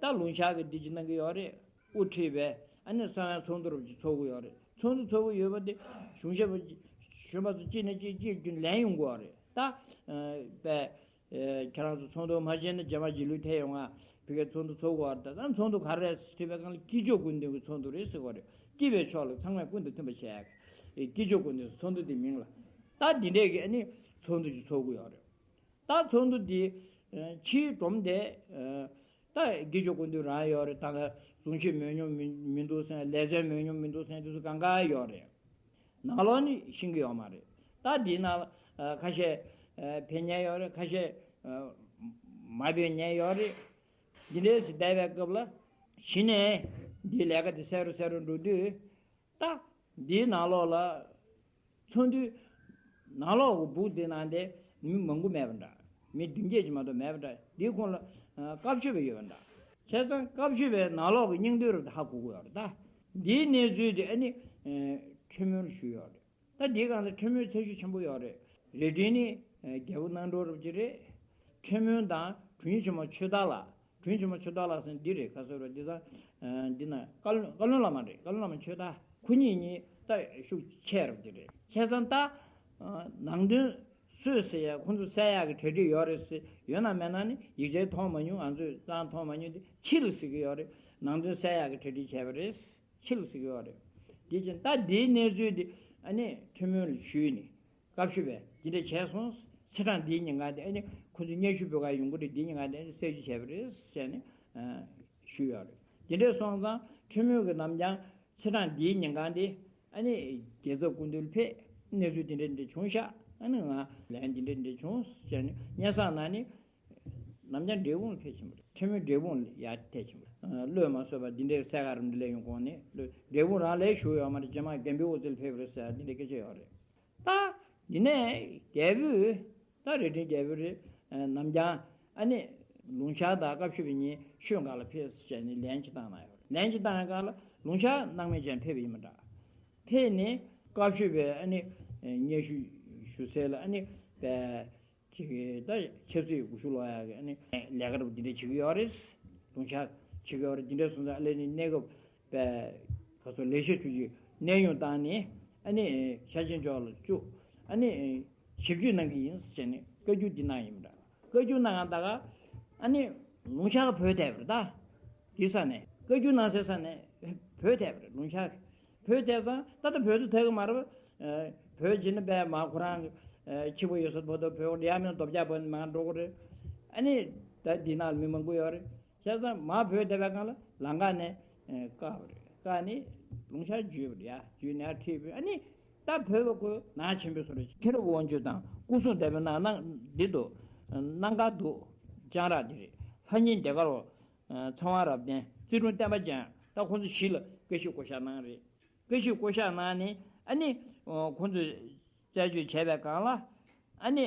ད་ལུང་ཤར་གྱི་འདི་ཅི་གནང་གི་ཡོད་རེད། དབུ་ཁྲིད་པའི་ཨ་ནི་གསང་བའི་ཚོགས་འདུ་རུ་ཅིག་ཚོགས་ཀྱི་ཡོད་རེད། ཚོགས་འདུ་ཚོགས་ཀྱི་ཡོད་པ་དེ་གཞུང་ཞབས་གཞོན་པ་ཚོ་གཅིག་ནས་གཅིག་གཅིག་རྒྱུན་ལན་ཡོང་གི་ཡོད་རེད། ད་པས་ཁྱེད་རང་ཚོ་ཚོགས་འདུ་མ་བྱས་ན་རྗེས་མ་རྗེས་ལུས་ཐེབས་ཡོང་ང་། ཕ་གིའི་ཚོགས་འདུ་ཚོགས་དགོས་པ་རེད། ད་ཚོགས་འདུ་ག་རེ་རེད་དྲིས་པའི་སྒང་ལ་སྐྱིད་ཆོག་ཀུན་འདུས་ཀྱི་ཚོགས་འདུ་རེད་ཟེར་གྱི་ཡོད་རེད། སྐྱིད་པའི་ཕྱོགས་ལ་ཚང་མས་ཀུན་ཏུ་མཐུན་པ་བྱས་ཡག་གི་སྐྱིད་ཆོག་ཀུན་འདུས་ཚོགས་འདུ་དེ་མིང་ལ། ད་འདི་འདྲས་ཀྱི་ཨ་ནི་ཚོགས་འདུ་ཞིག་ཚོགས་ཀྱི་ཡོད་རེད། ད་ཚོགས་འདུ་འདི་ཕྱིའི་སྒྲོམ་དེ་ད་སྐྱིད་ཆོག་ཀུན་འདུས་རང་ཡོད་རེད། ད་ག་གཟུངས་གཞིགས་མོས་སྙོམས་མི་མི་འདུག་ཟེར། ལས་བྱེད་མོས་སྙོམས་མི་འདུག་ཟེར། དེ་ཚོ་གང་ག་ཡོད་རེད། ནང་ལོགས་ནི་ཤེས་ཀྱི་ཡོད་མ་རེད། ད་འདི་ནང་ཁ་ཤས་ཕེབས་མཁན་ཡོད་རེད། ཁ་ཤས་མ་ཕེབས་མཁན་ཡོད་རེད། འདི་འདྲས་སུ་བསྡད་པའི་སྐབས་ལ་གཞི་ནས་འདིའི་ལས་ཀ་དེ་གསལ་རུ་གསལ་རུ་འགྲོ་དུས། ད་འདིའི་ནང་ལོགས་ལ་ཚོགས་འདུའི་ནང་ལོགས་ཀྱི་སྦུག་འདི་ནང་དེ་མི་མང་པོ་མེད་པ་འདྲ། མི་བདུན་བརྒྱད་ཅིག་མ་གཏོགས་མེད་པ་འདྲ། འདིའི་ཁོངས་ལ་སྐབས་ཆོད་པ་ཡོད་པ་འདྲ། བྱས་ཙང་སྐབས་ཆོད་པའི་ནང་ལོགས་ཀྱི་སྙིང་དོན་རུ་ཧ་གོ་གི་ཡོད་རེད། ད་འདིའི་གནས་ཚུལ་དེ་ཨ་ནི་ཁྲི་སྨོན་ཞུས་ཡོད་རེད། ད་འདིའི་སྒང་ལ་ཁྲི་སྨོན་ཚད་གཞི་ཆེན་པོ་ཡོད་རེད། རེ་འདུན་ནི་རྒྱལ་པོ་གནང་གྲོལ་རབ་ཅིག་རེད། ཁྲི་སྨོན་དང་དྲུང་ཡིག་ཆེན་མོ་ཆོས་བདག་ལགས། དྲུང་ཡིག་ཆེན་མོ་ཆོས་བདག་ལགས་ཟེར་འདི་རེད། ཁ་སོ་ར་འདི་ཚ་འདི་ན་བཀའ་བློན་བཀའ་བློན་བླ་མ་རེད། བཀའ་བློན་བླ་མ་ཆོས་བདག་ཁོ་གཉིས་གཉིས་ད་ཤུགས་ཆེ་རབ་འདི་རེད། བྱས་ཙང་ད་ནང་དོན་སུས་ཟེར་ཡ་ཁོང་ཚོ་གསལ་ཡག་གི་གྲ་སྒྲིག་ཡོད་རེད་ཟེར། ཡོད་ན་མེད་ན་ནི་ཡིག་ཆའི་མཐོང་མ་མྱོང་། ང་ཚོས་ཙང་མཐོང་མ་མྱོང་དེ་ཕྱི་ལ་ཟེར་གི་ཡོད་རེད། ནང་དོན་གསལ་ཡག་གི་གྲ་སྒྲིག་བྱས་པ་རེད། ཕྱི་ལ་ཟེར་གི་ཡོད་རེད། དེ་བཞིན་ད་འདིའི་གནས་ཚུལ་འདི་ཨ་ནི་ཁྲི་སྨོན་ལ་ཞུས་ནས་སྐབས་ཞུ་བས་འདི་འདྲ་བྱས་སོང་། ཚེས་གྲངས་འདིའི་ཉིན་གང་དེ་ཨ་ནི་ཁོ་ཚོ་སྙན་ཞུ་འབུལ་ག་ཡོང་གི་རེད། འདིའི་ཉིན་གང་དེ་ཨ་ནི་གསལ་བརྗོད་བྱས་པ་རེད་ཟེར་ནས་ཞུས་ཡོད་རེད། འདི་འདྲ་སོང་ཙང་ཁྲི་སྨོན་གྱི་ནམ་བྱང་ཚེས་གྲངས་འདིའི་ཉིན་གང་དེ་ཨ་ནི་རྒྱལ་ཚབ་སྐུ་མདུན་ཕེབས། གནས་ཚུལ་འདི་འདྲ་འདི་འདྲ་བྱུང་ཤག་ཨ་ནི་ང་ལན་འདི་འདྲ་འདི་འདྲ་བྱུང་ཟེར་ནས་སྙན་སེང་གནང་ནས། ནམ་རྒྱང་འབྲས་སྤུངས་ལ་ཕེབས་ཕྱིན་པ་རེད། ཁྲི་སྨོན་འབྲས་སྤུངས་ལ་ཡར་ཕེབས་ཕྱིན་པ་རེད། བློས་མ་བཟོད་པ་འདི་འདྲའི་གསལ་ཁ་རུ་འདི་ལས་ཡོང་གོང་ནས་བློས་འབྲས་སྤུངས་རང་ལས་བཞུགས་ཡོད་མ་རེད། རྗེས་མ་རྒན་པའི་དབུ་རྩེ་ལ་ཕེབས་པ་རེད་ཟེར་འདི་འདྲའི་སྐད་ཆ་ཡོད་རེད། ད་འདི་ནས་རྒྱལ་པོས་ད་རྭ་སྒྲེང་རྒྱལ་པོ་རེད། ནམ་རྒྱང་ཨ་ནི་ལུང་ཤར་དང་སྐབས་ཞུ་བའི་ཉིན་ཤོད་འགའ་ལ་ཕེབས་ཟེར་ནས་ལན་ཅིག་བཏང་གནང་ཡོད་རེད། ལན་ཅིག་བཏང་ཡོད་ག་ལ་ལུང་ཤར་སྣང་མེད་ཅན་ཕེབས་པ་ཡིན་པ་འདྲ། ཕེབས་ནས་སྐབས་ཞུ་བའི་ཨ་ནི་སྙན་ཞུ་ཞུ་སའི་ལ་ཨ་ནི་པའི། ཅིག་ད་ཆབ་སྲིད་སྒུལ་ཤུགས་ལོག་ཡག་གི་ཨ་ནི་ལས་ཀ་རུ་འདི་འདྲ་བྱེད་ཀྱི་ཡོད་རེད། ལུང་ཤར་བྱེད་ཀྱི་ཡོད་རེད། འདི་འདྲ་སོང་ཙང་ཨ་ལས་ནི་གནས་སྐབས་པའི་ག་སོ་ལས་བྱེད་ཚོ་ཅིག་གནས་དབྱུང་བཏང་ནས་ཨ་ནི་ཤར་ཆེན་ཕྱོགས་ལ་བཅུག་ཨ་ནི་ཞིབ་འཇུག་གནང་གི་ཡིན་ཟེར་ནས་བཀའ་བཀྱོན་འདི་གནང་ཡིན་པ་འདྲ། བཀའ་བཀྱོན་གནང་ཡང་ད་ག་ཨ་ནི་ལུང་ཤར་བོད་ཐེབས་རེད། ད་འདི་ས་ནས་བཀའ་བཀྱོན་གནང་སའི་ས་ནས་བོད་ཐེབས་རེད། ལུང་ཤར་བོད་དེ་ཙང་ད་ལྟ་བོད་དུ་ཐད་ཀྱི་མ་རེད། བོད་ཕྱིན་ན་པས་མ་ཁོ་རང་ཕྱི་པོ་ཡོད་ས་བོད་དུ་བོད་ཡ་མིན་རྡོ་བཅག་བོད་མ་འགྲོ་གི་རེད། ཨ་ནི་ད་འདི་ནང་ལ་མི་མང་པོ་ཡོད་རེད། བྱས་ཙང་མ་བོད་དེ་བའི་སྒང་ལ་ལམ་ཁ་ནས་བཀག་པ་རེད། བཀག་ནས་ལུང་ཤར་བརྒྱུད་པ་རེད། ཡ་བརྒྱུད་ནས་ཁྲིད་པ་ཨ་ནི་ད་བོད་པ་ཁོ་ནང་ཆེན་པོ་སོ་རེད། མཁན་རབས་དབང་ཕྱུག་དང་སྐུ་སྲུང་སྡེ་པའི་ནང་ནང་འདི་འདུག་གནམ་གང་འདུག་ལྕང་ར་འདི་རེད། ལྷ་ཉིན་སྡེ་དཀར་བ། ཚེ་དབང་རབ་བརྟན། ཙི་ཀྲུང་བསྟན་པ་ཅན། ད་ཁོང་ཚོ་བཞི་ལ་བཀའ་ཞིབ་བསྐོ་བཞག་གནང་རེད། བཀའ་ཞིབ་བསྐོ་བཞག་གནང་ནས་ཨ་ནི་ཁོང་ཚོས་རྩད་གཅོད་བྱས་པའི་སྒང་ལ་ཨ་ནི་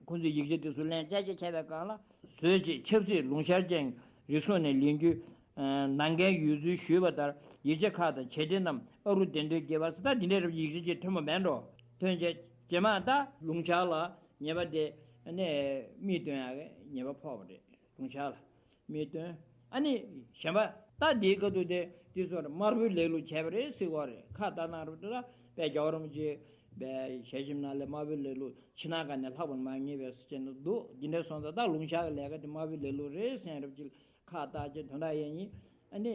ཁོང་ཚོས་ཡིག་ཆ་དེ་ཚོ་ལེན་རྩད་གཅོད་བྱས་པའི་སྒང་ལ་བཟོས་རྗེས་ཆབ་སྲིད་ལུང་ཤར་ཅན་རིགས་གསུམ་ནས་ལེན་རྒྱུ་ནང་འགན་ཡོད་ཚུལ་ཞུས་པ་ལྟར་ཡིག་ཆ་ཁག་དང་བྱེད་གཏེ་རྣམས་ཨ་རུ་གདན་དོན་དགེ་བ་ཟེར་ད་འདི་འདྲའི་རབ་ཡིག་ཆ་ཅིག་ཐོན་པ་མེད་འགྲོ། ཐོན་རྗེས་རྗེས་མ་ད་ལུང་ཤར་ལ་ཉེས་པ་དེ་ཨ་ནི་མིས་སྟོན་ཡག་གི་ཉེས་པ་ཕོག་པ་རེད། ལུང་ཤར་ལ། མིས་སྟོན། ཨ་ནི་གཞན་པ་ད་འདིའི་སྐབས་དུ་དེ་དེ་ཚོར་དམར་པོའི་ལེ་ལོ་བྱས་པ་རེད་ཟེར་བ་རེད། ཁ་བཏགས་གནང་རུ་དེ་ལ་པས་རྒྱལ་བ་རིན་པོ་ཆེ་པས་ཞལ་ཆེམས་ནང་ལས་དམར་པོའི་ལེ་ལོ་ཕྱི་ནང་ག་ནས་ལྷག་པར་མ་ངེས་པས་ཟེར་བྱས་ནས་འདུག་འདི་འདྲ་སོང་ཙང་ད་ལུང་ཤར་གི་ལས་ཀ་དེ་དམར་པོའི་ལེ་ལོ་རེད་ཟེར་རབ་ཅིག་ཁ་བཏགས་ཀྱི་དོན་དག་ཡིན་ཡིན། ཨ་ནི་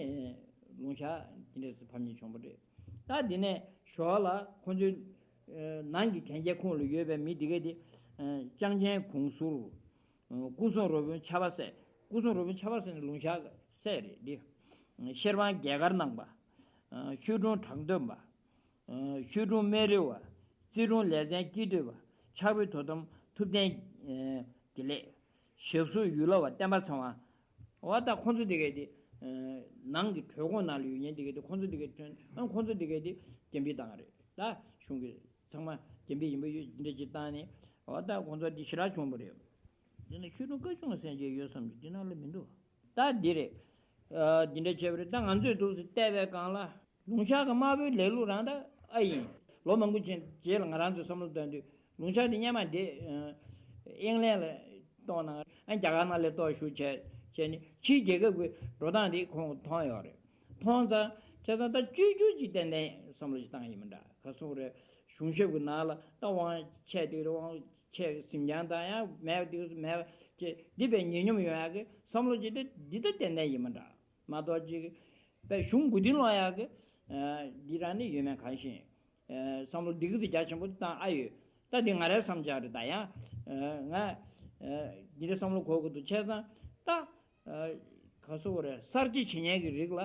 ལུང་ཤར་འདི་འདྲ་ཕམ་ཉེས་བྱུང་བ་རེད། ད་འདི་ནས་ཞོར་ལ་ཁོང་ཚོའི་ནང་གི་གན་རྒྱའི་ཁོངས་ལ་ཡོད་པའི་མི་འདི་གས་དེ་ལྕང་ཆེན་གུང་ཟུར། སྐུ་སྲུང་རུ་དཔོན་ཆབ་པ་སྲས། སྐུ་སྲུང་རུ་དཔོན་ཆབ་པ་སྲས་ནི་ལུང་ཤར་སྲས་རེད་འདི། ཤེར་དབང་རྒྱལ་དཀར་གནང་པ། ཆོས་དྲུང་དྲང་འདོན་པ། ཆོས་དྲུང་སྨན་རི་བ། རྩེ་དྲུང་ལས་ཚན་སྐྱིད་སྡུག་པ། ཕྱག་དཔེ་དོ་དམ་ཐུབ་བསྟན་དགེ་ལེགས། ཞབས་སོར་ཡུལ་ལྷ་བ་བསྟན་པ་ཚེ་དབང་། འོ་ད་ཁོང་ཚོ་དེ་གས་དེ། ནང་གི་གྲོས་ཁོངས་ནང་ལ་ཡོད་མཁན་དེ་གས་དེ་ཁོང་ཚོ་དེ་གས་ཐོན་ཨ་ཁོང་ཚོ་དེ་གས་དེ་རྒྱབ་འབུལ་བཏང་རེད་ད་གཞུང་གི་ཚང་མ་རྒྱབ་འབུལ་ཡིན་པ་ཡོད་འདི་འདྲ་ཅིག་བཏང་ནས་འོ་ད་ཁོང་ཚོ་འདི་ཞེ་དྲག་བྱུང་བ་རེད། དེ་ནས་ཆོས་དྲུང་བཀའ་ཆུང་སེང་ཆེན་ཡོད་བསམ་གྱི་འདི་ནང་ལ་མི་འདུག་ད་འདི་རེད། འདི་འདྲ་བྱས་པ་རེད་ད་ང་ཚོས་འདུག་སེ་བལྟས་པའི་སྒང་ལ། ལུང་ཤར་གྱི་དམར་པོའི་ལས་ལུགས་རང་ད་ཨ་ཡིན། ལོ་མང་པོ་ཅིག་རྗེས་ལ་ང་རང་ཚོས་བསམ་བློ་བཏང་དུས་ལུང་ཤར་དེ་སྔོན་མ་དེ་ཨེ་ལན་ལ་གཏོང་ན་ཨ་རྒྱ་གར་ནང་ལ་གཏོང་ཞུ་བྱས་བྱས་ནས་ཕྱིའི་རྒྱལ་ཁབ་ཀྱི་འགྲོ་སྟངས་དེ་ཁོང་མཐོང་ཡོད་རེད། མཐོང་ཙང་བྱས་ཙང་ད་བཅོས་བསྒྱུར་ཅིག་ཏན་ཏན་བསམ་བློ་ཞིག་བཏང་ཡིན་མི་འདྲ་ག་སོང་རེད། གཞུང་ཞབས་ཀྱི་ནང་ལ་ད་དབང་ཆད་དེ་དབང་ཆད་ཟིན་རྐྱང་དང་ཡང་མེད་དེ་མེད་ཅེས་འདི་བས་ཉེ་སྙོམ་ཡོང་ཡག་གི་བསམ་བློ་ཅིག་དེ་འདི་ད་ཏན་ཏན་ཡིན་མི་འདྲ་མ་གཏོགས་ཅིག་དཔེ་གཞུང་མགོ་རྟིང་སློག་ཡག་གི་འདི་རང་ནི་ཡོད་མེད་གང་ཤེས། བསམ་བློ་འདི་གི་ཚེ་རྒྱ་ཆེན་པོ་བཏང་ཨ་ཡོད། ད་འདི་ང་རའི་བསམ་འཆར་རེད་ད་ཡང་། ང་འདི་འདྲའི་བསམ་བློ་འཁོར་དགོས་འདུག་བྱས་ཙང་ད་ག་སོ་བ་རེད་གསར་བརྗེ་བྱེད་མཁན་གྱི་རིགས་ལ་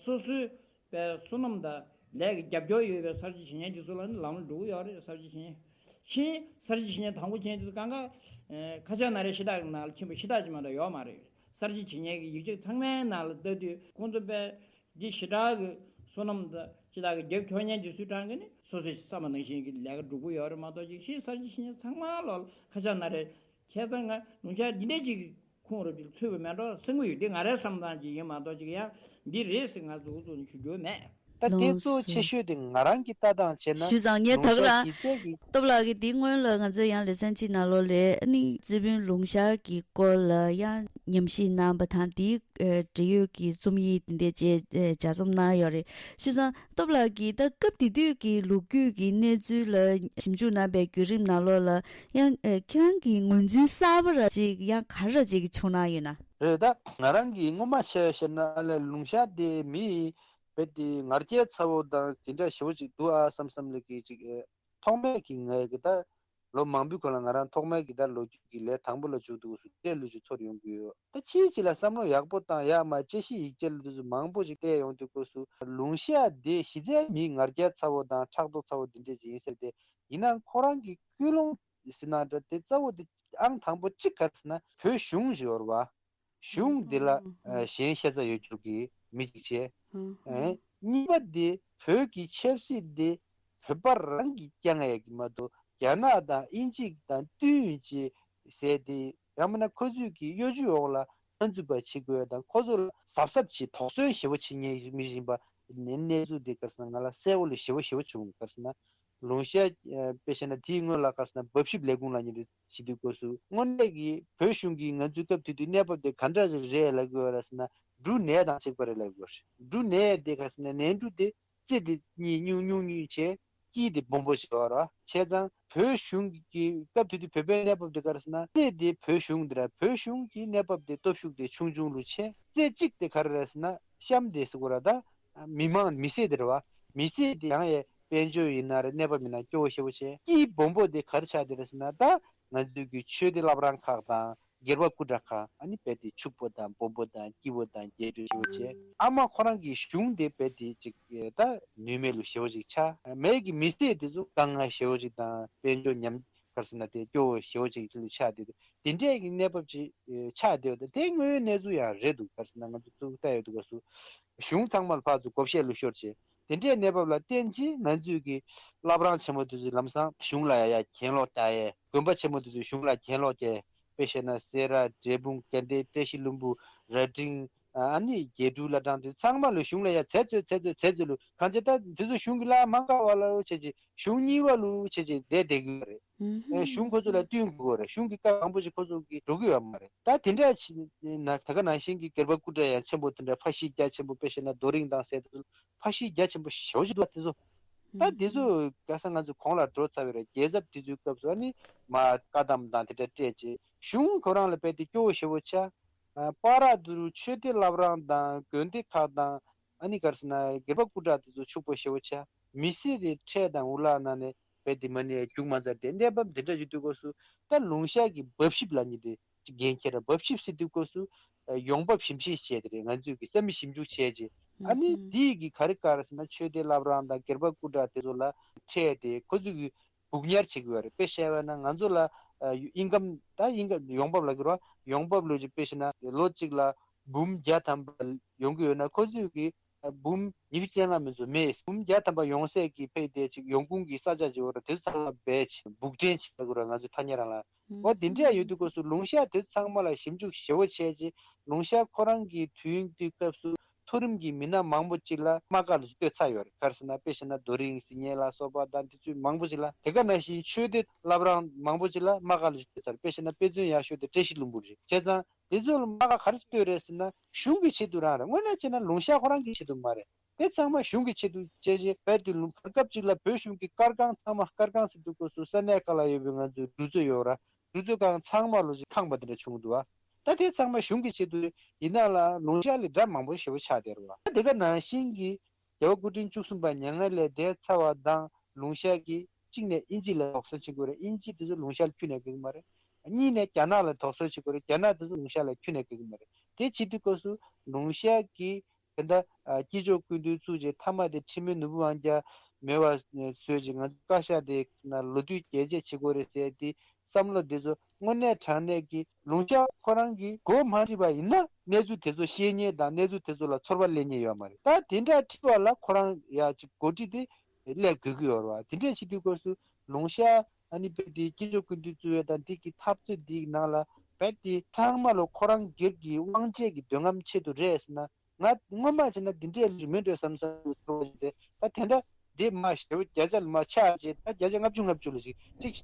སོ་སོའི་པའི་བསོད་ནམས་དང་ལས་ཀྱི་རྒྱབ་སྐྱོར་ཡོད་པའི་གསར་བརྗེ་བྱེད་མཁན་དེ་ཚོ་ལ་ནི་ལམ་ལ་འགྲོ་གི་ཡོད་རེད་གསར་བརྗེ་བྱེད་མཁན། ཕྱིན་གསར་བརྗེ་བྱེད་མཁན་དང་པོ་བྱེད་མཁན་དེ་ཚོ་གང་ག་ཁ་ཆག་ན་རེ་ཤི་ཏག་གི་ནང་ལ་ཕྱིན་པ་ཤི་ཏག་ཅིག་མ་གཏོགས་ཡོད་མ་རེད། གསར་བརྗེ་བྱེད་མཁན་གྱི་ཡིག་ཆ་ཚང་མའི་ནང་ལ་ལྟ་དུས་ཁོང་ཚོ་དཔེ་འདི་ཞེ་དྲག་གི་བསོད་ནམས་དང་ཅི་དག་གི་རྒྱབ་སྐྱོར་མཁན་དེ་ཚོའི་གྲས་ཀྱིས་ནི་སོ་སོའི་བསམ་པ་ནང་བཞིན་གྱི་ལས་ཀ་སྒྲུབ་ཀྱི་ཡོད་རེད་མ་གཏོགས་ཅིག་ཕྱིན་གསར་བརྗེ་བྱེད་མཁན་ཚང་མ་ལོག་ལ་ཁ་ཆག་ན་རེ་བྱས་ཙང་ང་ལུང་ཤར་འདི་འདྲ་ཅིག་གི་ཁུངས་རུ་ཅིག་ཚུད་པ་མེད་འགྲོ་བསམ་གྱི་ཡོད། འདི་ང་རའི་བསམ་སྟངས་ཅིག་ཡིན་མ་གཏོགས་ཅིག་ཡང་འདི་རེད་ཟེར་ང་གཙོ་བོ་གཙོ་ནས་ཞུ་རྒྱུ་མེད། ད་དེ་ལགས་གཙོ་ཆེ་སོ། ཤོས་དེ་ང་རང་གི་ལྟ་སྟངས་བྱས་ན་ཞུས་ཙང་ངས་ད་ལུང་ག་ཤར་རང་གཞི་རྩའི་གི་སྟོབས་ལགས་ཀྱིས་འདི་སྔོན་ལ་ང་ཚོས་ཡང་ལེ་ཚན་གཅིག་ནང་ལོགས་ལ་ཨ་ནི་རྩེ་དཔོན་ལུང་ཤར་གྱི་སྐོར་ལ་ཡང་ཉམས་ཞིབ་གནང་བ་དང་དེའི་འབྲེལ་ཡོད་ཀྱི་རྩོམ་ཡིག་དེ་འདྲ་བཅས་ལྗགས་རྩོམ་གནང་ཡོད་རེད། ཞུས་ཙང་སྟོབས་ལགས་ཀྱིས་ད་སྐབས་དེ་དུས་ཀྱི་ལོ་རྒྱུས་ཀྱི་གནས་ཚུལ་ལ་ཞིབ་འཇུག་གནང་པའི་བརྒྱུད་རིམ་ནང་ལོགས་ལ་ཡང་ཁྱེད་རང་གི་ངོས་འཛིན་གསར་པ་ར་ཅིག་ཡང་ག་ར་ཅིག་བྱུང་གནང་ཡོད་ན། རེད་ད། ང་རང་གིས་སྔོན་མ་བཤད་བཤད་ན་ཨ་ལས་ལུང་ཤར་དེ་མི་རྦད་དེ་ང་རྒྱལ་ཚ་བོ་དང་དེ་འདྲ་ཞེ་པོ་ཅིག་འདུག་ཨ་བསམ་བསམ་ལ་གི་ཅིག་ཐོག་མེད་ཀྱི་ངས་གི་ད་ལོ་མང་པོའི་གོང་ལ་ང་རང་ཐོག་མེད་ཀྱི་ད་ལོ་རྒྱུས་ཀྱི་ལས་དང་པོ་ལ་འཇུག་འདུག་སུ་དེ་ལུས་ཀྱི་ཚོར་ཡོང་གི་ཡོད། ད་ཕྱིའི་ཕྱི་ལ་བསམ་བློ་ཡག་པོ་བཏང་ཡག་མ་དཔྱད་གཞི་ཡིག་ཆ་ལ་དུས་སུ་མང་པོ་ཞིག་བལྟས་ཡོང་དུས་སྐབས་སུ་ལུང་ཤར་དེ་གཞི་རྩའི་མི་ང་རྒྱལ་ཚ་བོ་དང་ཕྲག་དོག་ཚ་བོ་དེ་འདྲས་ཅིག་ཡིན་ཟེར་ཏེ་ཡིན་ནའང་ཁོ་རང་གི་ཀུན་སློང་ཟེར་ན་འདྲ་དེ་གཙོ་བོ་དེ་ཨང་དང་པོ་གཅིག་ག་རེ་ཟེར་ན་བོད་གཞུང་ཞིག་ཡོད་རེད་བ། གཞུང་འདི་ལ་ཨ་ཨ་ཞེན་ཤ་ཚ་ཡོད་རྒྱུ་གི་མི་གཅིག་བྱས། ཨ་ཨ་གཉིས་པ་དེ་བོད་ཀྱི་ཆབ་སྲིད་དེ་བོད་པ་རང་གིས་བསྐྱངས་ཡག་གི་མ་གཏོགས་རྒྱ་ནག་དང་དབྱིན་ཇི་དང་བསྟུན་བྱས་ཟེར་ཏེ་ཡང་མིན་ན་ཁོ་ཚོས་ཀྱི་གཡོ་ཇུས་འོག་ལ་མཐའ་མཇུག་པ་བྱེད་དགོས་དང་ཁོ་ཚོ་ལ་གཟབ་གཟབ་བྱེད་དོགས་ཟོན་ཞེ་པོ་བྱེད་མཁན་མི་ཡིན་པ་ནས་གནས་ཚུལ་དེ་ག་རེ་ཟེར་ན་ང་ལ་གསལ་བོ་ལས་ཞེ་པོ་ཞེ་པོ་བྱུང་། ག་རེ་ཟེར་ན་ལུང་ཤར་དཔེ་བཤད་ན་དེའི་སྔོན་ལ་ག་རེ་ཟེར་ན་འབབ་ཞིབ་ལས་ཁུངས་ལ་ཉེ་དུ་བྱེད་དུས་སྐབས་སུ་དངོས་གནས་ཀྱི་བོད་གཞུང་གིས་ང་ཚོའི་སྐབས་དེ་དུས་གནས་བབ་དེ་ག་འདྲ་རེད་ལབ་དགོས་རེད་ཟེར་ན་འབྲུ་ནད་དང་གཅིག་པ་རེད་ལབ་དགོས་རེད། འབྲུ་ནད་དེ་ག་རེ་ཟེར་ན་ནས་འབྲུ་དེ་རྩེ་དེ་གཉིས་སྨྱུང་སྨྱུང་སྨྱུང་བྱས་དཀྱིལ་དེ་སྦོམ་པོ་ཞིག་ཡོད་རེད། བྱས་ཙང་བོད་གཞུང་གི་སྐབས་དེ་དུས་བོད་པའི་གནས་བབ་དེ་ག་རེ་ཟེར་ན་རྩེ་དེ་བོད་གཞུང་དེ་རེད། བོད་གཞུང་གི་གནས་བབ་དེ་སྟོབས་ཤུགས་དེ་ཆུང་ཆུང་ལུ་བྱས་རྩེ་གཅིག་དེ་ག་རེ་རེད་ཟེར་ན་གཤམ་དེ་ཟེར་དགོས་རེད་ད། མི་མང་མི་སེར་དེ་རེད་བ། མི་སེར་དེ་ཡང་ཡང་དཔལ་འབྱོར་ཡིན་ན་རེད་གནས་བབ་ཡིན་ན་སྐྱོ་བོ་ཞེ་པོ་བྱས་དཀྱིལ་སྦོམ་པོ་དེ་ག་རེ་ཆགས་དེ་རེད་ཟེར་ན་ད་ང་ཚོའི་གི་ཆོས་སྡེ་བླ་བྲང་ཁག་དང་། སྒེར་པ་སྐུ་དྲག་ཁག་ཨ་ནི་རྦད་དེ་ཕྱུག་པོ་དང་སྦོམ་པོ་དང་སྐྱིད་པོ་དང་རྒྱས་སྤྲོས་ཞེ་པོ་བྱས། ཨ་མ་ཁོ་རང་གི་གཞུང་དེ་རྦད་དེ་ཅིག་ད་ནུས་མེད་ལུ་ཞེ་པོ་ཅིག་ཆགས། མའི་གི་མི་སེར་དེ་ཚོ་དཀའ་ངལ་ཞེ་པོ་ཅིག་དང་དཔལ་འབྱོར་ཉམས་ག་རེ་ཟེར་ན་དེ་སྐྱོ་བོ་ཞེ་པོ་ཅིག་ལུ་ཆགས་དེ་དེ་འདྲས་ཀྱི་གནས་བབ་ཅིག་ཆགས་བསྡད་ཡོད། ད་དེ་དངོས་ཡོད་གནས་ཚུལ་ཡང་རེད་འདུག་ག་རེ་ཟེར་ན་ང་ཚོ་ཚུར་བལྟས་ཡོང་དུས་སྐབས་སུ་གཞུང་ཚང་མ་ལ་ཕར་ཚུར་བགོ་བཤའ་ལུ་ཤོར་བྱས། དེ་འདྲའི་གནས་བབ་ལ་བརྟེན་ཅིང་ང་ཚོས་ཀྱི་བླ་བྲང་ཆེན་མོ་དེ་ཚོའི་ལམ་སང་གཞུང་ལ་ཡ་ཡ་གྱེན་ལོག་རྒྱག་ཡས། དགོན་པ་ཆེན་མོ་དེ་ཚོའི་གཞུང་ལ་གྱེན་ལོག་རྒྱག་ཡས། དཔེ་བཤད་ན་སེ་ར་འབྲས་སྤུངས་དགའ་ལྡན་བཀྲ་ཤིས་ལྷུན་པོ་རྭ་སྒྲེང་ཨ་ནི་རྒྱལ་འབྲུག་བླ་བྲང་དེ་ཚང་མ་ལ་གཞུང་ལ་ཡ་ཚད་ཚོད་ཚད་ཚོད་ཚད་ཚོད་ལུ་གང་ཅི་ད་དེ་ཚོ་གཞུང་གི་ལ་མ་དགའ་བ་ལ་བྱས་ཅིག་གཞུང་གཉིས་པ་ལུ་བྱས་ཅིག་བསྡད་བསྡད་ཀྱི་ཡོད་རེད། ཨེ་གཞུང་ཁོ་ཚོ་ལ་བསྟུན་དགོས་རེད། གཞུང་གི་བཀའ་མང་པོ་ཞིག་ཁོ་ཚོ་གིས་འགྲོ་གི་ཡོད་མ་རེད། ད་དེ་འདྲ་ཅིག་ན་ད་ག་ནང་བཞིན་གྱི་སྒེར་པ་སྐུ་དྲག་ཡང་ཆེན་པོ་དེ་འདྲ་ཕ་ཤི་རྒྱ་ཆེན་པོ་དཔེ་བཤད་ན་རྡོ་རིང་དང་ཟེར་དེ་ཚོ་ཕ་ཤི་རྒྱ་ཆེན་པོ་ཞེ་པོ་ཅིག་འདུག་བ། དེ་ཚོ་ད་དེ་ཚོ་ག་ས་ང་ཚོ་གོང་ལ་འགྲོ་ཚར་བའི་རེད། རྒྱལ་ཚབ་དེ་ཚོའི་སྐབས་སུ་ཨ་ནི་མ་བཀའ་གདམས་དང་དེ་འདྲ་སྤྲད་ཅིག་གཞུང་ཁོ་རང་ལ་རྦད་དེ་སྐྱོ་བོ་ཞེ་པོ་ཆགས། ཨ་པ་ར་དུ་རུ་ཆོས་སྡེ་བླ་བྲང་དང་དགོན་སྡེ་ཁག་དང་ཨ་ནི་ག་རེ་ཟེར་ན་སྒེར་པ་སྐུ་དྲག་དེ་ཚོ་ཕྱུག་པོ་ཞེ་པོ་ཆགས། མི་སེར་དེ་ཁྲལ་དང་འུ་ལག་ནང་ནས་རྦད་དེ་མ་ཎི་ཡ་རྒྱུག་མ་ཚར་དེ་གནས་བབ་འདི་འདྲ་ཞིག་དུས་སྐབས་སུ་ད་ལུང་ཤར་གྱི་འབབ་ཞིབ་ལ་ཉེ་དེ། འགན་འཁྱེར་ར་འབབ་ཞིབ་ཟེར་དུས་སྐབས་སུ་ཡོང་འབབ་ཞིབ་བཤེར་བྱས་ཏེ་རེད། ང་ཚོས་ཀྱི་བསམ་བློ་ཞིབ་འཇུག་བྱས་རྗེས་ཨ་ནི་འདིས་ཀྱི་ག་རེ་བཀག་རེད་ཟེར་ན། ཆོས་སྡེ་བླ་བྲང་དང་སྒེར་པ་སྐུ་དྲག་དེ་ཚོ་ལ་ཁྲལ་དེ་ཁོ་ཚོས་ཀྱི་སྦུག་ཉར་བྱེད་ཀྱི་ཡོད་རེད། དཔེ་བཤད་པ་ན་ང་ཚོ་ལ་ཨིན་ཀམ་ད་ཨིན་ཀམ་ཡོང་འབབ་ལབ་ཀྱི་རེད་བ། ཡོང་འབབ་ལོ་གཅིག་དཔེ་བཤད་ན་ལོ་གཅིག་ལ་འབུམ་བརྒྱ་ཐམ་པ་ཡོང་གི་ཡོད་ན། ཁོ་ཚོས་ཀྱི་འབུམ་ཉི་ཤུ་རྩ་ལྔ་མིན་ཚོ་མེད། འབུམ་བརྒྱ་ཐམ་པ་ཡོང་སའི་གི་ཕ་གི་དེ་ཅིག་ཡོང་ཁུངས་ཀྱི་ས་ཆ་ཅིག་ཡོད་རེད། དེ་ཚོ་ཚང་མ་བེད་སྦུག་འདྲེན་བྱེད་དགོས་རེད། ང་ཚོ་ཐ་སྙད་རང་ལ་འོ་དེ་འདྲ་ཡོད་དུས་སྐབས་སུ་ལུང་ཤག་དེ་ཚང་མ་ལ་ཞིབ་འཇུག་ཞེ་པོ་བྱས་རྗེས་ལུང་ཤག་ཁོ་རང་གི་དུས་ཡུན་དེའི་སྐབས་སུ་མཐོ་རིམ་གྱི་མི་སྣ་མང་པོ་ཅིག་ལ་དམག་སྒར་ལ་བསྐྱོད་ཚར་ཡོད་རེད། ག་རེ་ཟེར་ན་དཔེ་བཤད་ན་རྡོ་རིང་ཟེར་མཁན་ལ་སོགས་པ་དང་དེ་ཚོ་མང་པོ་ཅིག་ལ། དེ་ག་ནང་བཞིན་ཆོས་སྡེ་བླ་བྲང་མང་པོ་ཅིག་ལ་དམག་སྒར་ལ་བསྐྱོད་ཚར། དཔེ་བཤད་ན་དཔེ་མཛོད་ཡག་ཤོས་དེ་བཀྲ་ཤིས་ལྷུན་པོ་རེད། བྱས་ཙང་། དེ་ཚོ་ལ་དམག་སྒར་ག་རེ་བཏོད་རེད་ཟེར་ན་གཞུང་གི་ཆེད་དུ་རང་རེད། དངོས་གནས་བྱས་ན་ལུང་ཤག་ཁོ་རང་གི་ཆེད་དུ་མ་རེད། དེ་ཚང་མ་གཞུང་གི་ཆེད་དུ་བྱས་རྗེས་རྦད་དེ་ལུང་བར་སྐབས་ཅིག་ལ་བོད་གཞུང་གི་སྐར་ཁང་ཚང་མ། སྐར་ཁང་ཟེར་དུས་སྐབས་སུ་ས་གནས་ཁག་ལ་ཡོད་པའི་ང་ཚོའི་འབྲུ་མཛོད་ཡོད་ར། འབྲུ་མཛོད་ཁང་ཚང་མ་ལོ་ཅིག་ཁེངས་པ་དེ་འདྲ་བྱུང་འདུག་བ། ད་དེ་ཚང་མ་གཞུང་གི་ཆེད་དུ་ཡིན་ན་ལ་ལུང་ཤག་ལས་འདྲ་མང་པོ་ཞེ་པོ་ཆགས་བསྡད་རེད་བ། ད་དེ་ག་ནང་བཞིན་གྱི་རྒྱལ་བ་སྐུ་ཕྲེང་བཅུ་གསུམ་པ་མྱ་ངན་ལས་འདས་ཚར་བ་དང་ལུང་ཤག་གིས་གཅིག་ནས་དབྱིན་ཇི་ལ་དོགས་ཟོན་བྱེད་དགོས་རེད། དབྱིན་ཇི་དེ་ཚོ་ལུང་ཤག་ལ་ཁྱོན་ནས་དགོས་ཀྱི་མ་རེད། གཉིས་ནས་རྒྱ་ནག་ལ་དོགས་ཟོན་བྱེད་དགོས་རེད། རྒྱ་ནག་དེ་ཚོ་ལུང་ཤག་ལ་ཁྱོན་ནས་དགོས་ཀྱི་མ་རེད། དེ་བྱེད་དུས་སྐབས་སུ་ལུང་ཤག་གིས་དེ་འདྲ་ཨ་སྐྱིད་ཕྱུག་སྐུ་མདུན་བཙུགས་རྗེས་མཐའ་མ་དེ་འཕྲིན་མོའི་ནོར་བུ་དབང་རྒྱལ་མེད་པ་བཟོས་རྗེས་ང་ཚོ་བཀའ་ཤག་དེ་ལོ་དུས་རྒྱས་བཅད་བྱེད་དགོས་རེད་ཟེར་དེ། བསམ་བློ་འདི་ཚོ་དངོས་གནས་དྲང་གནས་ཀྱི་ལུང་ཤག་ཁོ་རང་གིས་འགོ་མ་ཁྲིད་པ་ཡིན་ན་གནས་ཚུལ་དེ་ཚོ་ཤེས་མཁན་དང་གནས་ཚུལ་དེ་ཚོ་ལ་ཚོར་བ་སླེབས་མཁན་ཡོད་མ་རེད། ད་དེ་འདྲ་ཁྲིད་པ་ལ་ཁོ་རང་ཡ་ཅིག་འགོ་ཁྲིད་དེ་སླེབས་དགོས་ཀྱི་ཡོད་རེད་བ། དེ་འདྲས་བྱེད་དུས་སྐབས་སུ་ལུང་ཤག་ཨ་ནི་རྦད་དེ་སྐྱིད་ཕྱུག་སྐུ་མདུན་བཙུགས་ཡས་དང་འདི་གི་འཐབ་རྩོད་འདིའི་ནང་ལ་རྦད་དེ་ཚང་མ་ལོ་ཁོ་རང་སྒེར་གྱི་དབང་ཆ་གི་འདོད་རྔམ་ཆེད་དུ་རེད་ཟེར་ན། ང་སྔོན་མ་བྱས་ན་འདི་འདྲས་ལོ་ཞིག་མིན་འགྲོ་བསམ་བསམ་ཚོར་བ་ཞིག་རེད། ད་དེ་འདྲ་འདི་མ་ཞེ་པོ་བརྒྱ་ཆ་ལ་མ་ཆགས་རྗེས་ད་བརྒྱ་ཆ་ལྔ་བཅུ་ལྔ་བཅུ་ལ་ཞིག་ཅིག་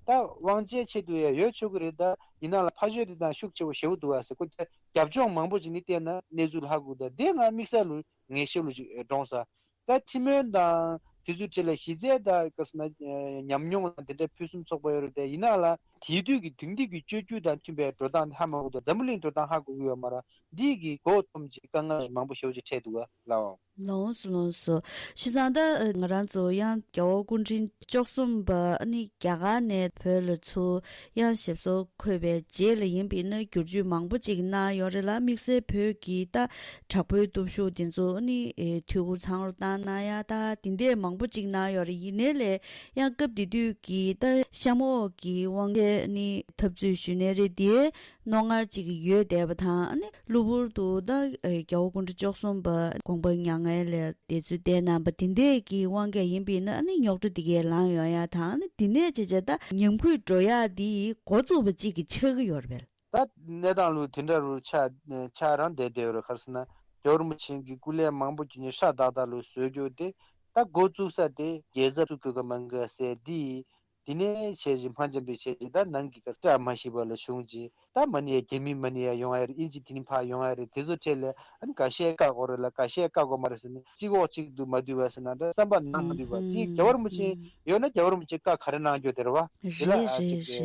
ད་དབང་ཆའི་ཆེད་དུ་ཡང་ཡོད་ཆོག་གི་རེད། ད་ཡིན་ནའང་ལ་ཕ་ཤོད་དེ་དང་ཤུགས་ཆེ་བོ་ཞེ་པོ་འདུག་ཨ་ཟེར་ཁོ་རྒྱབ་ལྗོངས་མང་པོ་ཅིག་ནི་བལྟས་ན་གནས་ཚུལ་ཧ་གོ། ད་འདི་ང་དམིགས་བསལ་ལོ་ངེས་ཤེས་ལོ་ཞིག་འགྲོངས་ས། ད་ཁྲིམས་དཔོན་དང་དེ་ཚོའི་གྲས་ལ་གཞི་རྩའི་ད་ག་ཟེར་ན་ཉམས་མྱོང་དང་དེ་འདྲ་ཕུན་སུམ་ཚོགས་པ་ཡོད་རེད། དེ་ཡིན་ན་ལ་དེ་དུས་ཀྱི་དེང་དུས་ཀྱི་སྤྱོད་འཇུག་དང་མཐུན་པའི་འགྲོ་སྟངས་ཧ་མ་གོ། ད་འཛམ་བུ་གླིང་འགྲོ་སྟངས་ཧ་གོ་གི་ཡོད་མ་རེད། འདི་གི་མགོ་འཐོམ་ཅིག་དཀའ་ངལ་མང་པོ་ཞེ་པོ་ཅིག་འཕྲད་འདུག་ག་ལགས། ལོངས་སུ་ལོངས་སུ། བྱས་ཙང་ད་ང་རང་ཚོ་ཡང་རྒྱལ་བ་སྐུ་ཕྲེང་བཅུ་གསུམ་པ་ཨ་ནི་རྒྱ་གར་ནས་བོད་ལ་ཚུར་ཡང་ཞབས་སོར་འཁོད་པའི་རྗེས་ལ་ཡིན་པས་ན་བསྒྱུར་བཅོས་མང་པོ་ཅིག་གནང་ཡོད་རེད་ལ། དམིགས་བསལ་བོད་ཀྱི་ད་དྲག་པོའི་སྟོབས་ཤུགས་དེ་ཚོ་ཨ་ནི་ཨེ་འཐུས་སྒོ་ཚང་རུ་བཏང་གནང་ཡ་ད་དེ་འདྲས་མང་པོ་ཅིག་གནང་ཡོད་རེད། ཡིན་ནའི་ལས་ཡང་སྐབས་དེ་དུས་ཀྱི་ད་གཤམ་འོག་གི་དབང་ཆའི་ཨ་ནི་འཐབ་རྩོད་ཞུ་ནའི་རེད་དེ། རྣོ་ངར་ཅིག་ཡོད་བསྡད་པ་དང་། ཨ་ནི་གློ་བུར་དུ་ད་ཨེ་རྒྱལ་བ་སྐུ་ཕྲེང་བཅུ་གསུམ་པ་དགོངས་པ་མྱ་ངན་ལས་འདས་ཚུལ་བསྟན་གནང་པ་དེ་འདྲས་ཀྱི་དབང་གིས་ཡིན་པས་ན། ཨ་ནི་རྙོག་དྲ་འདི་གས་ལངས་ཡོང་ཡ་དང་། ཨ་ནི་འདི་ནས་བྱས་བྱས་ད་ཉམས་རྒུད་འགྲོ་ཡ་འདི་འགོ་བཙུགས་པ་ཅིག་གི་ཆགས་ཀྱི་ཡོད་རེད་པས། ད་གནས་སྟངས་ལུགས་དེ་འདྲ་རུ་ཆགས་ཆགས་རང་བསྡད་བསྡད་ཡོད་རེད། ག་རེ་ཟེར་ན་རྒྱལ་བ་རིན་པོ་ཆེ་གི་སྐུ་ལས་མང་པོ་བྱུང་ནས་ཧྲ་ཏག་ཏག་ལུགས་བཟོས་རྒྱུ་དེ། ད་འགོ་བཙུགས་ས་དེ་རྒྱལ་ཚབ་ཚུགས་དགོས་ཀ་མང་ག་ཟེར་འདི། དེ་ནས་བྱས་རྗེས་ཕར་འགྱངས་པའི་བྱས་རྗེས་ད་ནང་གི་སྐད་ཆ་མ་ཤེས་པ་ལ་བྱུང་རྗེས་ད་མ་ནི་ཡ་རྒྱ་མི་མ་ནི་ཡ་ཡོང་ཡ་རེད། དབྱིན་ཇི་དེ་ནི་ཕར་ཡོང་ཡ་རེད། དེ་ཚོ་གྲས་ལ་ཨ་ནི་འགའ་ཤས་བཀག་དགོས་རེད་ལ་འགའ་ཤས་བཀག་དགོས་མ་རེད་ཟེར་ནས་གཅིག་འོག་གཅིག་ཏུ་མ་འདུས་པ་ཟེར་ན་འདྲ། བསམ་པ་ནང་མ་འདུས་པ་དེ་རྒྱལ་བ་རིན་པོ་ཆེ་ཡོད་ན་རྒྱལ་བ་རིན་པོ་ཆེ་བཀག་ག་རེ་གནང་རྒྱུ་དེ་རེད་བ། དེ་ལ་ཨ་ཅིག་གི་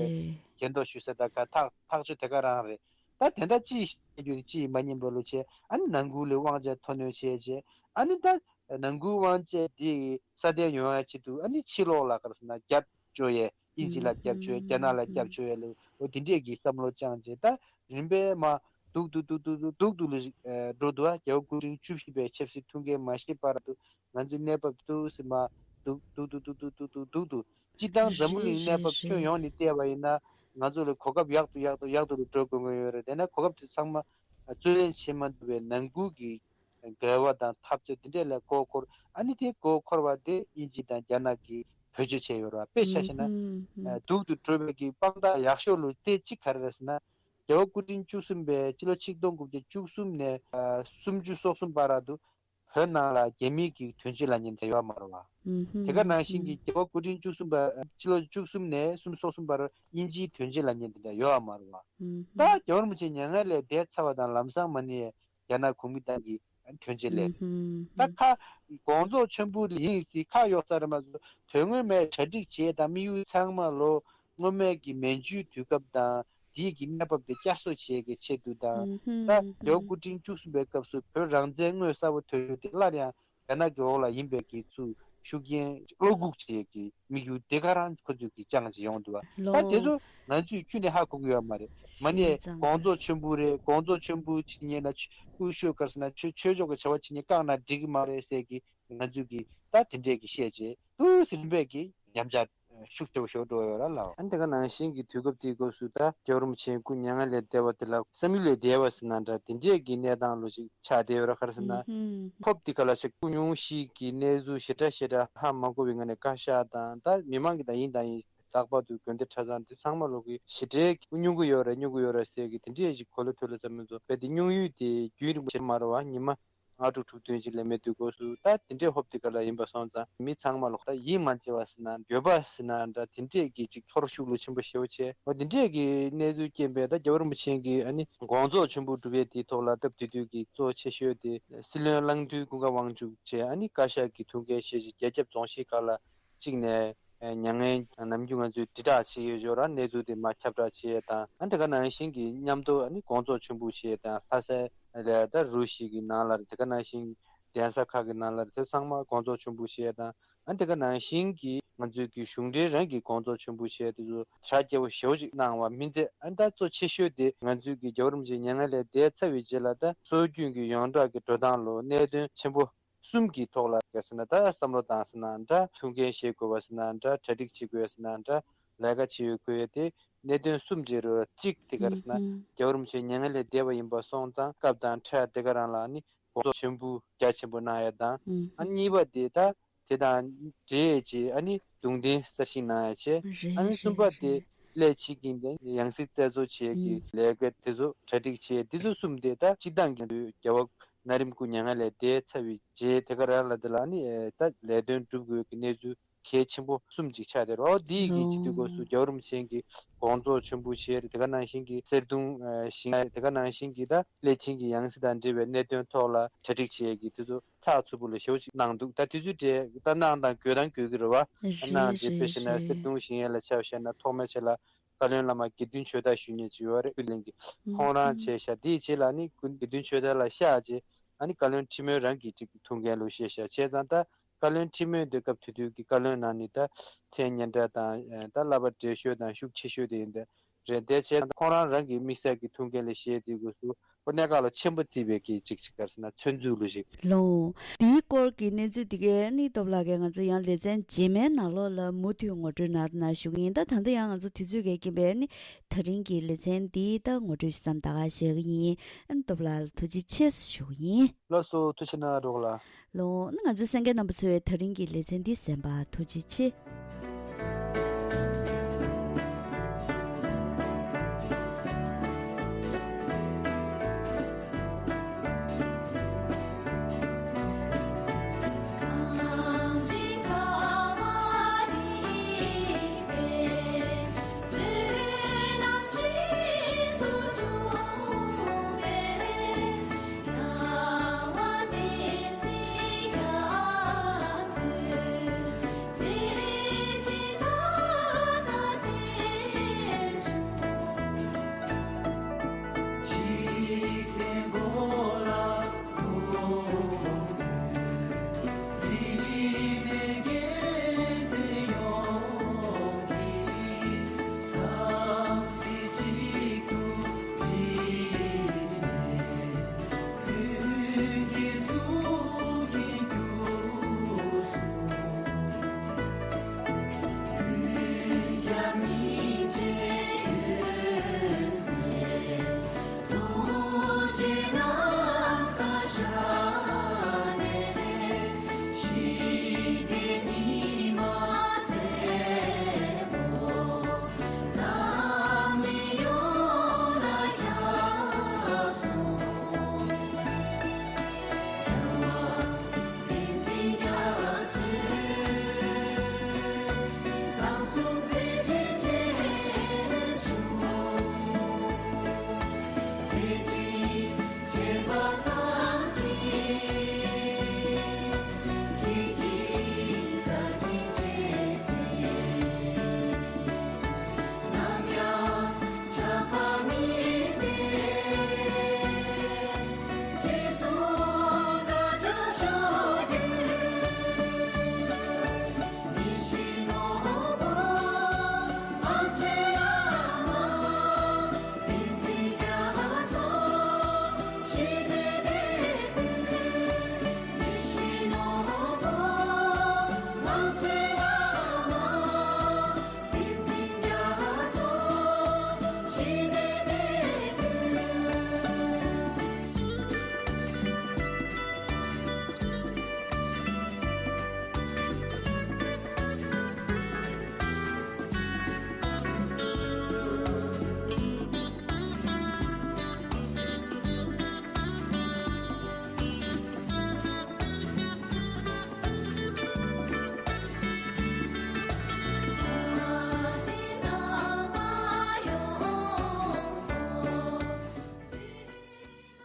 གན་དོ་ཞུ་ས་ད་ག་ཐག་ཐག་ཆོད་དེ་ག་རང་རེད། ད་དེ་འདྲ་ཅི་ཞིག་རྒྱུ་ཅི་མ་ཉན་པ་ལོ་ཆེ་ཨ་ནི་ནང་ཁུལ་ལ་དབང་ཆ་མཐོ་གནོན་བྱས་རྗེས་ཨ་ནི་ད། ནང་ཁུལ་དབང་ཆ་དེ་སྲ་བརྟན་ཡོང་ཡ་ཆེད་དུ་ཨ་ནི་ཕྱི་ལོགས་ལ་ག་རེ་ཟེར་ན་རྒྱབ་སྐྱོར་ཡས། དབྱིན་ཇི་ལ་རྒྱབ་སྐྱོར་ཡས། རྒྱ་ནག་ལ་རྒྱབ་སྐྱོར་ཡས་ལ་འོ་དེ་འདྲས་ཀྱི་བསམ་བློ་བཅངས་རྗེས་ད་རིམ་པས་མར་སྡུག་ཏུ་སྡུག་ཏུ་སྡུག་ཏུ་སྡུག་ཏུ་ལ་འགྲོ་འདུག་ཨ། རྒྱལ་བ་སྐུ་ཕྲེང་བཅུ་བཞི་པའི་ཆབ་སྲིད་ཐུགས་འགན་མ་བཞེས་བར་དུ་ང་ཚོའི་གནས་བབ་ཏུ་སེ་མར་སྡུག་སྡུག་ཏུ་སྡུག་ཏུ་སྡུག་ཏུ་སྡུག་ཏུ་སྤྱི་བཏང་འཛམ་བུ་གླིང་གནས་བབ་ཁྱོན་ཡོངས་ནས་བལྟས་པ་ཡིན་ན་ང་ཚོ་ལ་གོ་སྐབས་ཡག་ཏུ་ཡག་ཏུ་ཡག་ཏུ་ལ་འགྲོ་དགོས་ཀྱི་ཡོད་རེད། དེ་ན་གོ་སྐབས་དེ་ཚང་མ་རྩོད་ལེན་བྱེད་མ་ཐུབ་པའི་ནང་ཁུལ་གྱི་འགལ་བ་དང་འཐབ་རྩོད་དེ་འདྲས་ལ་མགོ་འཁོར། ཨ་ནི་དེ་མགོ་འཁོར་བ་དེ་དབྱིན་ཇི་དང་རྒྱ་ནག་གིས་བེད་སྤྱོད་བྱས་ཡོད་རེད་བ། དཔེ་ཆ་བཞག་ན་སྡུག་ཏུ་འགྲོ་བའི་གི་དཔང་རྟགས་ཡག་ཤོས་ལོ་དེ་གཅིག་ག་རེ་རེད་ཟེར་ན། རྒྱལ་བ་སྐུ་ཕྲེང་བཅུ་གསུམ་པས་སྤྱི་ལོ་ཆིག་སྟོང་དགུ་བརྒྱ་བཅུ་གསུམ་ནས་སུམ་ཅུ་སོ་གསུམ་བར་དུ་བོད་ནང་ལ་རྒྱ་མིའི་གི་དོན་གཅོད་ལབ་མཁན་དེ་ཡོད་མ་རེད་བ། དེ་ག་ནང་བཞིན་གྱི་རྒྱལ་བ་སྐུ་ཕྲེང་བཅུ་གསུམ་པ་སྤྱི་ལོ་བཅུ་གསུམ་ནས་སུམ་ཅུ་སོ་གསུམ་བར་དབྱིན་ཇིའི་དོན་གཅོད་ལབ་མཁན་དེ་འདྲ་ཡོད་མ་རེད་བ། ད་རྒྱལ་བ་རིན་པོ་ཆེ་མྱ་ངན་ལས་འདས་ཚར་བ་དང་ལམ་སང་མ་ནི་རྒྱ་ནག་གོང་མའི་ཏང་གི་དོན་གཅོད་སླེབས། ད་ཁ་དགོངས་རྫོགས་མཆོད་འབུལ་ཡིན་སྲིད་ཁ་གཡོག་ས་རེད་མ་གཏོགས་དོན་དངོས་མེད་གྲ་སྒྲིག་བྱས་དང་དམིགས་ཡུལ་ཚང་མ་ལོ་སྔོན་མའི་གི་མན་ཇུའི་དུས་སྐབས་དང་དེའི་གི་གནས་བབ་དེ་བསྐྱར་གསོ་བྱེད་ཀྱི་ཆེད་དུ་དང་། ད་རྒྱལ་བ་སྐུ་ཕྲེང་བཅུ་གསུམ་པའི་སྐབས་སུ་བོད་རང་བཙན་དངོས་གསལ་པོ་ཐོན་རྒྱུ་དེ་སླར་ཡང་རྒྱ་ནག་གི་འོག་ལ་ཡིན་པའི་གི་ཚུལ་ ཤུགས་རྐྱེན་བློ་འགུག་བྱེད་ཀྱི་དམིགས་ཡུལ་དེ་ག་རང་ཁོ་ཚོས་ཀྱི་བཅངས་བྱས་ཡོང་འདུག་བ། ད་དེ་ལོ། ཚོ་ང་ཚོས་ཁྱོན་ནས་ཧ་གོ་གི་ཡོད་མ་རེད། མ་ནས་ཤེས་ཙང་། དགོངས་རྫོགས་ཆེན་པོ་རེད། དགོངས་རྫོགས་ཆེན་པོ་བྱེད་མཁན་ན་ཆོས་སྐུ་ཞབས་ག་རེ་ཟེར་ན་ཆོས་ཆོས་ཕྱོགས་ཀྱི་བྱ་བ་བྱེད་མཁན་བཀག་ན་འགྲིག་གི་མ་རེད་ཟེར་གི། ང་ཚོས་ཀྱི་ད་དེ་འདྲས་ཀྱི་བཤད་རྗེས་དུས་རིམ་པས་ཀྱི་ཉམས་ཆག་ཤུགས་ཆེ་བོ་ཞིག་འགྲོ་ཡོད་ར་ལགས། ཨ་ནི་དེ་ག་ནང་བཞིན་གྱི་དུས་སྐབས་དེའི་སྐབས་སུ་ད་རྒྱལ་བ་རིན་པོ་ཆེ་སྐུ་མྱ་ངན་ལས་འདས་པ་དེ་ལ་བསམ་ཡུལ་ལས་འདས་པ་ཟེར་ན་འདྲ་དེ་འདྲས་ཀྱི་གནས་སྟངས་ལོ་ཞིག་ཆགས་བསྡད་ཡོད་ར། ག་རེ་ཟེར་ན། ཧུམ། ཕོབ་དེ་ག་ལ་ཞིག་སྐུ་སྙུང་གཞིས་ཀྱི་གནས་ཚུལ་ཞེ་དྲག་ཞེ་དྲག་ཧ་མ་གོ་བའི་ངང་ནས་བཀའ་ཤག་དང་ད་མི་མང་གི་ད་ཡིན་ད་ཡིན་ལྷག་པར་དུ་དགོན་སྡེ་ཆ་ཚང་དེ་ཚང་མ་ལོ་གི་ཞེ་དྲག་སྐུ་སྙུང་གི་ཡོད་རེད་སྙུང་གི་ཡོད་རེད་ཟེར་གི་དེ་འདྲས་ཞིག་གོ་ལ་ཐོས་ལ་ཙམ་མི་ཚོ་བས་དེ་སྙུང་ཡུལ་དེ་རྒྱུན་རིང་པོ་ཞིག་མ་རེད་བ། ཉི་མ་ལྔ་དྲུག་དྲུག་བདུན་ཅིག་ལས་མེད་དུས་སྐབས་སུ་ད་དེ་འདྲས་ཧོབ་དེ་ག་ལ་ཡིན་པ་སོང་ཙང་མི་ཚང་མ་ལོག་ད་ཡིད་མ་ཆེས་པ་ཟེར་ན་འགྱོད་པ་ཟེར་ན་འདྲ་དེ་འདྲས་ཀྱི་ཅིག་ཚོར་ཤུགས་ལོ་ཆེན་པོ་ཞེ་པོ་བྱས། འོ་དེ་འདྲས་ཀྱི་གནས་ཚུལ་རྐྱེན་པས་ད་རྒྱལ་བ་རིན་པོ་ཆེ་གིས་ཨ་ནི་དགོངས་རྫོགས་ཆེན་པོ་སྒྲུབ་ཡས་དེའི་ཐོག་ལ་སྟབས་བདེ་དུས་ཀྱི་གཙོ་ཆེ་ཤོས་དེ་སྲིད་བློན་གླང་མདུན་ཀུན་དགའ་དབང་ཕྱུག་བྱས་ཨ་ནི་བཀའ་ཤག་གི་ཐུགས་འགན་བཞེས་ཤིག་རྒྱ་ཁྱབ་རྫོང་གཞིས་ཁག་ལ་གཅིག་ནས་མྱ་ངན་ནམ་རྒྱུན་ང་ཚོས་དྲིལ་བསྒྲགས་བྱེད་ཡོད་ཞོར་གནས་ཚུལ་དེ་མར་ཁྱབ་བསྒྲགས་བྱེད་ཡས་དང་ཨ་ནི་དེ་ག་ནང་བཞིན་གྱི་མཉམ་དུ་ཨ་ནི་དགོངས་རྫོགས་ཆེན་པོ་བྱེད་ཡས་དང་ལྷ་སའི་ལ་ད་རུ་བཞི་གི་ནང་ལ་རེད། དེ་ག་ནང་བཞིན་གདན་ས་ཁག་གི་ནང་ལ་རེད། དེ་ཚང་མ་དགོངས་རྫོགས་ཆེན་པོ་བྱེད་ཡས་དང་ཨ་ནི་དེ་ག་ནང་བཞིན་གྱི་ང་ཚོའི་གི་གཞུང་འབྲེལ་རང་གི་དགོངས་རྫོགས་ཆེན་པོ་བྱེད་ཡས་དེ་ཚོ་གྲ་རྒྱས་པོ་ཞེ་པོ་ཅིག་གནང་བ་མིན་ཚད་ཨ་ནི་ད་གཙོ་ཆེ་ཤོས་དེ་ང་ཚོའི་གི་རྒྱལ་བ་རིན་པོ་ཆེ་མྱ་ངན་ལས་འདས་ཚར་བའི་རྗེས་ལ་ད་སྲོལ་རྒྱུན་གྱི་ཡོངས་གྲགས་ཀྱི་འགྲོ་སྟངས་ལོ་གནད་དོན་ཆེན་པོ་གསུམ་གྱི་ཐོག་ལ་ག་ཟེར་ན་ད་བསམ་བློ་བཏང་ཟེར་ན་འདྲ་ཐུགས་འགན་བཞེས་དགོས་པ་ཟེར་ན་འདྲ་གྲ་སྒྲིག་བྱེད་དགོས་ཟེར་ན་འདྲ་ལས་ཀ་བྱེད་ཡོད་དགོས་ཡོད་དེ་གནད་དོན་གསུམ་བརྗེ་རུ་གཅིག་དེ་ག་རེ་ཟེར་ན་ཨུ་ཧུམ། རྒྱལ་བ་རིན་པོ་ཆེ་མྱ་ངན་ལས་འདས་པ་ཡིན་པ་སོང་ཙང་སྐབས་དང་འཕྲལ་དེ་ག་རང་ལ་ནི་དགོངས་རྫོགས་ཆེན་པོ་རྒྱ་ཆེན་པོ་གནང་ཡ་དང་ཨ་ཨུ་ཧུམ། གཉིས་པ་དེ་ད་དེ་དང་འབྲེལ་ཡས་ཀྱི་ཨ་ནི་གདུང་རྟེན་གསར་བཞེངས་གནང་ཡ་བྱས། རེད་ཨ་ནི་གསུམ་པ་རེད་དེ་རེད། སླད་ཕྱིན་གྱི་ཡང་སྲིད་རྩད་གཅོད་བྱེད་ཀྱི་ཨུ་ལས་ཀ་དེ་ཚོ་གྲ་སྒྲིག་བྱས། དེ་ཚོ་གསུམ་དེ་ད་སྤྱིར་བཏང་གི་རྒྱལ་བ་ན་རིམ་སྐུ་མྱ་ངན་ལས་འདས་ཚར་བའི་རྗེས་དེ་ག་རང་ལ་དེ་ལ་ཨ་ནི་ད་ལས་དོན་སྒྲུབ་དགོས་ཀྱི་གནས་ཚུལ་གལ་ཆེན་པོ་གསུམ་ཅིག་ཆགས་བསྡད་རོགས། འདི་ཡི་གི་སྤྱི་འཐུས་སྐོར་སུ་རྒྱལ་བ་རིན་པོ་ཆེ་གི་དགོངས་རྫོགས་ཆེན་པོ་བྱས་རེད། དེ་ག་ནང་བཞིན་གྱི་གསེར་གདུང་ཞིང་དེ་ག་ནང་བཞིན་གྱི་ད་སླད་ཕྱིན་གྱི་ཡང་སྲིད་དང་འབྲེལ་བའི་གནད་དོན་ཐོག་ལ་གྲ་སྒྲིག་བྱེད་ཀྱི་དེ་ཚོ་ཚགས་ཚུད་པོ་ལ་ཞེ་པོ་ཅིག་གནང་འདུག་ད་དེ་ཚོའི་གྲས་ད་གནང་དང་དགོས་དང་དགོས་ཀྱི་རེད་བ། རེད་གནང་རྗེས་དཔེ་རེད་བཤད་ན་གསེར་རེད། གདུང་ཞིང་ཡས་ལ་ཆ་བཞག་ན་ཐོག་མའི་ཆེད་ལ་བཀའ་བློན་བླ་མ་དགེ་འདུན་ཆོས་གྲགས་ཞུ་མཁན་ཅིག་ཡོད་རེད། ཀུན་གླེང་གི་ཁོང་རང་བྱས་ཤག་དེའི་རྗེས་ལ་ནི་ཀུན་དགེ་འདུན་ཆོས་གྲགས་ལ་བཤགས་རྗེས་ཨ་ནི་བཀའ་བློན་ཁྲི་སྨོན་རང་གིས་ཅིག་ཐུགས་འགན་ལོ་བཞེས་ཤག་བྱས་ཙང་ད། བཀའ་བློན་ཁྲི་སྨོན་དེ་སྐབས་དེ་དུས་ཀྱི་བཀའ་བློན་ནང་ནས་ད་མཚན་སྙན་གྲགས་དང་ད་བསླབ་པ་བགྲེས་ཤོས་དང་ཤུགས་ཆེ་ཤོས་དེ་ཡིན་པས་རེད། དེ་བྱས་ཙང་ཁོང་རང་རང་གི་དམིགས་བསལ་གྱི་ཐུགས་འགན་ལ་བཞེས་དུས་སྐབས་སུ་ཁོ་གནད་འགག་ལ་ཆེན་པོ་བརྩིས་པའི་གི་ཅིག་ཅིག་ག་རེ་ཟེར་ན་མཚོན་ཚུལ་ལོ་ཞིག་ལོ། དེའི་སྐོར་གྱི་གནས་ཚུལ་དེ་གའི་ནི་སྟོབས་ལགས་ཀྱིས་ང་ཚོ་ཡང་ལེ་ཚན་རྗེས་མའི་ནང་ལོགས་ལ་མུ་མཐུད་ངོ་སྤྲོད་གནང་རོགས་གནང་ཞུ་གི་ཡིན། ད་ད་ལྟ་ཡང་ང་ཚོ་དུས་ཚོད་འགལ་གྱིན་པས་ནི་ད་རིང་གི་ལེ་ཚན་འདི་ད་ངོ་སྤྲོད་ཞིག་ཙམ་ད་ག་བྱེད་ཀྱི་ཡིན། སྟོབས་ལགས་ལ་ཐུགས་རྗེ་ཆེ་ཞུ་གི་ཡིན། ལགས་སོ་ཐུགས་རྗེ་གནང་རོགས་ལ། ལོ། ང་ཚོའི་གསན་མཁན་རྣམ་པ་ཚོས་ད་རིང་གི་ལེ་ཚན་འདི་གསན་པར་ཐུགས་རྗེ་ཆེ།